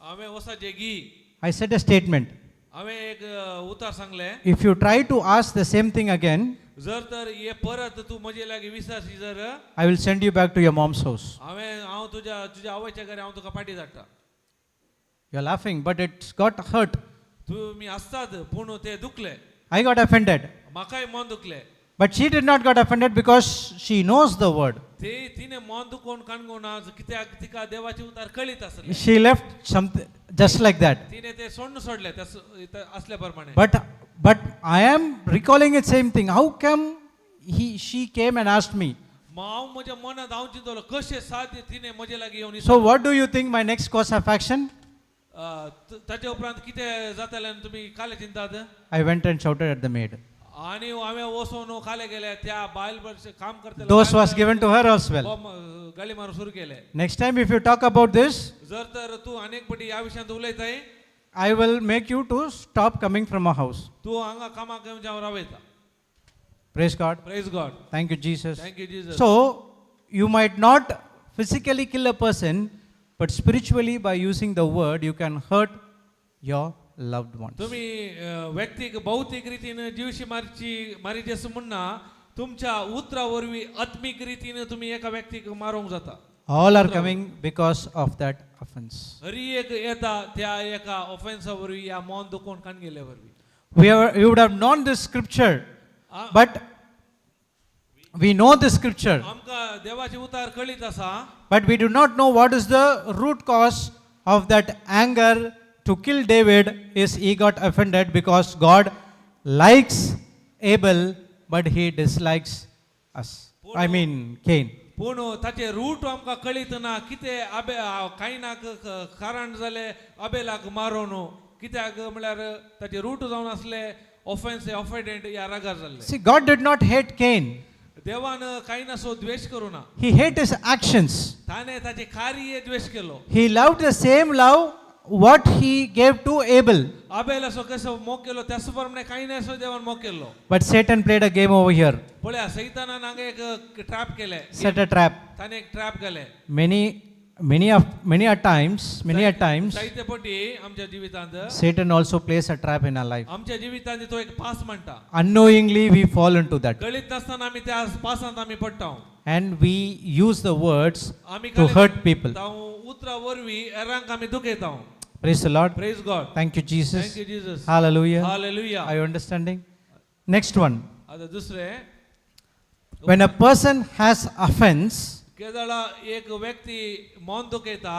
हांवें वचाचें गी? I said a statement. हांवें एक उतार सांगलें. "If you try to ask the same thing again, जर तर हे परत तूं म्हजे लागीं विचारशी जर, I will send you back to your mom's house." हांवें हांव तुज्या तुज्या आवयच्या घरा हांव तुका पाटी धाडटा. You're laughing, but it's got hurt. तुमी आसतात पूण ते दुखले. I got offended. म्हाकाय मन दुखलें. But she did not got offended because she knows the word. ते तिने मन दुखोवन काणकोणा कित्याक तिका देवाची उतार कळीत आसले. She left something just like that. तिने ते सोडून सोडले असल्या प्रमाणे. But I am recalling it same thing. How come he she came and asked me? मग हांव म्हज्या मनांत हांव चिंतलो कशें साध्य तिने म्हजे लागीं येवन. So what do you think my next course of action? ताच्या उपरांत कितें जातलें आनी तुमी काले चिंतात? I went and shouted at the maid. आनी हांवें वचून काले गेले त्या बायल भरशें काम करतले. Dose was given to her as well. गाळी मारून सुरू केले. Next time if you talk about this, जर तर तूं अनेक पटी ह्या विशयांत उलयताय, I will make you to stop coming from a house. तूं हांगा कामाक येवन हांव रावयता. Praise God. Praise God. Thank you, Jesus. Thank you Jesus. So you might not physically kill a person, but spiritually by using the word, you can hurt your loved ones. तुम्ही व्यक्तीक भौतीक रितीन जिवशी मारची मारीची अशें म्हणना तुमच्या उतरा वरवीं आत्मीक रितीन तुमी एका व्यक्तीक मारूंक जाता. All are coming because of that offense. Hari एक येता त्या एका ऑफेन्सा वरवीं या मन दुखोवन काण गेल्या वरवीं. We would have known this scripture, but we know the scripture, आमकां देवाची उतार कळीत आसा. But we do not know what is the root cause of that anger to kill David is he got offended because God likes Abel, but he dislikes us. I mean, Cain. पूण ताचे route आमकां कळीत ना कितें आबे कायनाक कारण जालें आबेलाक मारून कित्याक म्हळ्यार ताचे रूट जावन आसले ऑफेन्स ऑफेडेंट ह्या रागार जाल्ले. See, God did not hate Cain. देवान कायनासो द्वेश करूं ना. He hate his actions. ताणें ताचे कार्य द्वेश केलो. He loved the same love what he gave to Abel. आबेलासो कसो मोग केलो त्याच प्रमाणे कायनासो देवान मोग केलो. But Satan played a game over here. पळया सैतानान हांगा एक ट्रॅप केलें. Set a trap. ताणें एक ट्रॅप घालें. Many, many of many a times, many a times, जायते पटी आमच्या जिवितांत Satan also plays a trap in our life. आमच्या जिवितांत तो एक पास म्हणटा. Unknowingly, we fall into that. कळीत नासतना आमी त्या पासांत आमी पडटा. And we use the words आमी to hurt people. उतरा वरवीं हेरांक आमी दुखयता. Praise the Lord. Praise God. Thank you, Jesus. Thank you Jesus. Hallelujah. Hallelujah. Are you understanding? Next one. आतां दुसरें. When a person has offense, केदळा एक व्यक्ती मन दुखयता,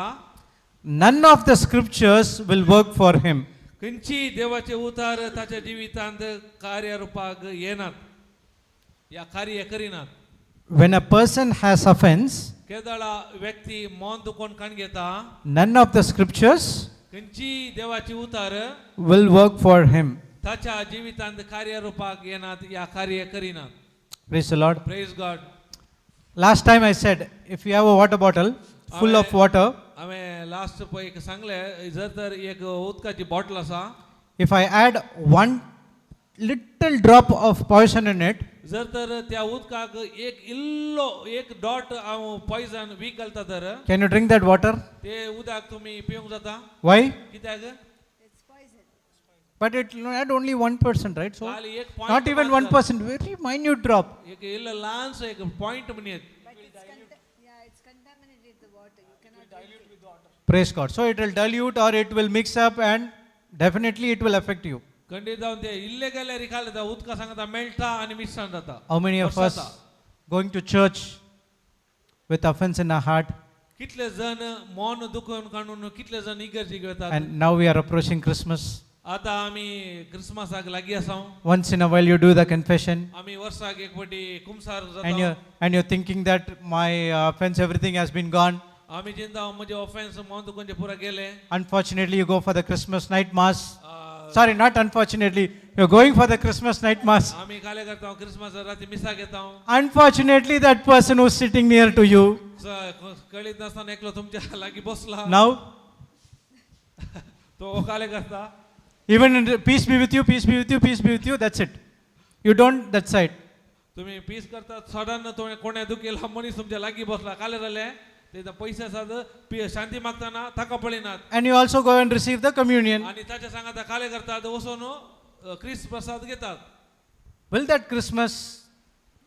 none of the scriptures will work for him. खंयची देवाचे उतार ताच्या जिवितांत कार्य रुपाक येनात या कार्य करिनात. When a person has offense, केदळा व्यक्ती मन दुखोवन काण घेता, none of the scriptures खंयची देवाची उतार will work for him. ताच्या जिवितांत कार्य रुपाक येनात या कार्य करिनात. Praise the Lord. Praise God. Last time I said, if you have a water bottle full of water, हांवें लास्ट पळय एक सांगलें जर तर एक उदकाची बॉटल आसा, if I add one little drop of poison in it, जर तर त्या उदकाक एक इल्लो एक डॉट हांव पॉयजन वीक घालता तर Can you drink that water? ते उदक तुमी पिवंक जाता. Why? कित्याक? It's poison. But it will add only 1%, right? So, खाली एक point not even 1%, very minute drop. एक इल्लो ल्हानसो एक point म्हणयेत. But it's, yeah, it's contaminated the water. You cannot drink it. Praise God. So, it will dilute or it will mix up and definitely it will affect you. खंडीत जावन ते इल्ले गेल्यार खाले जाता उदका सांगता मेळटा आनी मिश्रण जाता. How many of us वर्साता. Going to church with offense in our heart? कितले जण मन दुखोवन काडून कितले जण इगर्जीक वतात. And now we are approaching Christmas. आता आमी क्रिसमसाक लागीं आसा. Once in a while you do the confession आमी वर्साक एक फावटी कुमसार and जाता. you're thinking that my offense, everything has been gone. आमी चिंता म्हजे ऑफेन्स मन दुखोवचे पुरा गेले. Unfortunately, you go for the Christmas night mass. Uh, Sorry, not unfortunately. You're going for the Christmas night mass. आमी काले करता क्रिसमस राती मिसाक येता. Unfortunately, that person who's sitting near to you कळीत नासतना एकलो तुमच्या लागीं बसला. now, तो काले करता. even in the, peace be with you, peace be with you, peace be with you, that's it. You don't, that side. तुम्ही पीस करता सडन तुवें कोणें दुखेला मनीस तुमच्या लागीं बसला काले जाले ते पयशे आसात शांती मागतना ताका पळयनात. And you also go and receive the communion. आनी ताच्या सांगाता काले करतात वचून क्रिस्त प्रसाद घेतात. Will that Christmas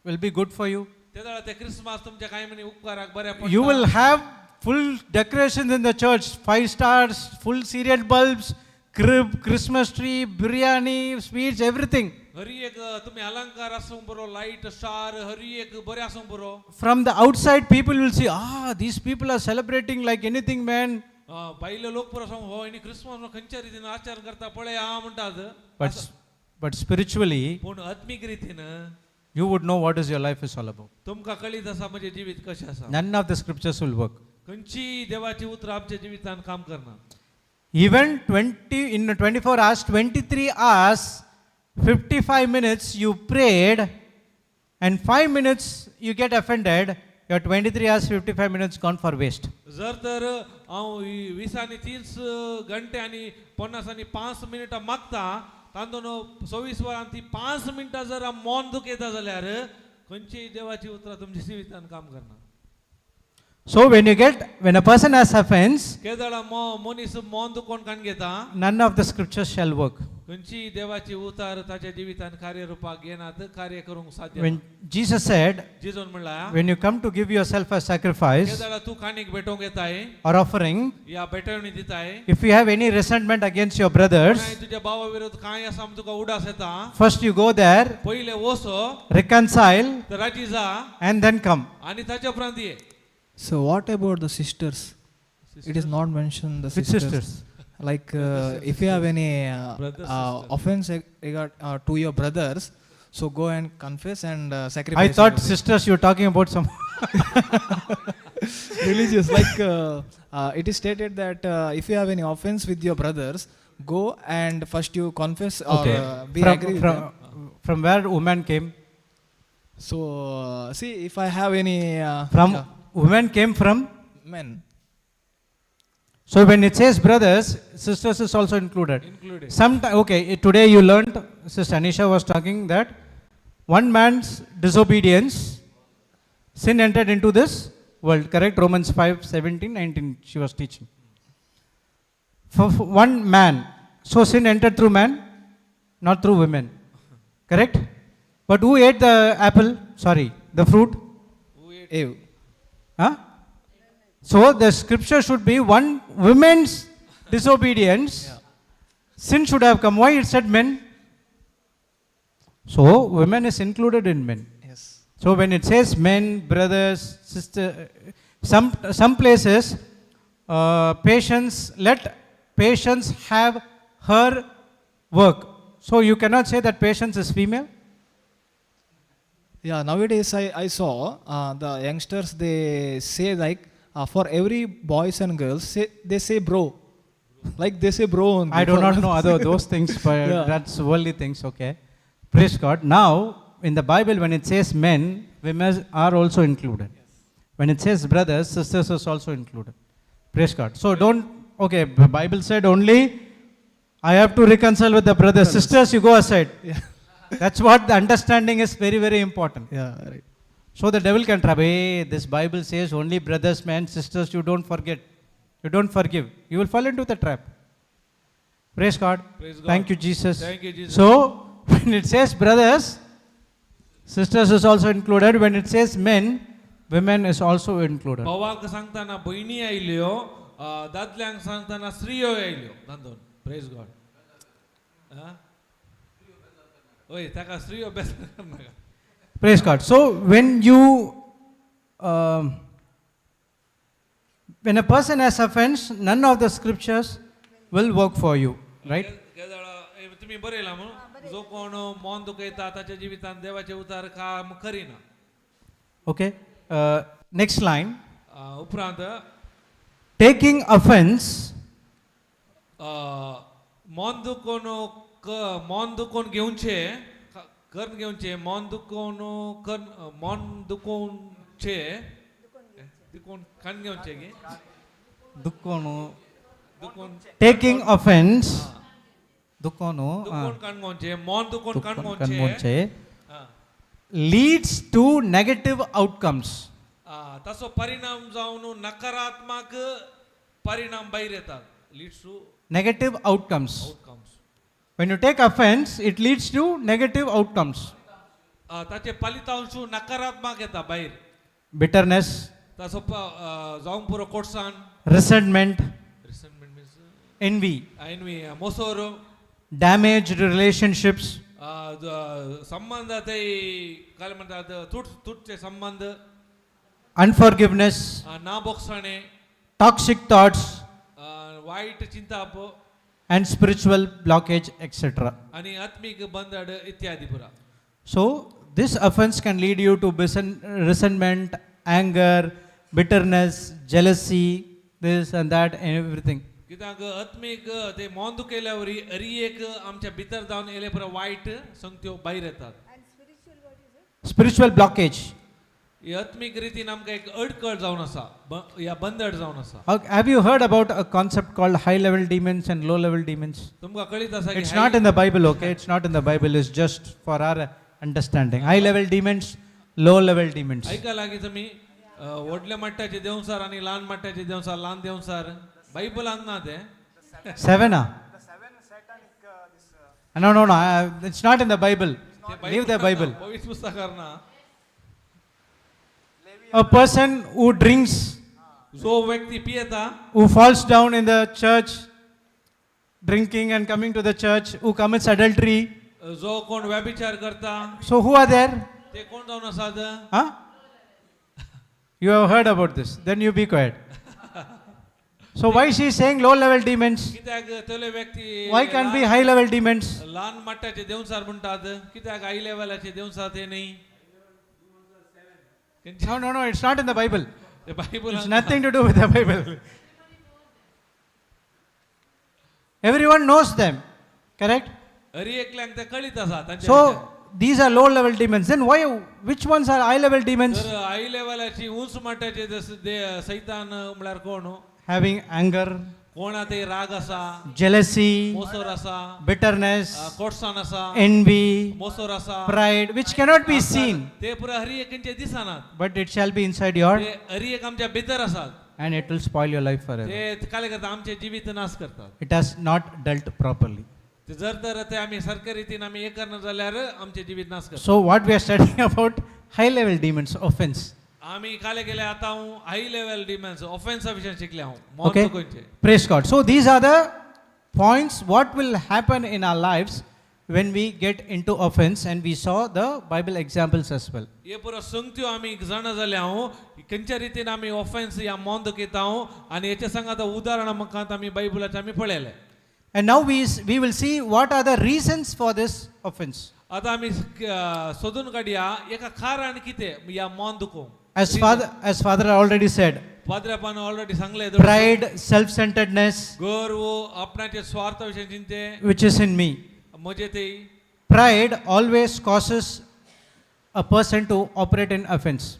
will be good for you? ते वेळार ते क्रिसमस तुमच्या कांय म्हणी उपकाराक बऱ्या You पडटा. will have full decorations in the church, five stars, full serial bulbs, crib, Christmas tree, biryani, sweets, everything. Hari एक तुमी अलंकार आसूंक बरो लायट स्टार हरी एक बरें आसूंक बरो. From the outside, people will see, ah, these people are celebrating like anything, man. भायले लोक पुरो सांगू हो आनी क्रिसमस खंयच्या रितीन आचार करता पळय हा म्हणटात. But spiritually, पूण आत्मीक रितीन you would know what is your life is all about. तुमकां कळीत आसा म्हजें जिवीत कशें आसा. None of the scriptures will work. खंयची देवाची उतरां आमच्या जिवितान काम करना. Even 20 in 24 hours, 23 hours, 55 minutes you prayed, and 5 minutes you get offended, your 23 hours, 55 minutes gone for waste. जर तर हांव वीस आनी तीस घंटे आनी पन्नास आनी पांच मिनटां मागता तातूंत 24 वरां ती 5 मिनटां जर हांव मन दुखयता जाल्यार खंयची देवाची उतरां तुमच्या जिवितान काम करना. So when a person has offense, केदळा मनीस मन दुखोवन काण घेता none of the scriptures shall work. खंयची देवाची उतार ताच्या जिवितान कार्यरुपाक येनात कार्य करूंक साध्य When Jesus said, जिजून म्हणला when you come to give yourself a sacrifice केदळा तूं काणीक भेटोवंक येताय or offering, या भेटवणी दिताय if you have any resentment against your brothers, कांय तुज्या भावा विरोध कांय आसा तुका उडास येता first you go there, पयले वचो reconcile, तर राजी जा and then come. आनी ताच्या उपरांत ये. So what about the sisters? It is not mentioned the Which sisters. sisters? Like if you have any Brother, sister. Offense regard to your brothers, so go and confess and sacrifice. I thought everything. Sisters, you're talking about some. Religious. Like it is stated that if you have any offense with your brothers, go and first you confess or be agree with them. From where woman came? So see if I have any From yeah, woman came from. Men. So when it says brothers, sisters is also included. Included. Sometime, okay, today you learned, Sister Anisha was talking that one man's disobedience, sin entered into this world, correct? Romans 5, 17, 19, she was teaching. For one man, so sin entered through man, not through women, correct? But who ate the apple? Sorry, the fruit? Eve. Huh? So the scripture should be one woman's disobedience, sin should have come. Why it said men? So women is included in men. Yes. So when it says men, brothers, sister, some places, patience, let patience have her work. So you cannot say that patience is female. Yeah, nowadays I saw the youngsters, they say like for every boys and girls, they say bro. Like they say bro only. I do for not know other those things, but Yeah. that's worldly things, okay. Praise God. Now, in the Bible, when it says men, women are also included. When it says brothers, sisters is also included. Praise God. So don't, okay, Bible said only, I have to reconcile with the brothers. Sisters, you go aside. Yeah. That's what the understanding is very, very important. Yeah, right. So the devil can trap. Hey, this Bible says only brothers, men, sisters, you don't forget. You don't forgive. You will fall into the trap. Praise God. Praise God. Thank you, Jesus. Thank you, Jesus. So, when it says brothers, sisters is also included. When it says men, women is also included. भावाक सांगतना भयणी आयल्यो, दादल्यांक सांगतना स्त्रियो आयल्यो तातूंत. प्रेज गॉड. हय, ताका स्त्रियो बेजार करनाका. Praise God. So, when you, when a person has offense, none of the scriptures will work for you, right? केदळा, ए, तुमी बरयला म्हणून जो कोण मन दुखयता ताच्या जिवितांत देवाचे उतार काम करिना. Okay. Next line. उपरांत Taking offense मन दुखोवन मन दुखोवन घेवचे, करून घेवचे, मन दुखोवन कर, मन दुखोवचे, दुखोवन खाण घेवचे की दुखोनु दुखोवन taking offense दुखोनु दुखोवन काण घेवचे, मन दुखोवन काण घेवचे कनमोचे leads to negative outcomes. ताचो परिणाम जावन नकारात्मक परिणाम भायर येतात. Leads to Negative outcomes. Outcomes. When you take offense, it leads to negative outcomes. ताचे फलितांश नकारात्मक येता भायर. Bitterness, ताचो जावंक पुरो कोटसाण, resentment, resentment means envy, envy, मोसोर, damaged relationships, संबंध ते काय म्हणतात तुटचे संबंध, unforgiveness, ना बोगसाणे, toxic thoughts, वाईट चिंताप and spiritual blockage, etc. आणि आत्मिक बंधड इत्यादी पुरा. So, this offense can lead you to resentment, anger, bitterness, jealousy, this and that, and everything. कित्याक आत्मीक ते मन दुखयल्यावर अरी एक आमच्या भितर जावन येयले पुरा वायट संगत्यो भायर येतात. And spiritual, what is it? Spiritual blockage. ही आत्मीक रितीन आमकां एक अडकळ जावन आसा, ह्या बंधड जावन आसा. Have you heard about a concept called high level demons and low level demons? तुमकां कळीत आसा की It's not in the Bible, okay? It's not in the Bible, it's just for our understanding. High level demons, low level demons. ऐका लागीं तुमी व्हडल्या मट्ट्याचे देंवचार आनी ल्हान मट्ट्याचे देंवचार, ल्हान देंवचार बायबलान ना ते. Seven, ah? No, no, no, it's not in the Bible. ते Leave the Bible. पवित्र पुस्तकार ना. A person who drinks, जो व्यक्ती पियेता, who falls down in the church, drinking and coming to the church, who commits adultery. जो कोण व्यभिचार करता. So who are there? ते कोण जावन आसात? Huh? You have heard about this. Then you be quiet. So why she is saying low level demons? कित्याक तले व्यक्ती Why can't be high level demons? ल्हान मट्ट्याचे देंवचार म्हणटात, कित्याक हाय लेवलाचे देंवचार ते न्ही? No, no, no, it's not in the Bible. ते Bible It's nothing to do with the Bible. Everyone knows them, correct? Hari एकल्यांक ते कळीत आसा तांचे. So these are low level demons. Then why, which ones are high level demons? तर हाय लेवलाची उंच मट्ट्याचे सैतान म्हळ्यार कोण? Having anger, कोणा ते राग आसा, jealousy, मोसोर आसा, bitterness, कोटसाण आसा, envy, मोसोर आसा, pride, which cannot be seen, ते पुरा हरी एकांचे दिसनात, but it shall be inside your, ते हरी एक आमच्या भितर आसात, and it will spoil your life forever. ते काय करतात आमचे जिवीत नाश करतात. It has not dealt properly. ते जर तर ते आमी सारके रितीन आमी हे करना जाल्यार आमचे जिवीत नाश करतात. So what we are studying about high level demons, offense. आमी काले गेले आतां हांव हाय लेवल डिमन्स ऑफेन्सा विशयान शिकले हांव मन Okay. चुकोवचें. Praise God. So these are the points what will happen in our lives when we get into offense, and we saw the Bible examples as well. हे पुरो संगत्यो आमी जाणा जाले हांव खंयच्या रितीन आमी ऑफेन्स ह्या मन दुखयता हांव आनी हेच्या संगात उदाहरणां मुखांत आमी बायबलाचे आमी पळयले. And now we will see what are the reasons for this offense. आतां आमी सोदून काडया एका कारण कितें ह्या मन दुखोवंक. As father already said, पाद्रेपान ऑलरेडी सांगलें, pride, self-centeredness, गर्व, आपणाचे स्वार्थ विशय Chinte, which is in me. म्हजे ते. Pride always causes a person to operate in offense.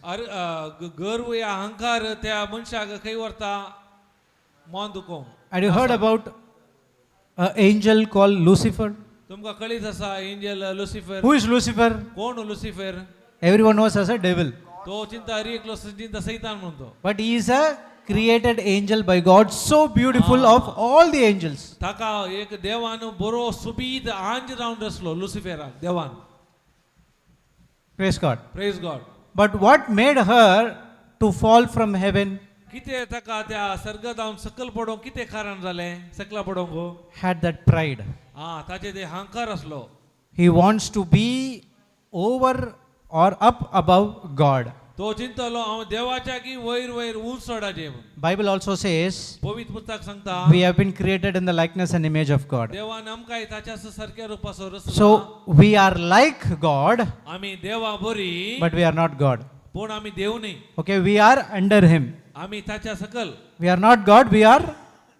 गर्व या अहंकार त्या मनशाक खंय व्हरता? मन दुखोवंक. And you heard about an angel called Lucifer? तुमकां कळीत आसा angel Lucifer. Who is Lucifer? कोण Lucifer? Everyone knows as a devil. तो चिंता हर एकलो चिंता सैतान म्हणून तो. But he is a created angel by God, so beautiful of all the angels. ताका एक देवान बरो सुबीत आंज रावन रचलो लुसिफेराक देवान. Praise God. Praise God. But what made her to fall from heaven? कितें ताका त्या सर्ग जावन सकल पडोवंक कितें कारण जालें सकला पडोवंक? Had that pride. आं, ताचे ते हांकार आसलो. He wants to be over or up above God. तो चिंतलो हांव देवाच्या की वयर वयर उंच चडाचें म्हणून. Bible also says पवित्र पुस्तक सांगता we have been created in the likeness and image of God. देवान आमकां ताच्या सारक्या रुपाचो रचला. So we are like God, आमी देवा बरी but we are not God. पूण आमी देव न्ही. Okay, we are under him. आमी ताच्या सकल. We are not God, we are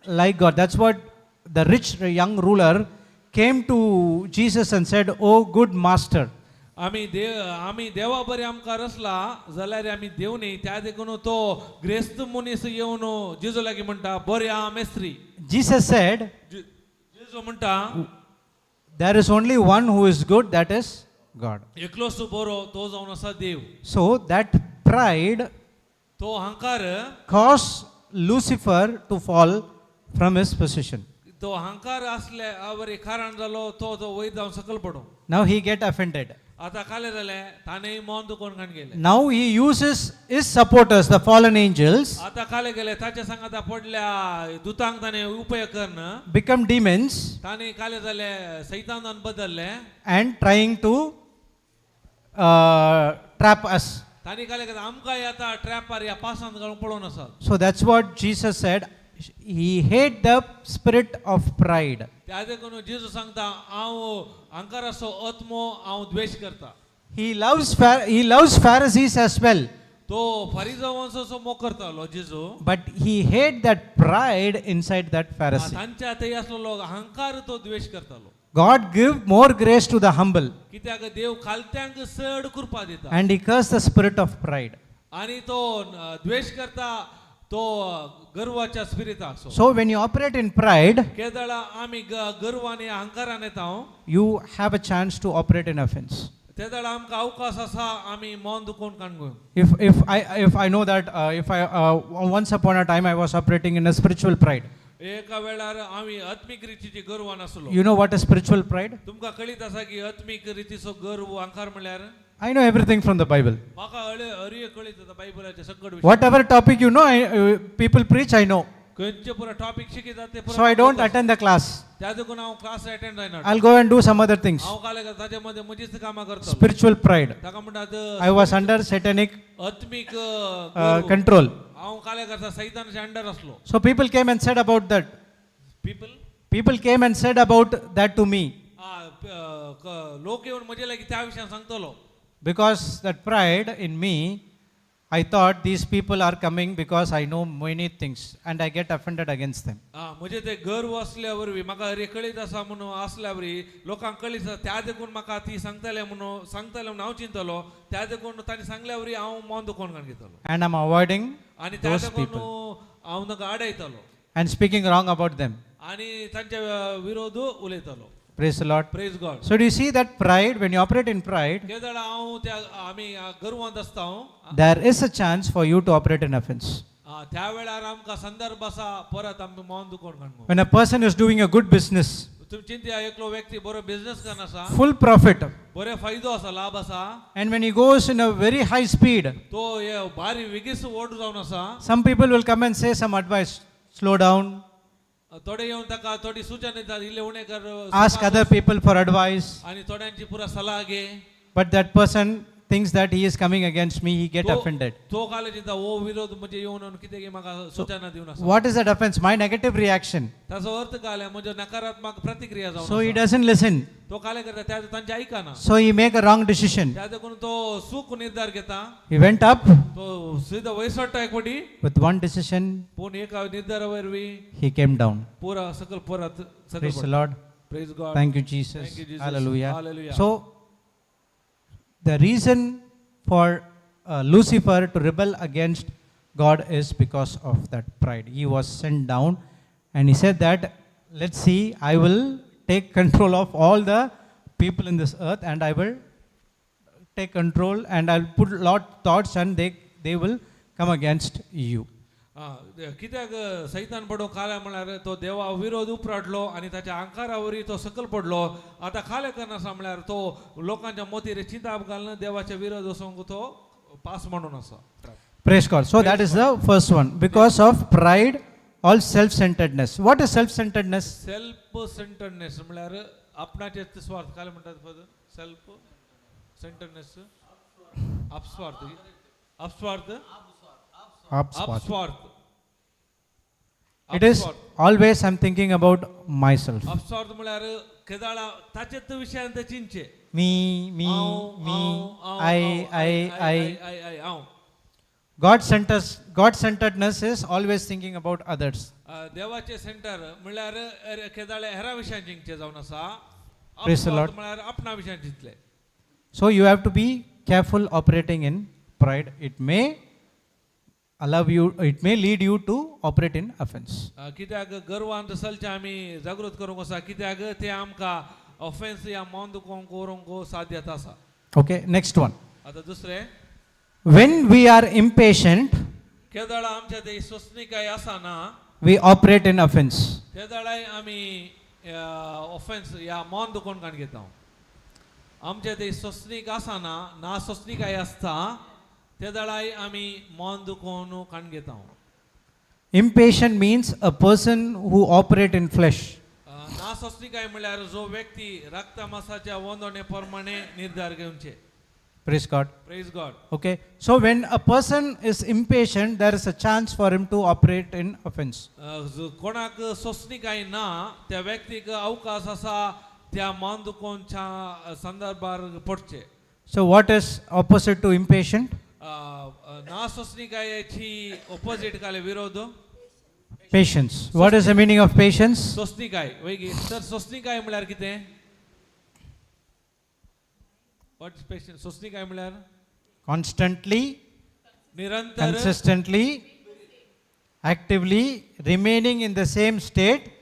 like God. That's what the rich young ruler came to Jesus and said, "Oh, good master." आमी देव, आमी देवा बरी आमकां रचला जाल्यार आमी देव न्ही. त्या देखून तो ग्रेस्त मनीस येवन जेजू लागीं म्हणटा बऱ्या मेस्त्री. Jesus said, जेजू म्हणटा "There is only one who is good, that is God." एकलोच बरो तो जावन आसा देव. So that pride तो अहंकार caused Lucifer to fall from his position. तो अहंकार असले वरी कारण जालो तो तो वयर जावन सकल पडूं. Now he get offended. आतां काले जालें ताणें मन दुखोवन काण गेलें. Now he uses his supporters, the fallen angels, आतां काले गेले ताच्या सांगाता पडल्या दुतांक ताणें उपयोग करून become demons ताणें काले जाले सैतानान बदलले and trying to trap us. तांणी काले गेले आमकां आतां ट्रॅपार ह्या पासांत घालून पळोवन आसात. So that's what Jesus said. He hate the spirit of pride. त्या देखून जेजू सांगता हांव अहंकाराचो आत्मो हांव द्वेश करता. He loves Pharisees as well, तो फारिजावांचो मोग करतालो जेजू. but he hate that pride inside that Pharisee. तांच्या थंय आसलेलो अहंकार तो द्वेश करतालो. God give more grace to the humble, कित्याक देव खालत्यांक चड कृपा दिता and he curse the spirit of pride. आणि तो द्वेश करता तो गर्वाच्या स्पिरिताचो. So when you operate in pride, केदळा आमी गर्व आनी अहंकारान येता you have a chance to operate in offense. तेदळा आमकां अवकाश आसा आमी मन दुखोवन काडूंक. If I know that if I once upon a time I was operating in a spiritual pride. एका वेळार आमी आत्मीक रितीची गर्वान आसलो. You know what is spiritual pride? तुमकां कळीत आसा की आत्मीक रितीचो गर्व अहंकार म्हणल्यार? I know everything from the Bible. म्हाका हरये कळीत आसा बायबलाचे सगळे विशय. Whatever topic you know, people preach, I know. खंयचे पुरा टॉपीक शिकयतात ते पुरा So I don't attend the class. त्या देखून हांव क्लास अटेंड जायना. I'll go and do some other things. हांव काल ताचे मदें म्हजीच कामां करता. Spiritual pride. ताका म्हणटात I was under satanic आत्मीक control. हांव काल करता सैतानाच्या अंडर आसलो. So people came and said about that. People People came and said about that to me. लोक येवन म्हजे लागीं त्या विशयान सांगतलो. Because that pride in me, I thought these people are coming because I know many things and I get offended against them. म्हजे ते गर्व असल्या वरवीं म्हाका हर कळीत आसा म्हणून असल्या वरवीं लोकांक कळीत आसा त्या देखून म्हाका ती सांगतले म्हणून सांगतले म्हणून हांव चिंतलो. त्या देखून तांणी सांगल्या वरवीं हांव मन दुखोवन काण घेतलो. And I'm avoiding आनी त्या those देखून people हांव तांकां आडयतालो and speaking wrong about them. आनी तांच्या विरोध उलयतालो. Praise the Lord. Praise God. So do you see that pride, when you operate in pride, केदळा हांव त्या आमी गर्वांत आसता हांव there is a chance for you to operate in offense. त्या वेळार आमकां संदर्भ आसा परत आमी मन दुखोवन काडूंक. When a person is doing a good business, तुमी चिंतया एकलो व्यक्ती बरो बिझनेस करना आसा, full profit, बरो फायदो आसा, लाभ आसा, and when he goes in a very high speed, तो हे भारी वेगीच ओड जावन आसा. some people will come and say some advice, slow down, थोडे येवन ताका थोडी सूचना दितात इल्ले उणें कर, ask other people for advice. आनी थोड्यांची पुरा सलाह घे. But that person thinks that he is coming against me, he get offended. तो काले चिंता हो विरोध म्हणजे येवन कितें म्हाका सूचना दिवन आसा. What is that offense? My negative reaction. ताचो अर्थ काय म्हणजे नकारात्मक प्रतिक्रिया जावन So he आसा. doesn't listen. तो काले करता त्या तांचे आयकना. So he make a wrong decision. त्या देखून तो चूक निर्धार घेता. He went up तो सीधा वयसट्टा एक फावटी with one decision, पूण एका निर्धारा वरवीं he came down. पुरा सकल परत Praise the सकल. Lord. Praise God. Thank you, Jesus. Thank you, Jesus. Hallelujah. Hallelujah. So, the reason for Lucifer to rebel against God is because of that pride. He was sent down and he said that, let's see, I will take control of all the people in this earth and I will take control and I will put lot thoughts and they will come against you. कित्याक सैतान पडो खाल्या म्हळ्यार तो देवा विरोध उपराटलो आनी ताच्या आंकारावरी तो सकल पडलो. आतां खालें करनासा म्हळ्यार तो लोकांच्या मोतीर चिंताप घालून देवाच्या विरोध वचोंक तो पास म्हणून आसा. Praise God. So that is the first one. Because of pride or self-centeredness. What is self-centeredness? Self centeredness म्हळ्यार आपणाचे स्वार्थ. काय म्हणटात फादर? सेल्फ सेंटर्डनेस, अपस्वार्थ, अपस्वार्थ, अपस्वार्थ. It is always I'm thinking about myself. अपस्वार्थ म्हळ्यार केदाळा ताचेच विशयान ते चिंतचे. Me, me, हांव, me, हांव, I, हांव, I, I. I, I, हांव. God centeredness is always thinking about others. देवाचे सेंटर म्हळ्यार केदाळे हेरा विशयान चिंतचे जावन आसा. Praise the Lord. अपस्वार्थ म्हळ्यार आपणा विशयान चिंतले. So you have to be careful operating in pride. It may allow you, it may lead you to operate in offense. कित्याक गर्वान चलचें आमी जागृत करूंक आसा, कित्याक ते आमकां ऑफेन्स या मन दुखोवंक व्हरूंक साध्यता आसा. Okay, next one. आतां दुसरें. When we are impatient, केदळा आमच्या ते सोंसणीकाय आसा ना, we operate in offense. ते वेळार आमी ऑफेन्स या मन दुखोवन काण घेता. आमच्या ते सोंसणीक आसा ना, ना सोंसणीकाय आसता, ते वेळार आमी मन दुखोवन काण घेता. Impatient means a person who operate in flesh. ना सोंसणीकाय म्हणल्यार जो व्यक्ती रक्ता मासाच्या वंदोणे प्रमाणे निर्धार घेवचे. Praise God. Praise God. Okay, so when a person is impatient, there is a chance for him to operate in offense. कोणाक सोंसणीकाय ना त्या व्यक्तीक अवकाश आसा त्या मन दुखोवच्या संदर्भार पडचे. So, what is opposite to impatient? ना सोंसणीकायेची ऑपोजीट काले विरोध. Patience. What is the meaning of patience? सोंसणीकाय वैगी तर सोंसणीकाय म्हळ्यार कितें? What patient? सोंसणीकाय म्हळ्यार Constantly, निरंतर, consistently, actively remaining in the same state,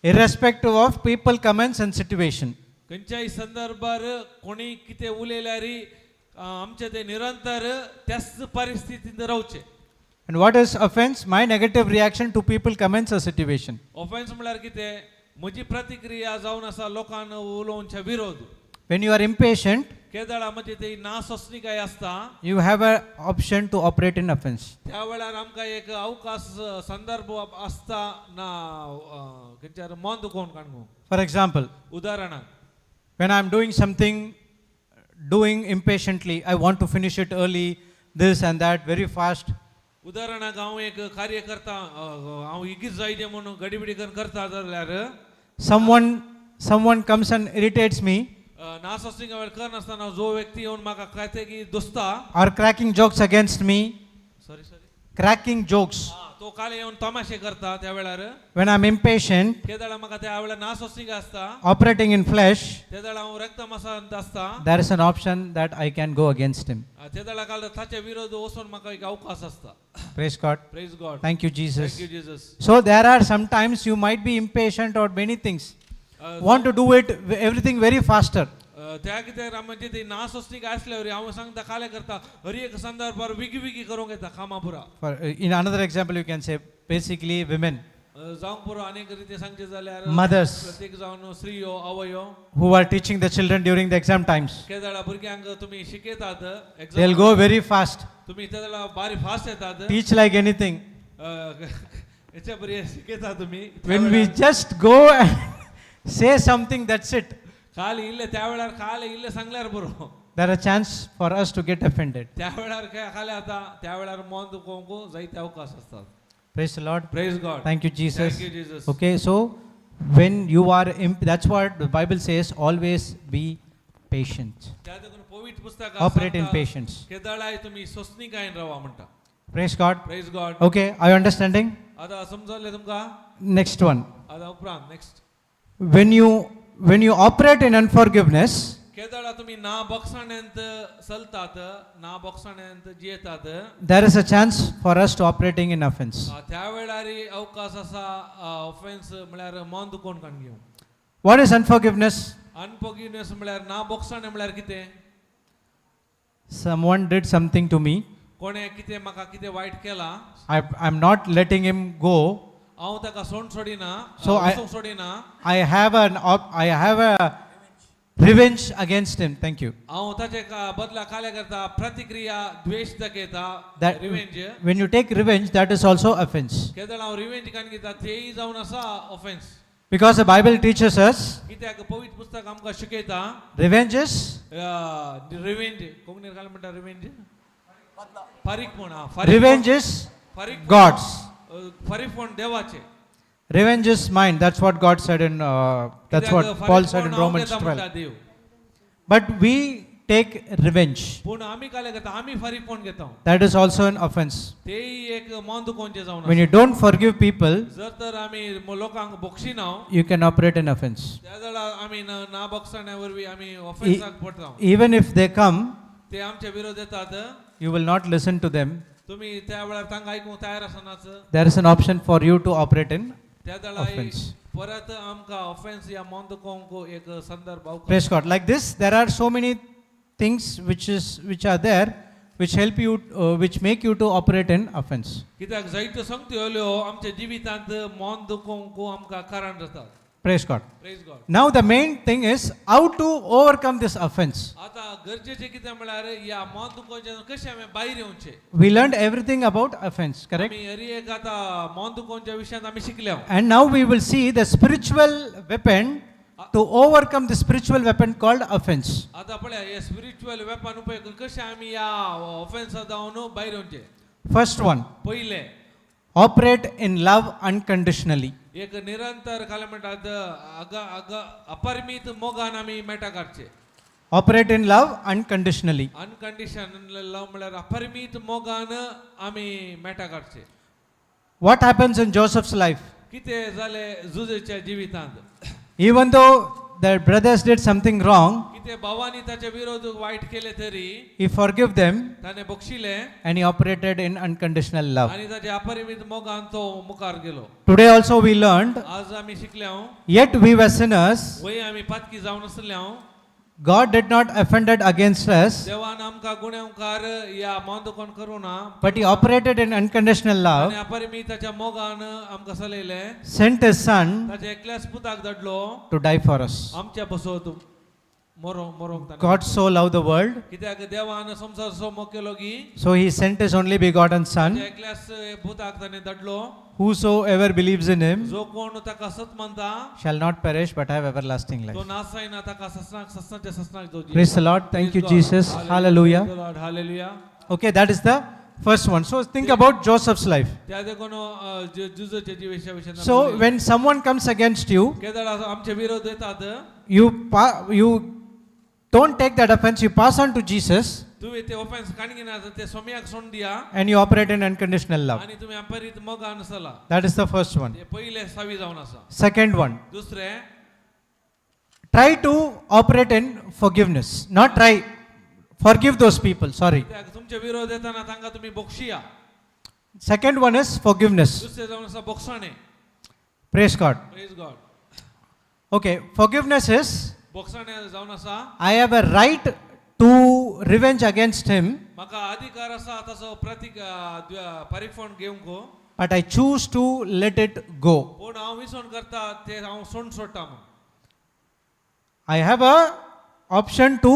irrespective of people, comments, and situation. खंयच्याय संदर्भार कोणी कितें उलयल्यार आमचे ते निरंतर त्याच परिस्थितींत रावचे. And what is offense? My negative reaction to people, comments, or situation. Offence म्हळ्यार कितें? म्हजी प्रतिक्रिया जावन आसा लोकांक उलोवच्या विरोध. When you are impatient, केदळा म्हणजे ते ना सोंसणीकाय आसता, you have an option to operate in offense. त्या वेळार आमकां एक अवकाश संदर्भ आसता ना खंयच्यार मन दुखोवन काडूंक. For example, उदाहरणाक, when I am doing something, doing impatiently, I want to finish it early, this and that, very fast. उदाहरणाक हांव एक कार्य करता, हांव इगीच जायचे म्हणून गडीबिडी करून करता जाल्यार, Someone comes and irritates me ना सोंसणीकाय वेळ करनासतना जो व्यक्ती येवन म्हाका काय ते की दोस्ता, or cracking jokes against me, sorry sorry, cracking jokes. तो काल येवन तमाशे करता त्या वेळार, When I'm impatient, ते वेळार म्हाका त्या वेळार ना सोंसणीकाय आसता, operating in flesh, ते वेळार हांव रक्त मासांत आसता, there is an option that I can go against him. ते वेळार काल ताचे विरोध वचून म्हाका एक अवकाश आसता. Praise God. Praise God. Thank you, Jesus. Thank you Jesus. So there are sometimes you might be impatient or many things. Want to do it everything very faster. त्या कित्याक म्हणजे ते ना सोंसणीकाय आसल्यावर हांव सांगता काले करता हर एक संदर्भार विगी विगी करूंक येता कामां पुरा. For in another example, you can say basically women, जावंक पुरो अनेक रितीन सांगचें जाल्यार mothers प्रत्येक जावन स्त्रियो, आवयो who are teaching the children during the exam times. केदळा भुरग्यांक तुमी शिकयतात exam, They'll go very fast, तुमी तेदळा बारी फास्ट येतात, teach like anything. हेच्या बरी शिकयता तुमी. When we just go and say something, that's it. काल इल्ले त्या वेळार काल इल्ले सांगल्यार बरो, There are chance for us to get offended. त्या वेळार काय खाले आता त्या वेळार मन दुखोवंक जायते अवकाश असतात. Praise the Lord. Praise God. Thank you, Jesus. Thank you Jesus. Okay, so when you are, that's what the Bible says, always be patient. त्या देखून पवित्र पुस्तक Operate in patience. केदळाय तुमी सोंसणीकायेन रावा म्हणटा. Praise God. Praise God. Okay, are you understanding? आता समजले तुमकां? Next one. आता उपरांत next. When you operate in unforgiveness, केदळा तुमी ना बक्षाण्यांत चलतात, ना बक्षाण्यांत जियेतात, there is a chance for us to operating in offense. त्या वेळार अवकाश आसा ऑफेन्स म्हळ्यार मन दुखोवन काण घेवंक. What is unforgiveness? Unforgiveness म्हळ्यार ना बोगसाणे म्हळ्यार कितें? Someone did something to me. कोणें कितें म्हाका कितें वायट केलां. I'm not letting him go. हांव ताका सोड सोडिना. So वचूंक सोडिना. I have a revenge against him. Thank you. हांव ताचे बदला काल्या करता प्रतिक्रिया द्वेश दाखयता. That revenge. When you take revenge, that is also offense. केदळ हांव रिवेंज काडून घेता तेय जावन आसा offence. Because the Bible teaches us कित्याक पवित्र पुस्तक आमकां शिकयता. Revenge is revenge कोंकणीर काय म्हणटा रिवेंज? फारीकपण हा. Revenge is फारीक God's. फारीकपण देवाचें. Revenge is mine. That's what God said in. That's कित्याक what Paul said in फारीकपण हांव Romans घेता म्हणटा 12. देव. But we take revenge. पूण आमी काय घेता आमी फारीकपण घेता. That is also an offense. तेय एक मन दुखोवचें जावन When आसा. you don't forgive people, जर तर आमी लोकांक बक्षिना you can operate in offense. त्या वेळार आमी ना बक्षण्या वरवीं आमी ऑफेन्साक पडटा. Even if they come, ते आमचे विरोध येतात. You will not listen to them. तुमी त्या वेळार तांकां आयकूंक तयार आसनाच. There is an option for you to operate in त्या वेळार offense. परत आमकां ऑफेन्स या मन दुखोवंक एक संदर्भ अवकाश. Praise God. Like this, there are so many things which are there, which help you, which make you to operate in offense. कित्याक जायत्यो संगत्यो आमच्या जिवितांत मन दुखोवंक आमकां कारण जातात. Praise God. Praise God. Now the main thing is how to overcome this offense. आतां गरजेचें कितें म्हळ्यार ह्या मन दुखोवचें कशें आमी भायर येवचें. We learned everything about offense, correct? आमी हरी एक आतां मन दुखोवच्या विशयांत आमी शिकल्या. And now we will see the spiritual weapon to overcome the spiritual weapon called offense. आतां पळया हे स्पिरिच्युअल वेपन उपयोग करून कशें आमी ह्या ऑफेन्सा जावन भायर येवचें. First one, पयलें, operate in love unconditionally. एक निरंतर काय म्हणटात अग अग अपरिमीत मोगान आमी मेटा काडचे. Operate in love unconditionally. Uncondition love म्हळ्यार अपरिमीत मोगान आमी मेटा काडचे. What happens in Joseph's life? कितें जालें जुजेच्या जिवितांत? Even though the brothers did something wrong, कितें भावांनी ताचे विरोध वायट केले तरी he forgave them ताणें बक्षिलें and he operated in unconditional love. आनी ताचे अपरिमीत मोगान तो मुखार गेलो. Today also we learned, आज आमी शिकले हांव, yet we were sinners, वय आमी पातकी जावन आसले हांव, God did not offended against us, देवान आमकां गुण्यांवकार ह्या मन करूं ना, but he operated in unconditional love, आनी अपरिमिताच्या मोगान आमकां चलयलें, sent his son ताच्या एकल्याच पुताक धाडलो to die for us. आमच्या बसत मरोंक मरोंक ताणें. God so loved the world, कित्याक देवान संवसार सो मोग केलो की so he sent his only begotten son, ताच्या एकल्याच पुताक ताणें धाडलो, whosoever believes in him जो कोण ताका सत मानता shall not perish but have everlasting तो life. नाश जायना ताका ससनाक ससनाच्या ससनाक जावची. Praise the Lord. Thank you, Jesus. Hallelujah. Hallelujah. Okay, that is the first one. So think about Joseph's life. त्या देखून जुजोच्या जिवेच्या विशयान So when someone comes against you, केदळ आमचे विरोध येतात, you don't take that offense, you pass on to Jesus तुवें ते offence काडून ते सोम्याक सोडून दिया and you operate in unconditional love. आनी तुमी अपरीत मोगान चला. That is the first one. ते पयले सावी जावन आसा. Second one, दुसरें, try to operate in forgiveness. Not try, forgive those people, sorry. कित्याक तुमचे विरोध येताना तांकां तुमी बक्षिया. Second one is forgiveness. दुसरें जावन आसा बक्षाणें. Praise God. Praise God. Okay, forgiveness is बक्षाणें जावन आसा I have a right to revenge against him, म्हाका अधिकार आसा ताचो प्रतीक परिफण घेवंक, but I choose to let it go. पूण हांव विसवण करता ते हांव सोडून सोडटा म्हूण. I have a option to,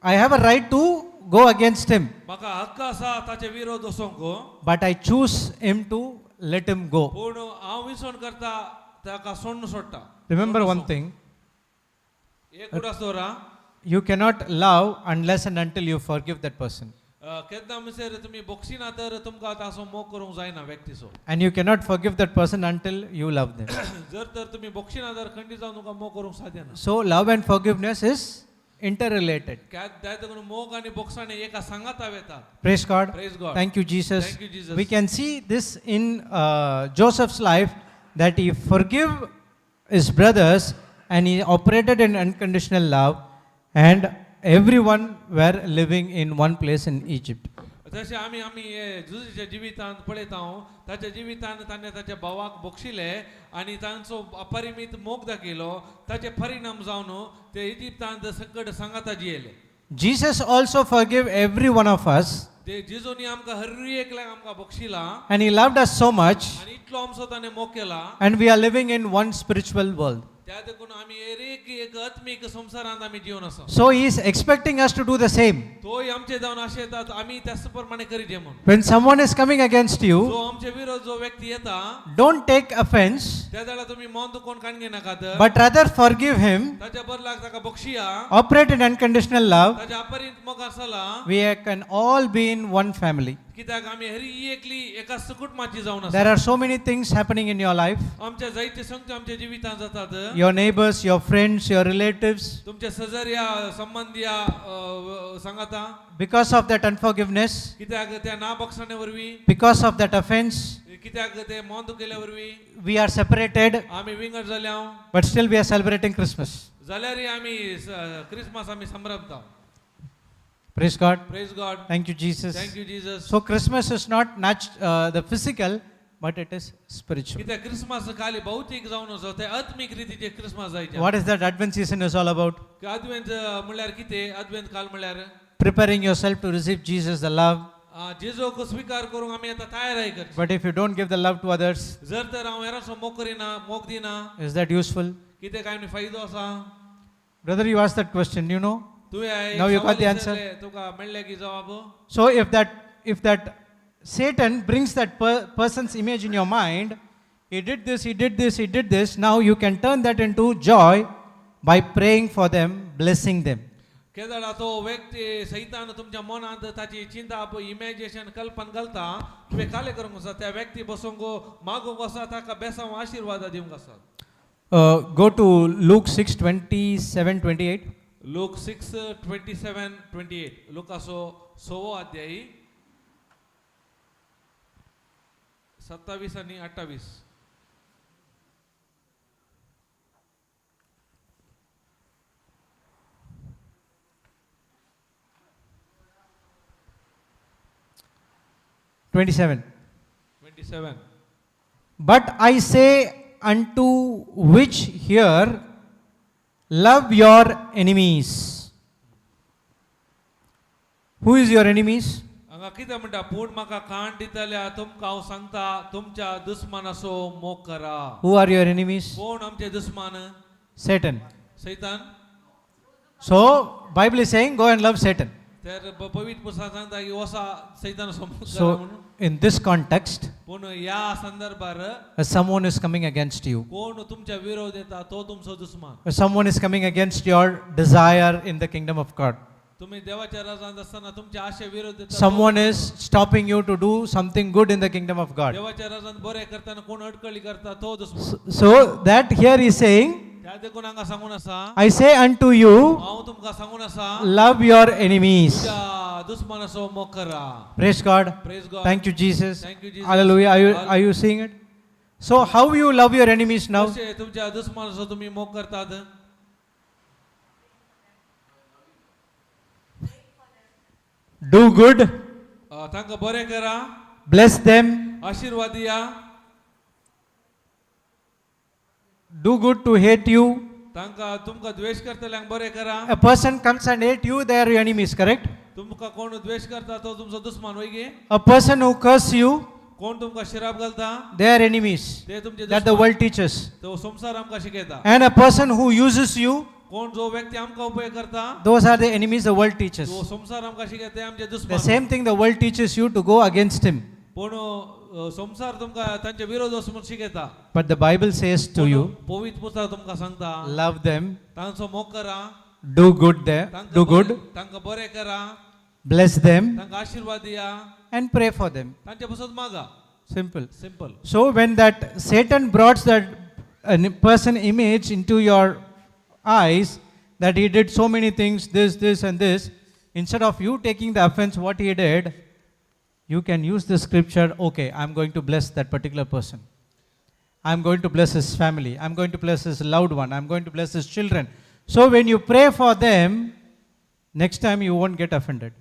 I have a right to go against him, म्हाका हक्क आसा ताचे विरोध वचोंक, but I choose him to let him go. पूण हांव विसवण करता ताका सोडून सोडटा. Remember one thing, एक उडास दवरा, you cannot love unless and until you forgive that person. केन्ना म्हणसर तुमी बक्षिना तर तुमकां ताचो मोग करूंक जायना व्यक्तीचो. And you cannot forgive that person until you love them. जर तर तुमी बक्षिना तर खंडीत जावन तुमकां मोग करूंक साध्य ना. So love and forgiveness is interrelated. त्या देखून मोग आनी बक्षाणे एका सांगाता वेतात. Praise God. Praise God. Thank you, Jesus. Thank you, Jesus. We can see this in Joseph's life, that he forgave his brothers and he operated in unconditional love, and everyone were living in one place in Egypt. तशें आमी आमी हे जुजेच्या जिवितांत पळयता ताच्या जिवितांत ताणें ताच्या भावाक बक्षिले आनी तांचो अपरिमीत मोग दाखयलो ताचे परिणाम जावन ते इजिप्तांत सकट सांगाता जियेले. Jesus also forgave every one of us, ते जेजूनी आमकां हर एकल्याक आमकां बक्षिला and He loved us so much, आनी इतलो आमचो ताणें मोग केला. And we are living in one spiritual world. त्या देखून आमी एक एक आत्मीक संवसारांत आमी जिवन आसा. So He is expecting us to do the same. तोय आमचे जावन अशें येतात आमी त्याच प्रमाणे करीजे म्हणून. When someone is coming against you, जो आमचे विरोध जो व्यक्ती येता don't take offense, त्या वेळार तुमी मन दुखोवन काण घेनाकात but rather forgive him, ताच्या बदलाक ताका बक्षिया operate in unconditional love. ताच्या अपरीत मोग आसला. We can all be in one family. कित्याक आमी हरी एकली एकाच कुटुंबाची जावन आसा. There are so many things happening in your life. आमच्या जायते संगती आमच्या जिवितांत जातात. Your neighbors, your friends, your relatives. तुमच्या सजर्या संबंधिया सांगाता. Because of that unforgiveness, कित्याक त्या ना बक्षणे वरवीं because of that offense, कित्याक ते मन दुखयल्या वरवीं we are separated, आमी विंगड जाल्या. But still we are celebrating Christmas. जाल्यारय आमी क्रिसमस आमी संभ्रमता. Praise God. Praise God. Thank you, Jesus. Thank you Jesus. So Christmas is not the physical, but it is spiritual. कित्याक क्रिसमस खाली भौतीक जावन आसा ते आत्मीक रितीचे क्रिसमस जायचे. What is that Advent season is all about? आदवेंत म्हणल्यार कितें आदवेंत काल म्हणल्यार? Preparing yourself to receive Jesus, the love. जेजूक स्वीकार करूंक आमी आतां तयार करची. But if you don't give the love to others, जर तर हांव हेरांचो मोग करिना मोग दिना is that useful? कितें काय फायदो आसा? Brother, you asked that question, you know. तुवें Now you got the answer. तुका मेळ्ळें की जवाब? So if that Satan brings that person's image in your mind, he did this, he did this, he did this. Now you can turn that into joy by praying for them, blessing them. केदळा तो व्यक्ती सैतान तुमच्या मनांत ताची चिंता imagination कल्पना घालता तुवें खाली करूंक आसा त्या व्यक्ती बसूंक मागूंक आसा ताका बेसांव आशिर्वाद दिवंक आसा. Go to Luke 6 27 28. Luke 6:27-28 लुकासो सवो अध्यायी 27 आणि 28. 27. 27. But I say unto which hear, love your enemies. Who is your enemies? हांगा कितें म्हणटा पूण म्हाका काण दितल्या तुमकां हांव सांगता तुमच्या दुस्मानाचो मोग करा. Who are your enemies? कोण आमचे दुस्मान? Satan. सैतान. So Bible is saying go and love Satan. तर पवित्र पुस्तक सांगता की वसा सैतानाचो मोग करा So म्हणून. In this context, पूण ह्या संदर्भार if someone is coming against you, कोण तुमच्या विरोध येता तो तुमचो दुस्मान. If someone is coming against your desire in the kingdom of God, तुम्ही देवाच्या राजांत असताना तुमच्या आशे विरोध येता तो someone is stopping you to do something good in the kingdom of God. देवाच्या राजांत बरें करताना कोण अडकळी करता तो दुस्मान. So that here is saying, त्या देखून हांगा सांगून आसा I say unto you, हांव तुमकां सांगून आसा love your enemies. तुमच्या दुस्मानाचो मोग करा. Praise God. Praise God. Thank you, Jesus. Thank you, Jesus. Hallelujah. Are you seeing it? So, how you love your enemies now? कशे तुमच्या दुस्मानाचो तुम्ही मोग करतात? Do good, तांकां बरें करा. Bless them, आशिर्वाद दिया. Do good to hate you. तांकां तुमकां द्वेश करतल्यांक बरें करा. A person comes and hate you, they are your enemies, correct? तुमकां कोण द्वेश करता तो तुमचो दुस्मान वय गे? A person who curse you, कोण तुमकां शिराप घालता they are enemies. ते तुमचे That the दुस्मान. World teaches. तो संवसार आमकां शिकयता. And a person who uses you, कोण जो व्यक्ती आमकां उपयोग करता those are the enemies the world teaches. तो संवसार आमकां शिकयता ते आमचे The दुस्मान. Same thing the world teaches you to go against him. पूण संवसार तुमकां तांचे विरोध वचून म्हूण शिकयता. But the Bible says to you, पवित्र पुस्तक तुमकां सांगता love them, तांचो मोग करा do good there, तांकां do good, तांकां बरें करा bless them, तांकां आशिर्वाद दिया and pray for them. तांचे पसत मागा. Simple. Simple. So when that Satan brought that person image into your eyes, that he did so many things, this, this, and this, instead of you taking the offense, what he did, you can use the scripture, okay, I'm going to bless that particular person. I'm going to bless his family. I'm going to bless his loved one. I'm going to bless his children. So when you pray for them, next time you won't get offended.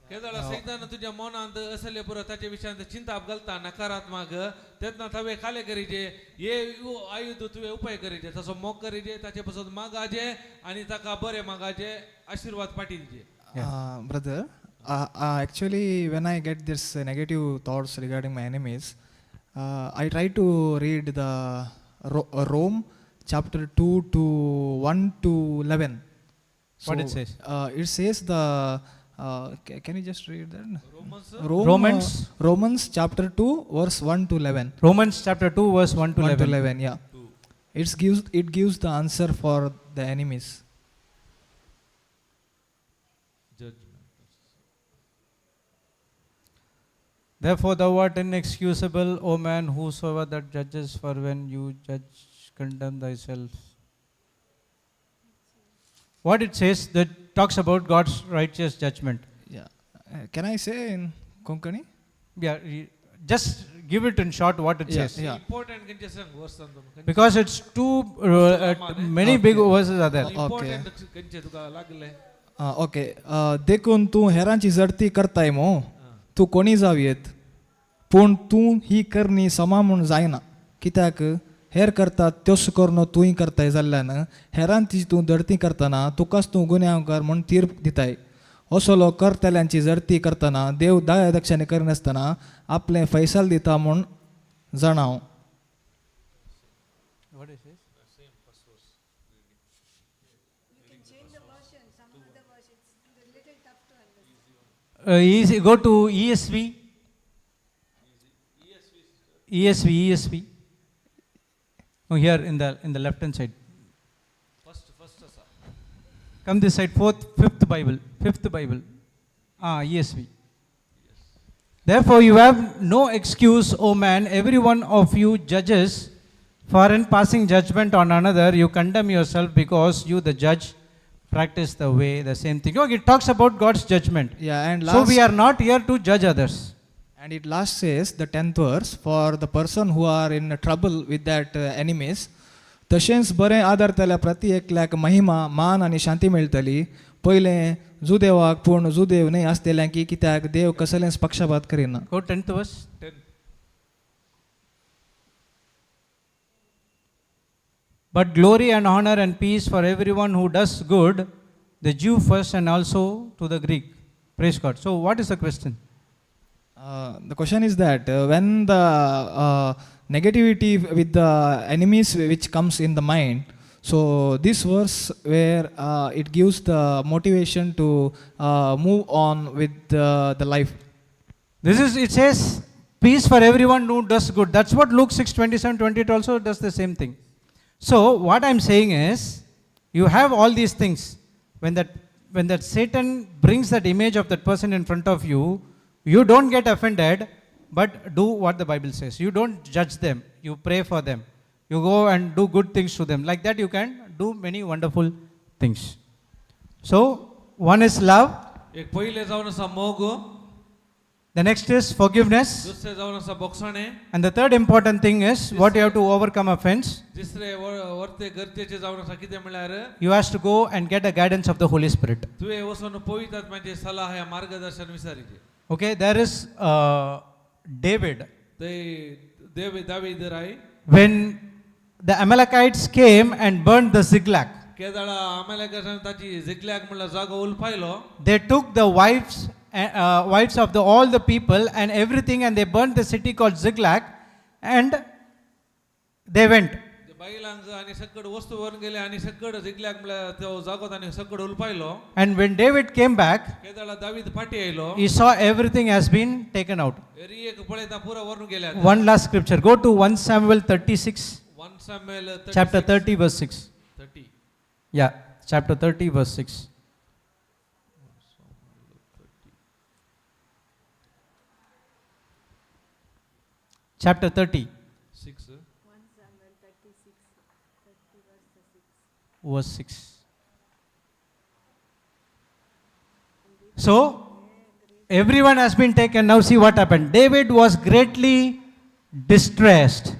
केदळा सैतान तुज्या मनांत असले पुरो ताचे विशयांत चिंताप घालता नकारात्मक तेन्ना थवे खाले करीजे हे आयुध तुवें उपाय करीजे तसो मोग करीजे ताचे पासून मागाजे आनी ताका बरें मागाजे आशिर्वाद पाटी दिजे. Brother, actually, when I get this negative thoughts regarding my enemies, I try to read the Rome chapter 2 to 1 to 11. What it says? It says the. Can you just read that? Romans. Rome, Romans? Romans chapter 2, verse 1 to 11. Romans chapter 2 verse 1 to 1 to 11. 11, yeah. It gives the answer for the enemies. Judgement. Therefore thou art inexcusable, O man, whosoever that judges, for when you judge, condemn thyself. What it says, that talks about God's righteous judgment. Yeah. Can I say in Konkani? Yeah, just give it in short what it Yeah, says. yeah. Important खंयचें सांग वर्सान तुमकां. Because it's too many big verses are there. Important खंयचें तुका लागलें? Okay, देखून तूं हेरांची जडती करताय मो, तूं कोणी जावयेत, पूण तूं ही करणी समा म्हूण जायना, कित्याक हेर करतात त्योच करून तूंय करताय जाल्ल्यान हेरांची तूं जडती करतना तुकाच तूं गुन्यांवकार म्हूण तीर्प दिताय. असलो करतल्यांची जडती करतना देव दया दक्षाने करिनासतना आपलें फैसल दिता म्हूण जाणाव. What it says? You can change the version, some other version. It's a little tough to understand. Easy, go to ESV. ESV, ESV. Oh, here in the left hand side. First first आसा. Come this side, fourth, fifth Bible, fifth Bible. Ah, ESV. Therefore, you have no excuse, O man, every one of you judges, for in passing judgment on another, you condemn yourself because you, the judge, practice the way, the same thing. Okay, it talks about God's judgment. Yeah, and So last, we are not here to judge others. And it last says, the 10th verse, for the person who are in trouble with that enemies, तशेंच बरें आदारतल्या प्रती एकल्याक महिमा, मान आनी शांती मेळटली, पयलें जुदेवाक, पूण जुदेव न्हय आसतल्यांकी, कित्याक देव कसलेंच पक्षपात करिना. Go 10th verse. 10. But glory and honor and peace for everyone who does good, the Jew first and also to the Greek. Praise God. So, what is the question? The question is that when the negativity with the enemies which comes in the mind, so this verse where it gives the motivation to move on with the life. This is, it says, peace for everyone who does good. That's what Luke 6 27 28 also does the same thing. So, what I'm saying is, you have all these things. When that Satan brings that image of that person in front of you, you don't get offended, but do what the Bible says. You don't judge them, you pray for them. You go and do good things to them. Like that, you can do many wonderful things. So, one is love, एक पयलें जावन आसा मोग. The next is forgiveness. दुसरें जावन आसा बोगसणें. And the third important thing is what you have to overcome offense. तिसरें वर्ते गरजेचें जावन आसा कितें म्हणल्यार You have to go and get the guidance of the Holy Spirit. तुवें वचून पवित्र आत्म्याचे सलाह या मार्गदर्शन विचारीचें. Okay, there is David. थंय देव दावीद राय. When the Amalekites came and burned the Ziklag, केदाळा आमेलेकासान ताची जिकल्याक म्हणल्यार जागो उलपायलो, they took the wives of all the people and everything, and they burned the city called Ziklag, and they went. ते बायलांक आनी सकड वस्तू व्हरून गेले आनी सकड जिकल्याक म्हणल्यार तो जागो तांणी सकड उलपायलो. And when David came back, केदाळा David फाटी आयलो, he saw everything has been taken out. एरी एक पळयता पुरो व्हरून गेल्या. One last scripture. Go to 1 Samuel 36, 1 Samuel chapter 30, verse 6. 30. Yeah, chapter 30, verse 6. Chapter 30, 6. 1 Samuel 36, 30 verse 6. Verse 6. So, everyone has been taken. Now, see what happened. David was greatly distressed,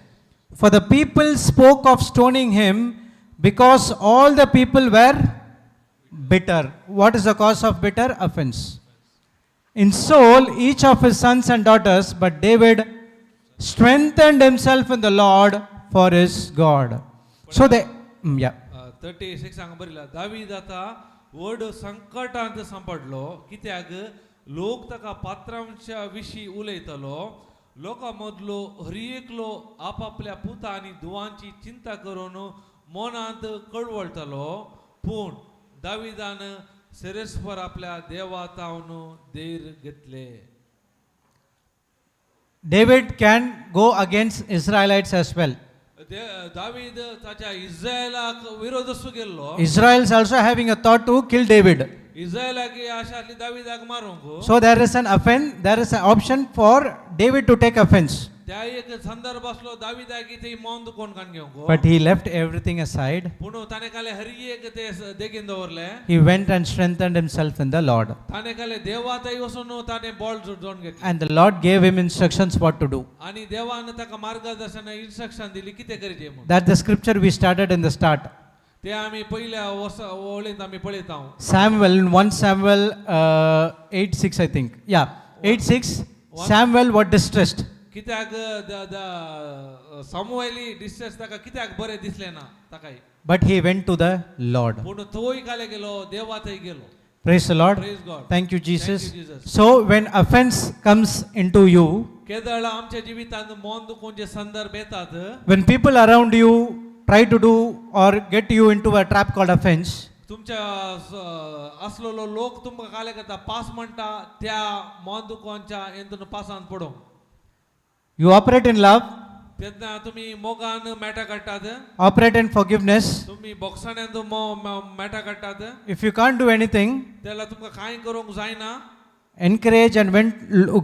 for the people spoke of stoning him because all the people were bitter. What is the cause of bitter? Offense. In soul, each of his sons and daughters, but David strengthened himself in the Lord for his God. So they, yeah. 36 हांगा बरयला, दावीद आतां व्हड संकटांत सांपडलो, कित्याक लोक ताका पात्रांच्या विशीं उलयतालो. लोकां मदलो हर एकलो आपापल्या पुता आनी धुवांची चिंता करून मनांत कळवळटालो, पूण दाविदान सेरेस्वर आपल्या देवा तावन धैर्य घेतले. David can go against Israelites as well. David ताच्या इस्रायलाक विरोध असो गेल्लो. Israel is also having a thought to kill David. इस्रायलाक ही आशा आसली दाविदाक मारूंक. So there is an offense, there is an option for David to take offense. त्या एक संदर्भ आसलो दाविदाक ते मौन दुकोन काण घेवंक. But he left everything aside. पूण ताणें काले हरी एक ते देगीन दवरले. He went and strengthened himself in the Lord. ताणें काले देवा थंय वचून ताणें बॉल जोडून घेतलें. And the Lord gave him instructions what to do. आनी देवान ताका मार्गदर्शन इन्स्ट्रक्शन दिली कितें करचें म्हूण. That the scripture we started in the start. ते आमी पयल्या वर्सा ओळींत आमी पळयता. Samuel, in 1 Samuel 8:6, I think. Yeah, 8:6. Samuel was distressed. कित्याक सामुएली डिस्ट्रेस, ताका कित्याक बरें दिसलें ना ताकाय. But he went to the Lord. पूण तोय काले गेलो, देवा थंय गेलो. Praise the Lord. Praise God. Thank you, Jesus. Thank you, Jesus. So when offense comes into you, केदळ आमच्या जिवितांत मन दुखोवचे संदर्भ येतात, when people around you try to do or get you into a trap called offense, तुमच्या असलेलो लोक तुमकां काले करता pass म्हणटा, त्या मन दुखोवच्या हेतून पासांत पडोंक, you operate in love, तेन्ना तुमी मोगान मेटा काडटात, operate in forgiveness. तुमी बोगसाण्यान मेटा काडटात. If you can't do anything, तेन्ना तुमकां कांय करूंक जायना, encourage and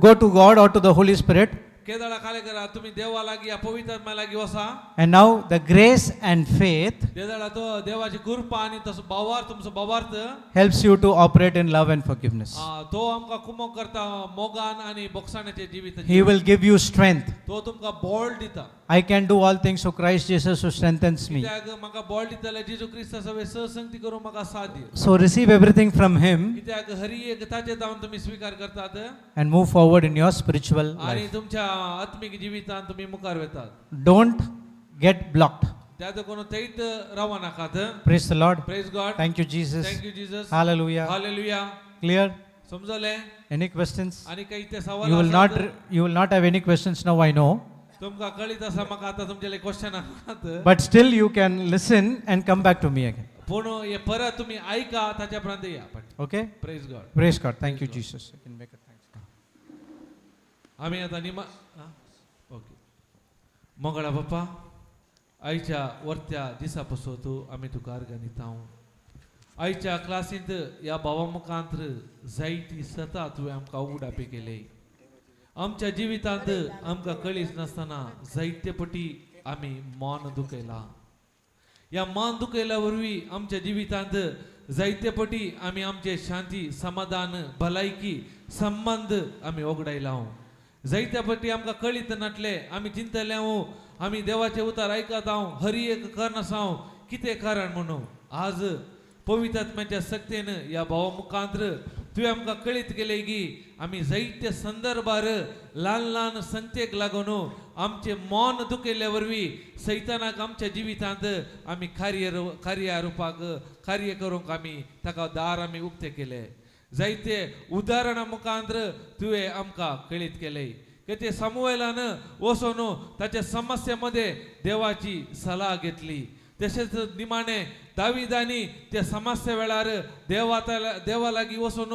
go to God or to the Holy Spirit. केदळा काले करा तुमी देवा लागीं या पवित्र लागीं वसा. And now the grace and faith तेदळा तो देवाची कृपा आनी तसो भावार्थ, तुमचो भावार्थ helps you to operate in love and forgiveness. तो आमकां कुमक करता मोगान आनी बोगसाण्याचें जिवीत. He will give you strength. तो तुमकां बळ दिता. I can do all things through Christ Jesus who strengthens me. कित्याक म्हाका बळ दितले जेजू क्रिस्ता सवे सहसंगती करूंक म्हाका साध्य. So receive everything from Him कित्याक हरी एक ताचे जावन तुमी स्विकार करतात and move forward in your spiritual आनी life. तुमच्या आत्मीक जिवितांत तुमी मुखार वतात. Don't get blocked. त्या देखून थंयत राव नाकात. Praise the Lord. Praise God. Thank you, Jesus. Thank you, Jesus. Hallelujah. Hallelujah. Clear? समजले? Any questions? आनी काही ते सवाल You will not आसात? you will not have any questions now, I know. तुमकां कळीत आसा म्हाका आतां तुमचेले क्वेश्चन आसात. But still you can listen and come back to me again. पूण हे परत तुमी आयका, ताच्या उपरांत या. Okay? Praise God. Praise God. Thank you, Jesus. You can make a thanks. आमी आतां निमा ओके. मंगळा बाप्पा, आयच्या वरत्या दिसा पसत आमी तुका अर्गां दिता. आयच्या क्लासींत ह्या भावा मुखांत जायती सता तुवें आमकां उगडापी केले. आमच्या जिवितांत आमकां कळीच नासतना जायते पटी आमी मन दुखयलां. ह्या मन दुखयल्या वरवीं आमच्या जिवितांत जायते पटी आमी आमचे शांती, समाधान, भलायकी, संबंद आमी ओगडायला. जायत्या पटी आमकां कळीत नाटले आमी चिंतले, आमी देवाचे उतार आयकत हांव, हरी एक करनासांव, कितें कारण म्हणून. आज पवित्र आत्म्याच्या सक्तेन ह्या भावा मुखांत्र तुवें आमकां कळीत केलें की आमी जायते संदर्भार ल्हान ल्हान संगतेक लागून आमचें मन दुखयल्ल्या वरवीं सैतानाक आमच्या जिवितांत आमी कार्य कार्य रुपाक कार्य करूंक आमी ताका दार आमी उक्तें केलें. जायते उदाहरणां मुखांत्र तुवें आमकां कळीत केलें की ते सामुएलान वचून ताच्या समस्ये मध्ये देवाची सलाह घेतली. तशेंच निमाणे दाविदांनी त्या समस्या वेळार देवा लागीं वचून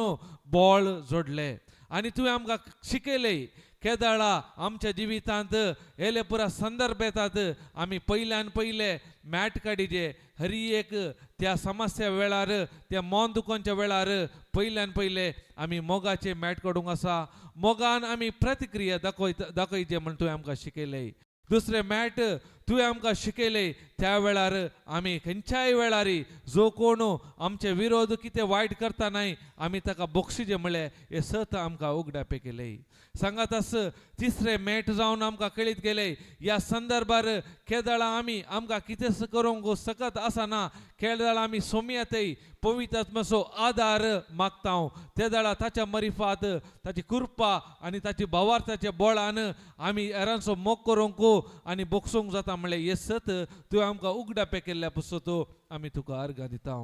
बळ जोडलें. आनी तुवें आमकां शिकयलें, केदाळा आमच्या जिवितांत येले पुरा संदर्भ येतात आमी पयल्यान पयले मॅट काडिजे. हरी एक त्या समस्या वेळार, त्या मन दुखोवच्या वेळार पयल्यान पयले आमी मोगाचे मॅट काडूंक आसा. मोगान आमी प्रतिक्रिया दाखयचे म्हण तुवें आमकां शिकयलें. दुसरें मॅट तुवें आमकां शिकयलें त्या वेळार आमी खंयच्याय वेळार जो कोण आमचे विरोध कितें वायट करता न्हय आमी ताका बक्षिजे म्हळ्ळें हें सत आमकां उगडापे केलें. सांगात आस तिसरें मेट जावन आमकां कळीत गेलें ह्या संदर्भार केदळां आमी आमकां कितेंच करूंक सकत आसना, केदळां आमी सोमयातय पवित्र आत्माचो आदार मागता हांव, ते वेळार ताच्या मरिफात ताची कृपा आनी ताची भावार्थाच्या बळान आमी हेरांचो मोग करूंक आनी बोगसूंक जाता म्हणलें हें सत तुवें आमकां उगडापें केल्ल्या पुसत आमी तुका अर्गां दिता.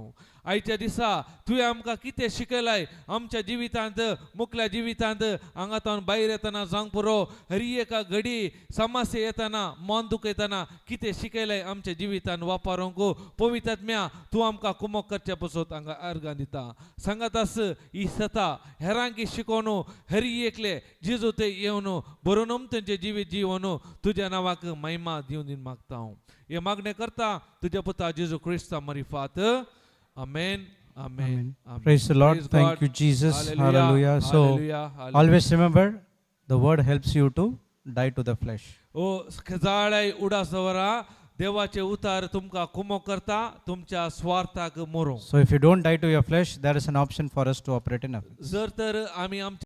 आयच्या दिसा तुवें आमकां कितें शिकयलाय आमच्या जिवितांत, मुखल्या जिवितांत हांगा तावन भायर येतना जावंक पुरो, हरी एका घडी समस्या येतना, मन दुखयतना कितें शिकयलाय आमच्या जिवितांत वापरूंक पवित्र आत्म्या तूं आमकां कुमक करचे पसत हांगा अर्गां दिता. सांगात आस ही सता हेरांकी शिकोवन हरी एकले जेजू ते येवन बरोवन तेंचे जिवीत जिवन तुज्या नांवाक महिमा दिवन दिवन मागता हांव. हे मागणें करता तुज्या पुता जेजू क्रिस्ता मरिफात. आमेन, आमेन. Praise the Lord. Praise Thank God. you, Jesus. Hallelujah. Hallelujah. So, Hallelujah. Hallelujah. Always remember, the word helps you to die to the flesh. ओ जाळाय उडास दवरा, देवाचे उतार तुमकां कुमो करता तुमच्या स्वार्थाक मरूंक. So, if you don't die to your flesh, there is an option for us to operate in offense. जर तर आमी आमच्या